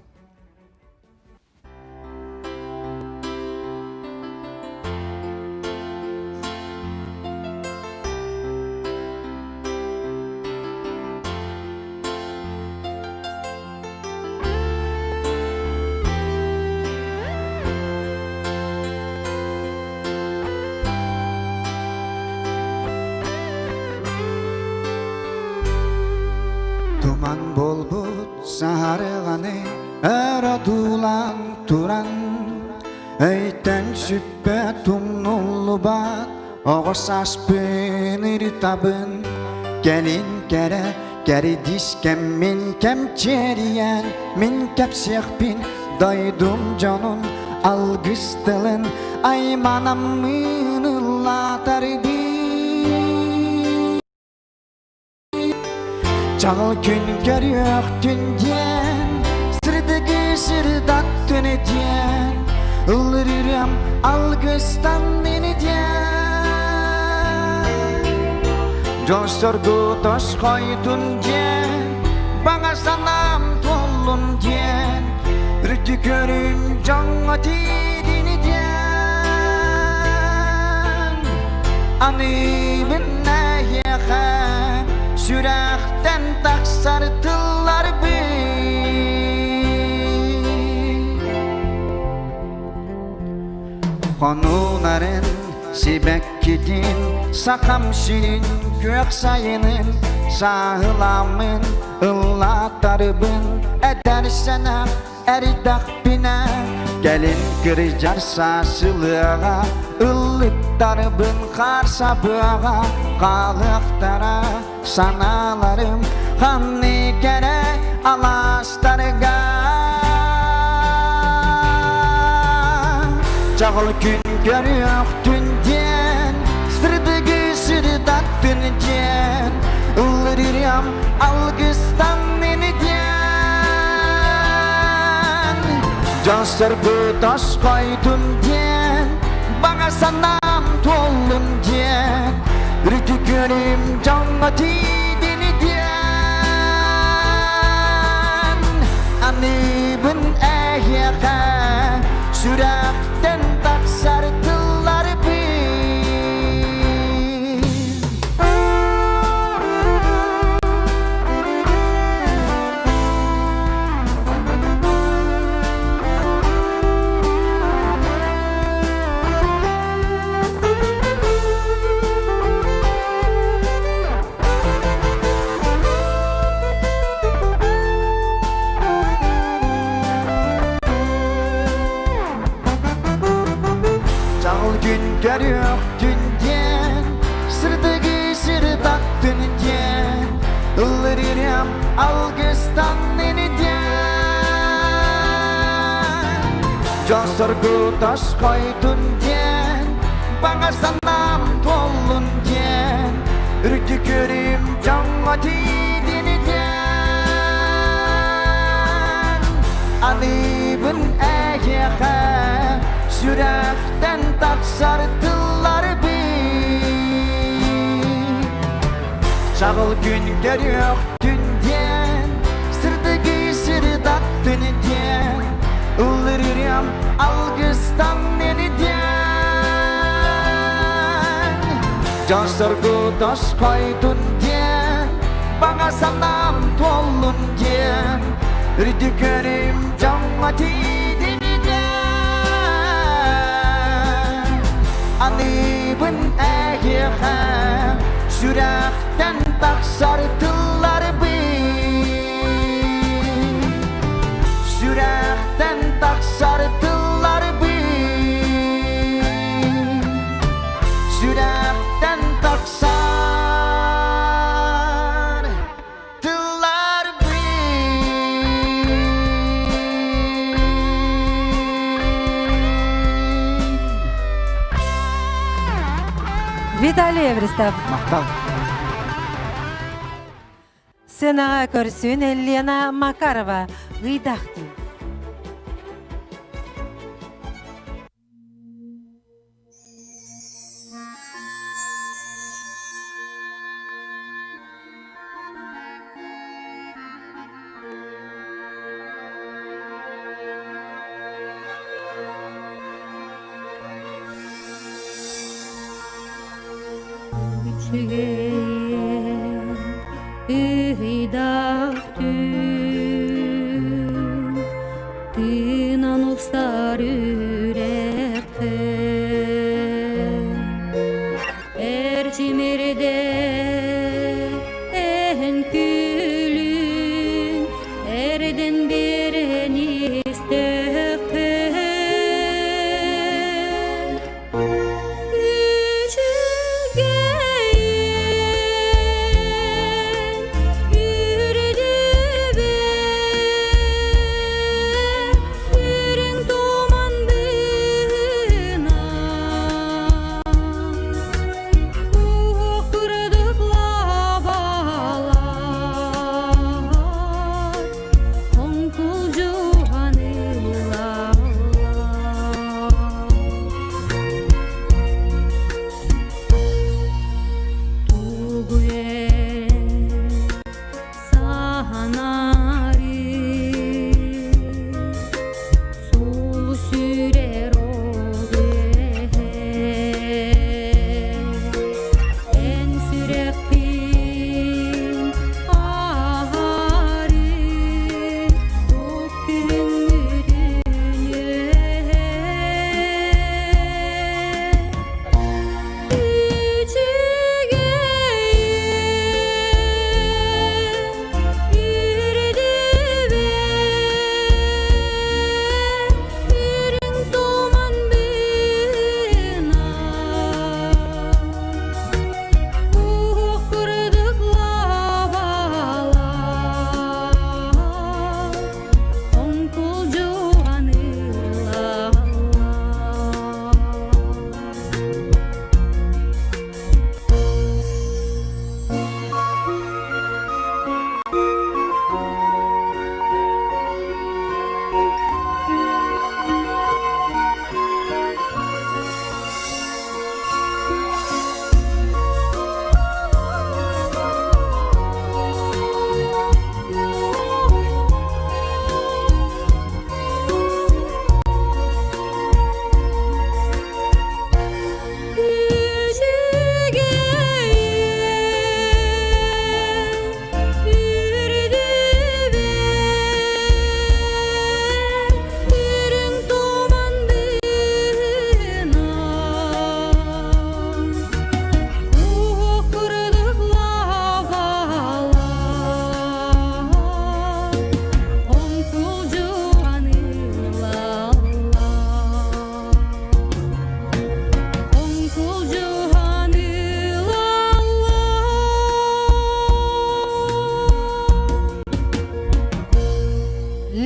Туман буолбут саһарҕаны өрө туулаан туран Өйтөн сүппэт умнуллубат оҕо сааспын ырытабын Кэлин кэрэ кэрдиис кэммин кэмчиэрийэн мин кэпсиэхпин дойдум дьонун алгыс тылын айманаммын ыллаатардыы Чаҕыл күн көрүөхтүн диэн, сырдыгы сырдаттын диэн, ыллырырым алгыстан мини диэн. Дьон соргу тосхойдун диэн, баҕа санаам туоллун диэн, үрдүкөрүм дьоҥҥо тиийдини диэн. Аныыбын эйиэхэ сүрэхтэн тахсар тылларбын Хонууларын сибэккитин сахам сирин күөх сайынын сааһыламмын ыллаатарбын эдэр сэнэх эрдэхпинэ кэлин кырдьар саасылыаҕа ыллыктарбын хаар сабыаҕа хаалыахтара санааларым ханнык эрэ алаастарга чаҕыл күн көрүөхтүн диэн сырдыгы сырдаттын диэн ыллырырым алгыстан мини диэн Дьон тосхойдун диэн баҕа санаам туоллун диэн үрдүкүрүм дьоҥҥо тиийдини диэн аныыбын эһиэхэ сүрэхтэн тахсар тылларбын. Чаҕыл күн көрүөхтүн диэн, сырдыгы сырдаттын диэн, ыллырырым алгыстан диэн. Дьон соргу тосхойдун диэн, баҕа санаам туоллун диэн, үрдүкүрүм дьоҥҥо тиийдин диэн. Аныыбын эйиэхэ сүрэхтэн тахсар тылларбын. Чаҕыл күн көрүөхтүн диэн, сырдыгы сырдаттын диэн, ыллырырым алгыстан мени диэн. Дьон соргу тосхойдун диэн, баҕа санаам туоллун диэн, үрдүкөрүм дьоҥҥо тиийдин диэн. Аныыбын эһиэхэ сүрэхтэн тахсар тылларбын Сүрэхтэн тахсар тылларбын Сүрэхтэн тахсар тылларбын. Виталий Эверестов. Махтал. Сценаҕа көрсүн Лена Макарова ыйдахтыы. Үчүгэй ыйдах түүн тыынан устар үрэххэ Эрчимирде эн күлүн эрден берен истэххэ Эн сүрэхпин аһары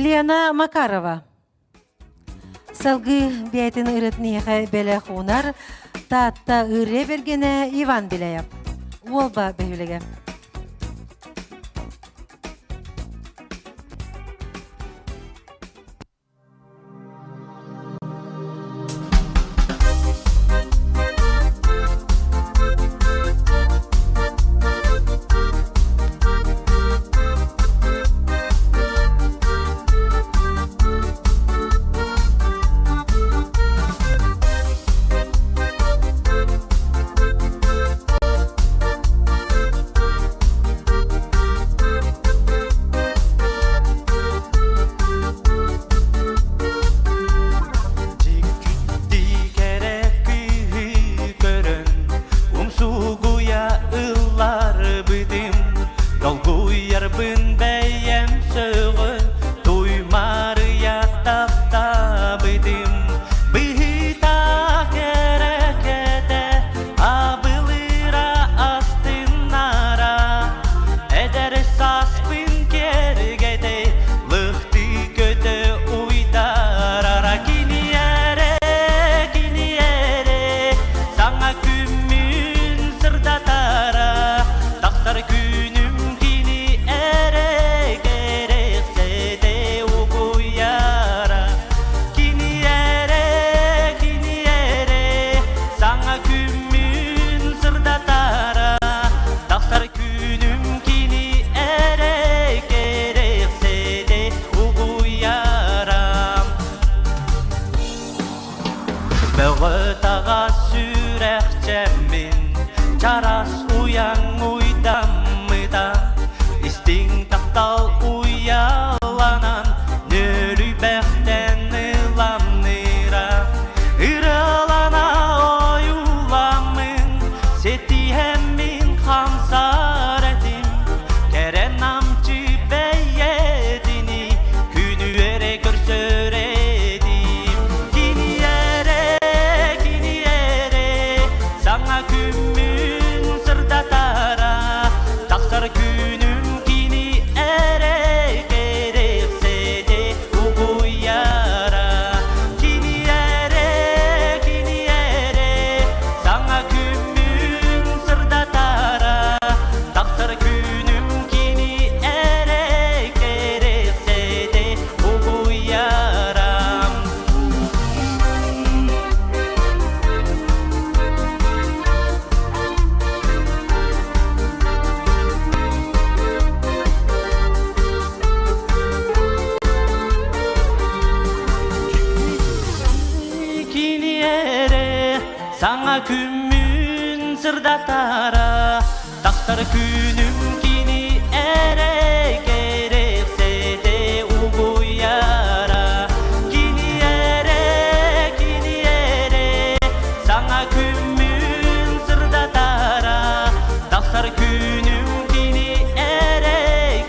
Лена Макарова. Салгыы бэйэтин ырытныйха бэлэх уунар Таатта ырыа бергенэ Иван Беляев. Уолба бөһүлэгэ. Дьикти кэрэ кыыһы көрөн, умсугуйа ылларбытым, долгуйарбын бэйэм сөҕөн, туймарыйа таптаабытым. Быһыта кэрэкэтэ, абылыра астыннара, эдэр сааспын кэргэтэ, лыхты көтө уйдарара киниэрэ, киниэрэ, саҥа күммүн сырдатара, тахсар күнүм кини Саҥа күммүн сырдатара, тахсар күнүм кини эрэ кэрэхсэтэ угуйара. Кини эрэ, кини эрэ, саҥа күммүн сырдатара, тахсар күнүм кини эрэ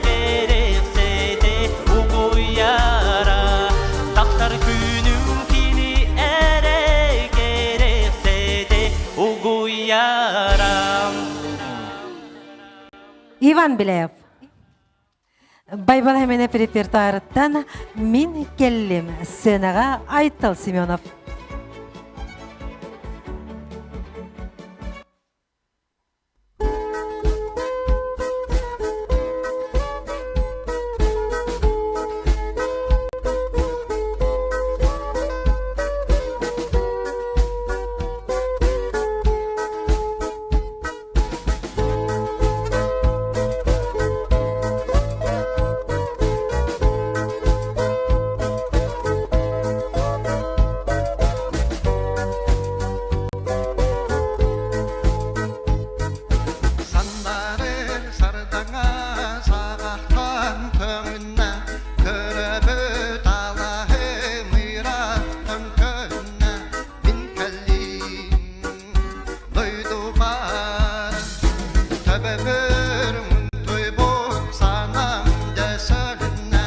кэрэхсэтэ угуйара. Тахсар күнүм кини эрэ кэрэхсэтэ угуйара. Иван Беляев. Байбал Хеменеп репертуарыттан Мин келлим сценаға Айтал Семенов. Сандары сардаҥа саҕахтан көҥүннэ, Көрөбүт алаһым ыраахтан көннө, Мин кэллим дойдубар. Төбөбөр мунтуйбут санам дьэ сөлүннэ,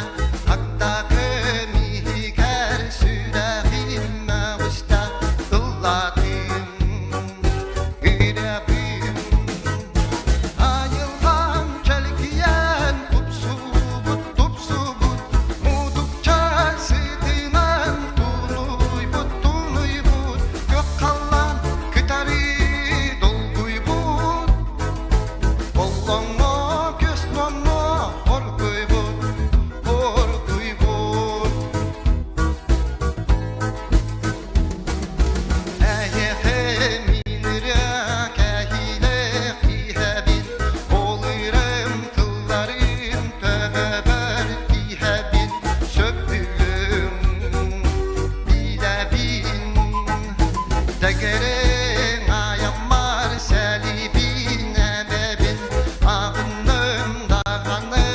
Агдакым иһигэр сүрэҕим мөҕүстэ, Ыллатым Үрэбин айылҕам чэлгийэн тупсубут, тупсубут, мутукча сытынан тунуйбут, тунуйбут, көх халлаан кытары долгуйбут, боллоҥҥо көс номно оргуйбут, оргуйбут. Эйиэхэ мин ырыа кэһиилээх иһэбин, Ол ырыам тылларын төбөбөр тииһэбин, Сөбүлүҥ билэбин, Дэгэрин айаммар сэлибин эбэбин, Аҕынным даҕаны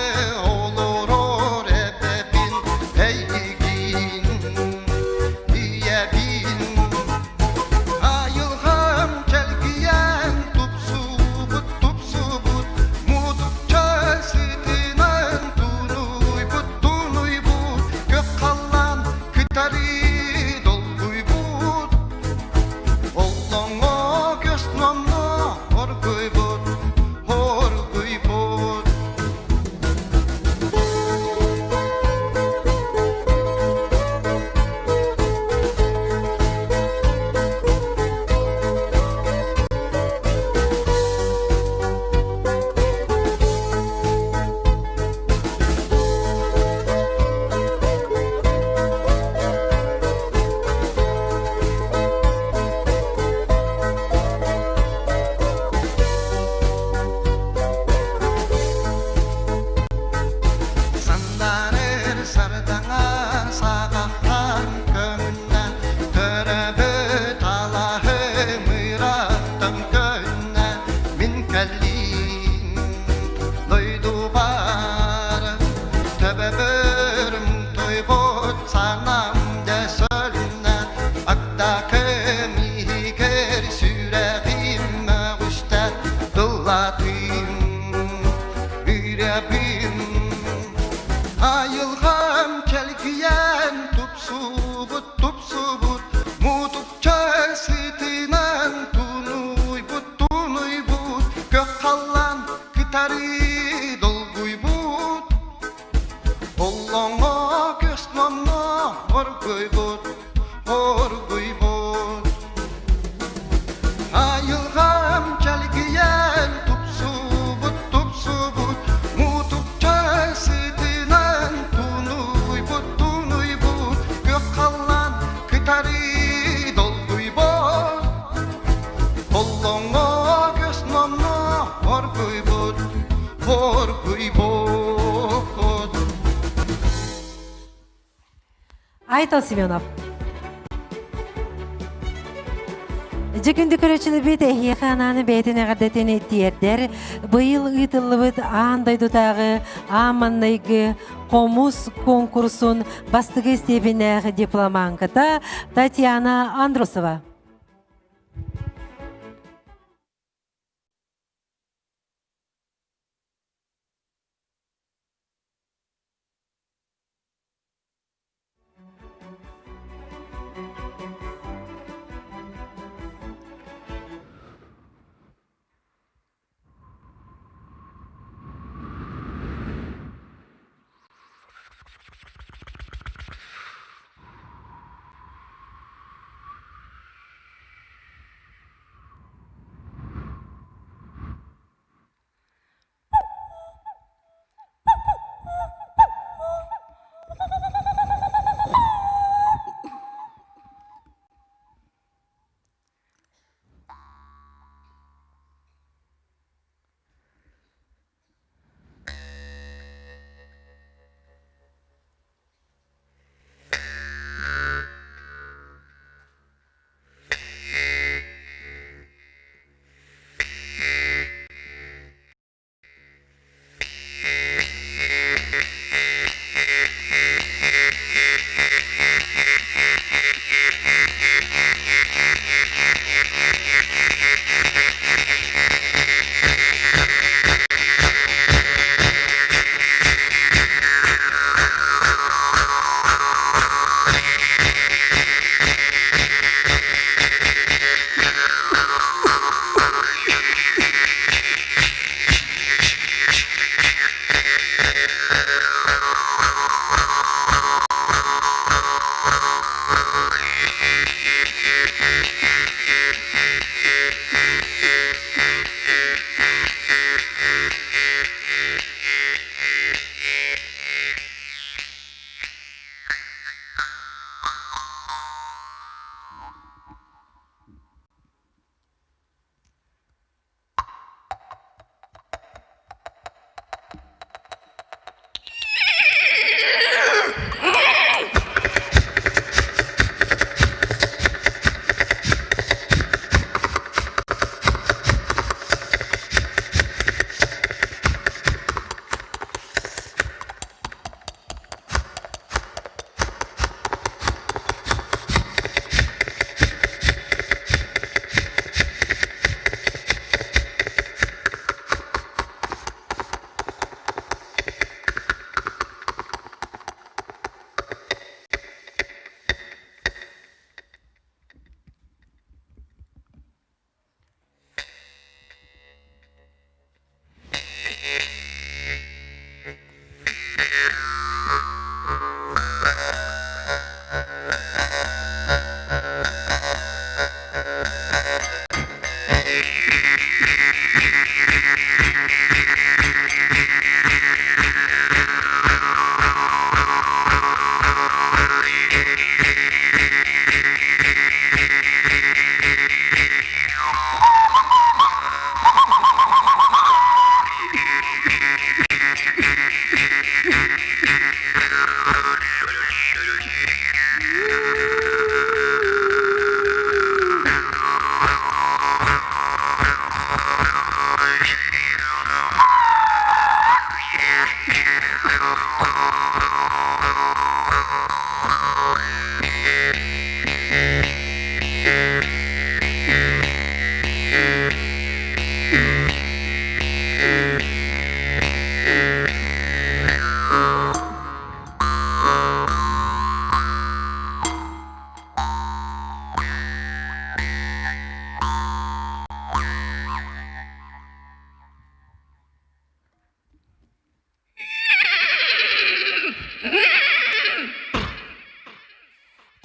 олорор эбэбин, Эйигин ийэбин Айылҕам чэлгийэн тупсубут, тупсубут, Мутукча сытынан тунуйбут, тунуйбут, Көх халлаан кытары долгуйбут, Оллоҥҥо көс номно оргуйбут, оргуйбут. Сандарыр сардаҥа саҕахтан көҥүннэ, Төрөбүт алаһым ыраахтан көннө, Мин кэллим дойдубар, Төбөбөр тойбут санам дьэ сөлүннэ, Агдакым иһигэр сүрэҕим мөҕүстэ, Тыллатым Үрэбин айылҕам чэлгийэн тупсубут, тупсубут, мутукча сытынан тунуйбут, тунуйбут, көх халлаан кытары долгуйбут, оллоҥо көс номно оргуйбут, оргуйбут. Айылҕам чэлгийэн тупсубут, тупсубут, мутукча сытынан тунуйбут, тунуйбут, күөх халлаан кытары долгуйбут, Оллоҥҥо көс номно оргуйбут, оргуйбут. Айтал Семенов. Дьэ күндү көрөөччүлэрбит эһиэхэ анааны бэйэтин эҕэрдэтин тиэрдэр. Быйыл ыытыллыбыт аан дойдутааҕы аан маннайгы хомус конкурсун бастакы степеннээх дипломанката Татьяна Андросова.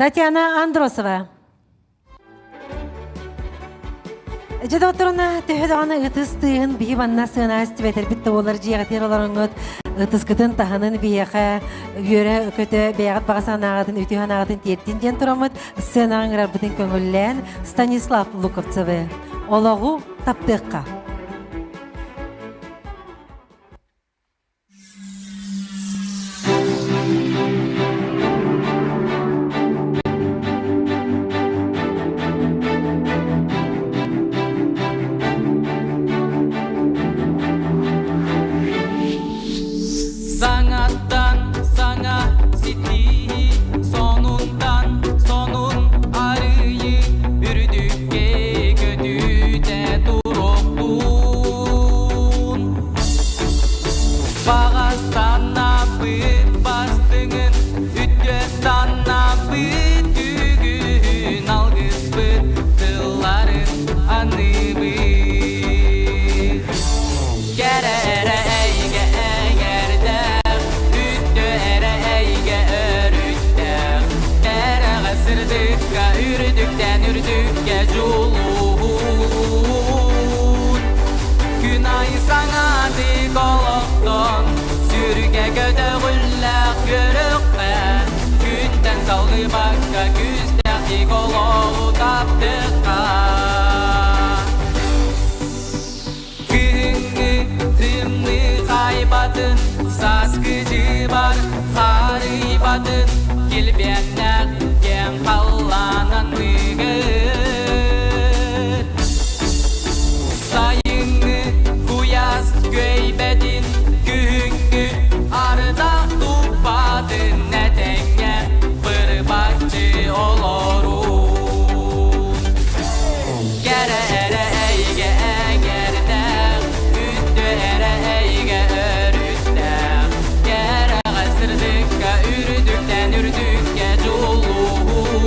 Татьяна Андросова. Дьэ доҕотторуна төһө даҕаны ытыс тыаһын биһи манна сыана истибэтэрбит да буолар дьиэҕитигэр олороҥҥут ытыскытын таһынын биһиэхэ үөрэ көтө бэйэҕит баҕа санааҕытын үтүө санааҕытын тиэртин диэн тураммыт сценаҕа ыҥырарбытын көҥүллээн Станислав Луковцевы олоҕу таптыахха. Саҥаттан саҥа ситиһии, сонунтан сонун арыйыы, үрдүккэ көтүтэ туруохтун. Баҕа санаабыт бастыҥын, үтүө санаабыт үгүһүн алгыспыт тылларын аныыбыт. Кэрэ эрэ эйгэ эҥэрдээх, үтүө эрэ эйгэ өрүттээх, кэрэҕэ сырдыкка үрдүктэн үрдүккэ дьулуһун. Күн айы саҥатык олохтон, сүргэ көтөҕүллээх көрөххө, күнтэн салгыбакка күүстээхтик олоҕу таптыхха. Күһүҥҥү тымныы хайбатын, сааскы дьыбар харыйбатын, килбиэннээх киэҥ халлаан анныгар. Сайыҥҥы куйаас күөйбэтин, күһүҥҥү ардах туппатын этэҥҥэ бырбаччы олоруу. Кэрэ эрэ эйгэ эҥэрдээх, үтүө эрэ эйгэ өрүттээх, кэрэҕэ сырдыкка үрдүктэн үрдүккэ дьулуһун.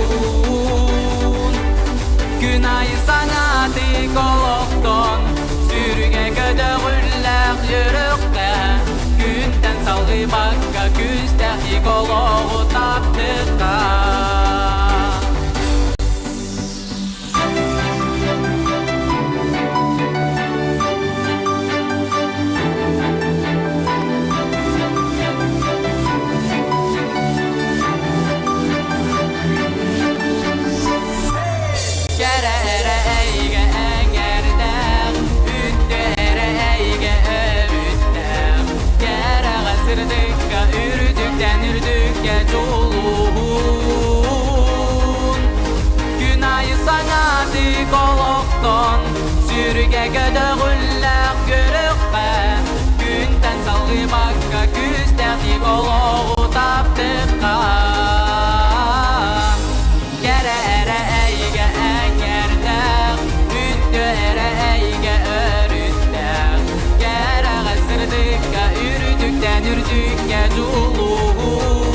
Күн айы саҥатык олохтон, сүргэ көтөҕүллээх үөрөххэ, күнтэн салгыбакка күүстээхтик олоҕу таптыхха. Кэрэ эрэ эйгэ эҥэрдээх, үтүө эрэ эйгэ өрүттээх, кэрэҕэ сырдыкка үрдүктэн үрдүккэ дьулуһун. Күн айы саҥатык олохтон, сүргэ көтөҕүллээх көрөххө, күнтэн салгыбакка күүстээхтик олоҕу таптыхха. Кэрэ эрэ эйгэ эҥэрдээх, үтүө эрэ эйгэ өрүттээх, кэрэҕэ сырдыкка үрдүктэн үрдүккэ дьулуһун.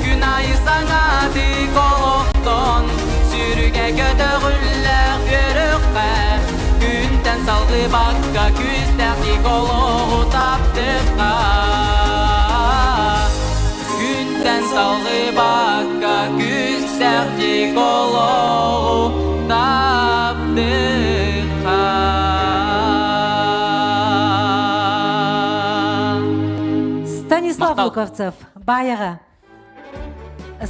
Күн айы саҥатык олохтон, сүргэ көтөҕүллээх үөрөххэ, күнтэн салгыбакка күүстээхтик олоҕу таптыхха. Күнтэн салгыбакка күүстээхтик олоҕу таптыхха. Станислав Луковцев, Баайаҕа.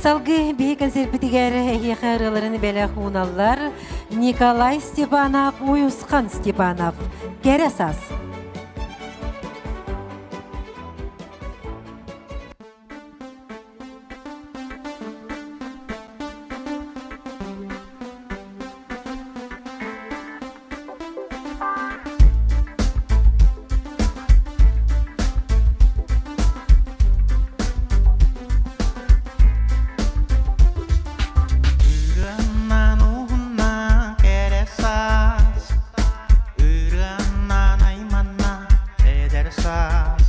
Салгыы биһи концерпитигэр эһиэхэ ырыаларын бэлэх ууналлар Николай Степанов, Уйусхан Степанов. Кэрэ саас. Ырыаннан уһунна кэрэ саас, ырыаннан айманна эдэр саас.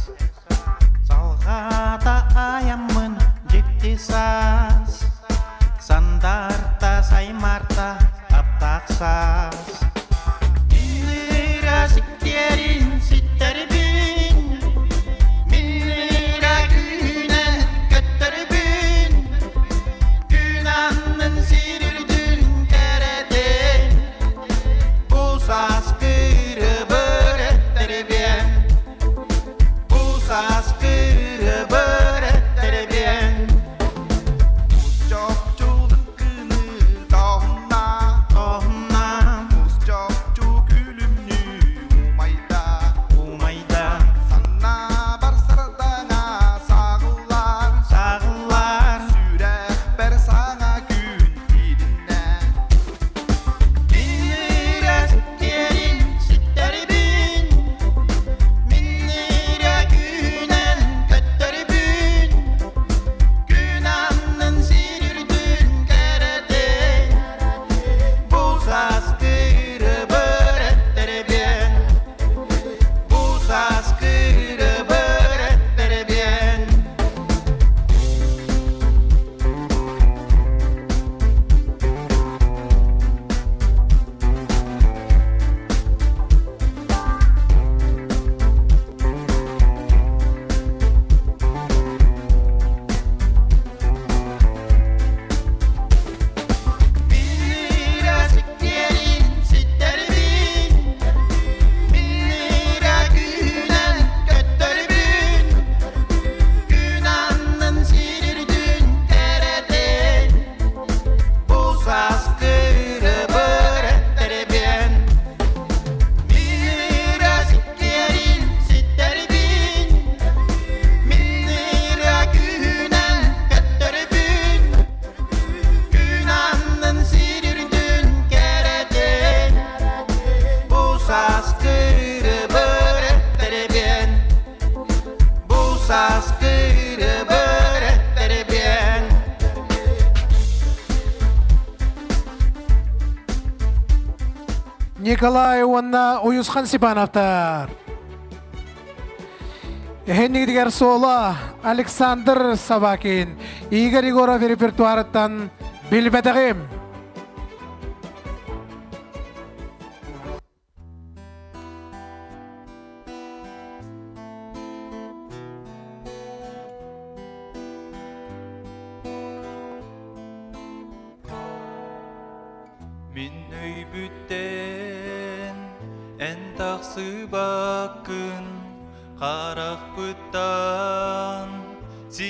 Салҕаата айаммын дьикти саас, сандаарта саймаарта аптаах саас. Миннира сиккиэрин ситтэрбин, миннира күүнэн көттөрбүн, күн аннын сир үрдүн кэрэтин, бу саас кырыбыр эттэрбиэн. Бу саас кырыбыр эттербиэн Чопчулуккыны тоһунна, тоһунна. Николай уонна Уйусхан Степановтар. Эһэннигитигэр соло Александр Собакин, Игорь Егоров репертуарыттан билбэтэҕим. Мин өйбүттэн эн тахсыбаккын харахпыттан.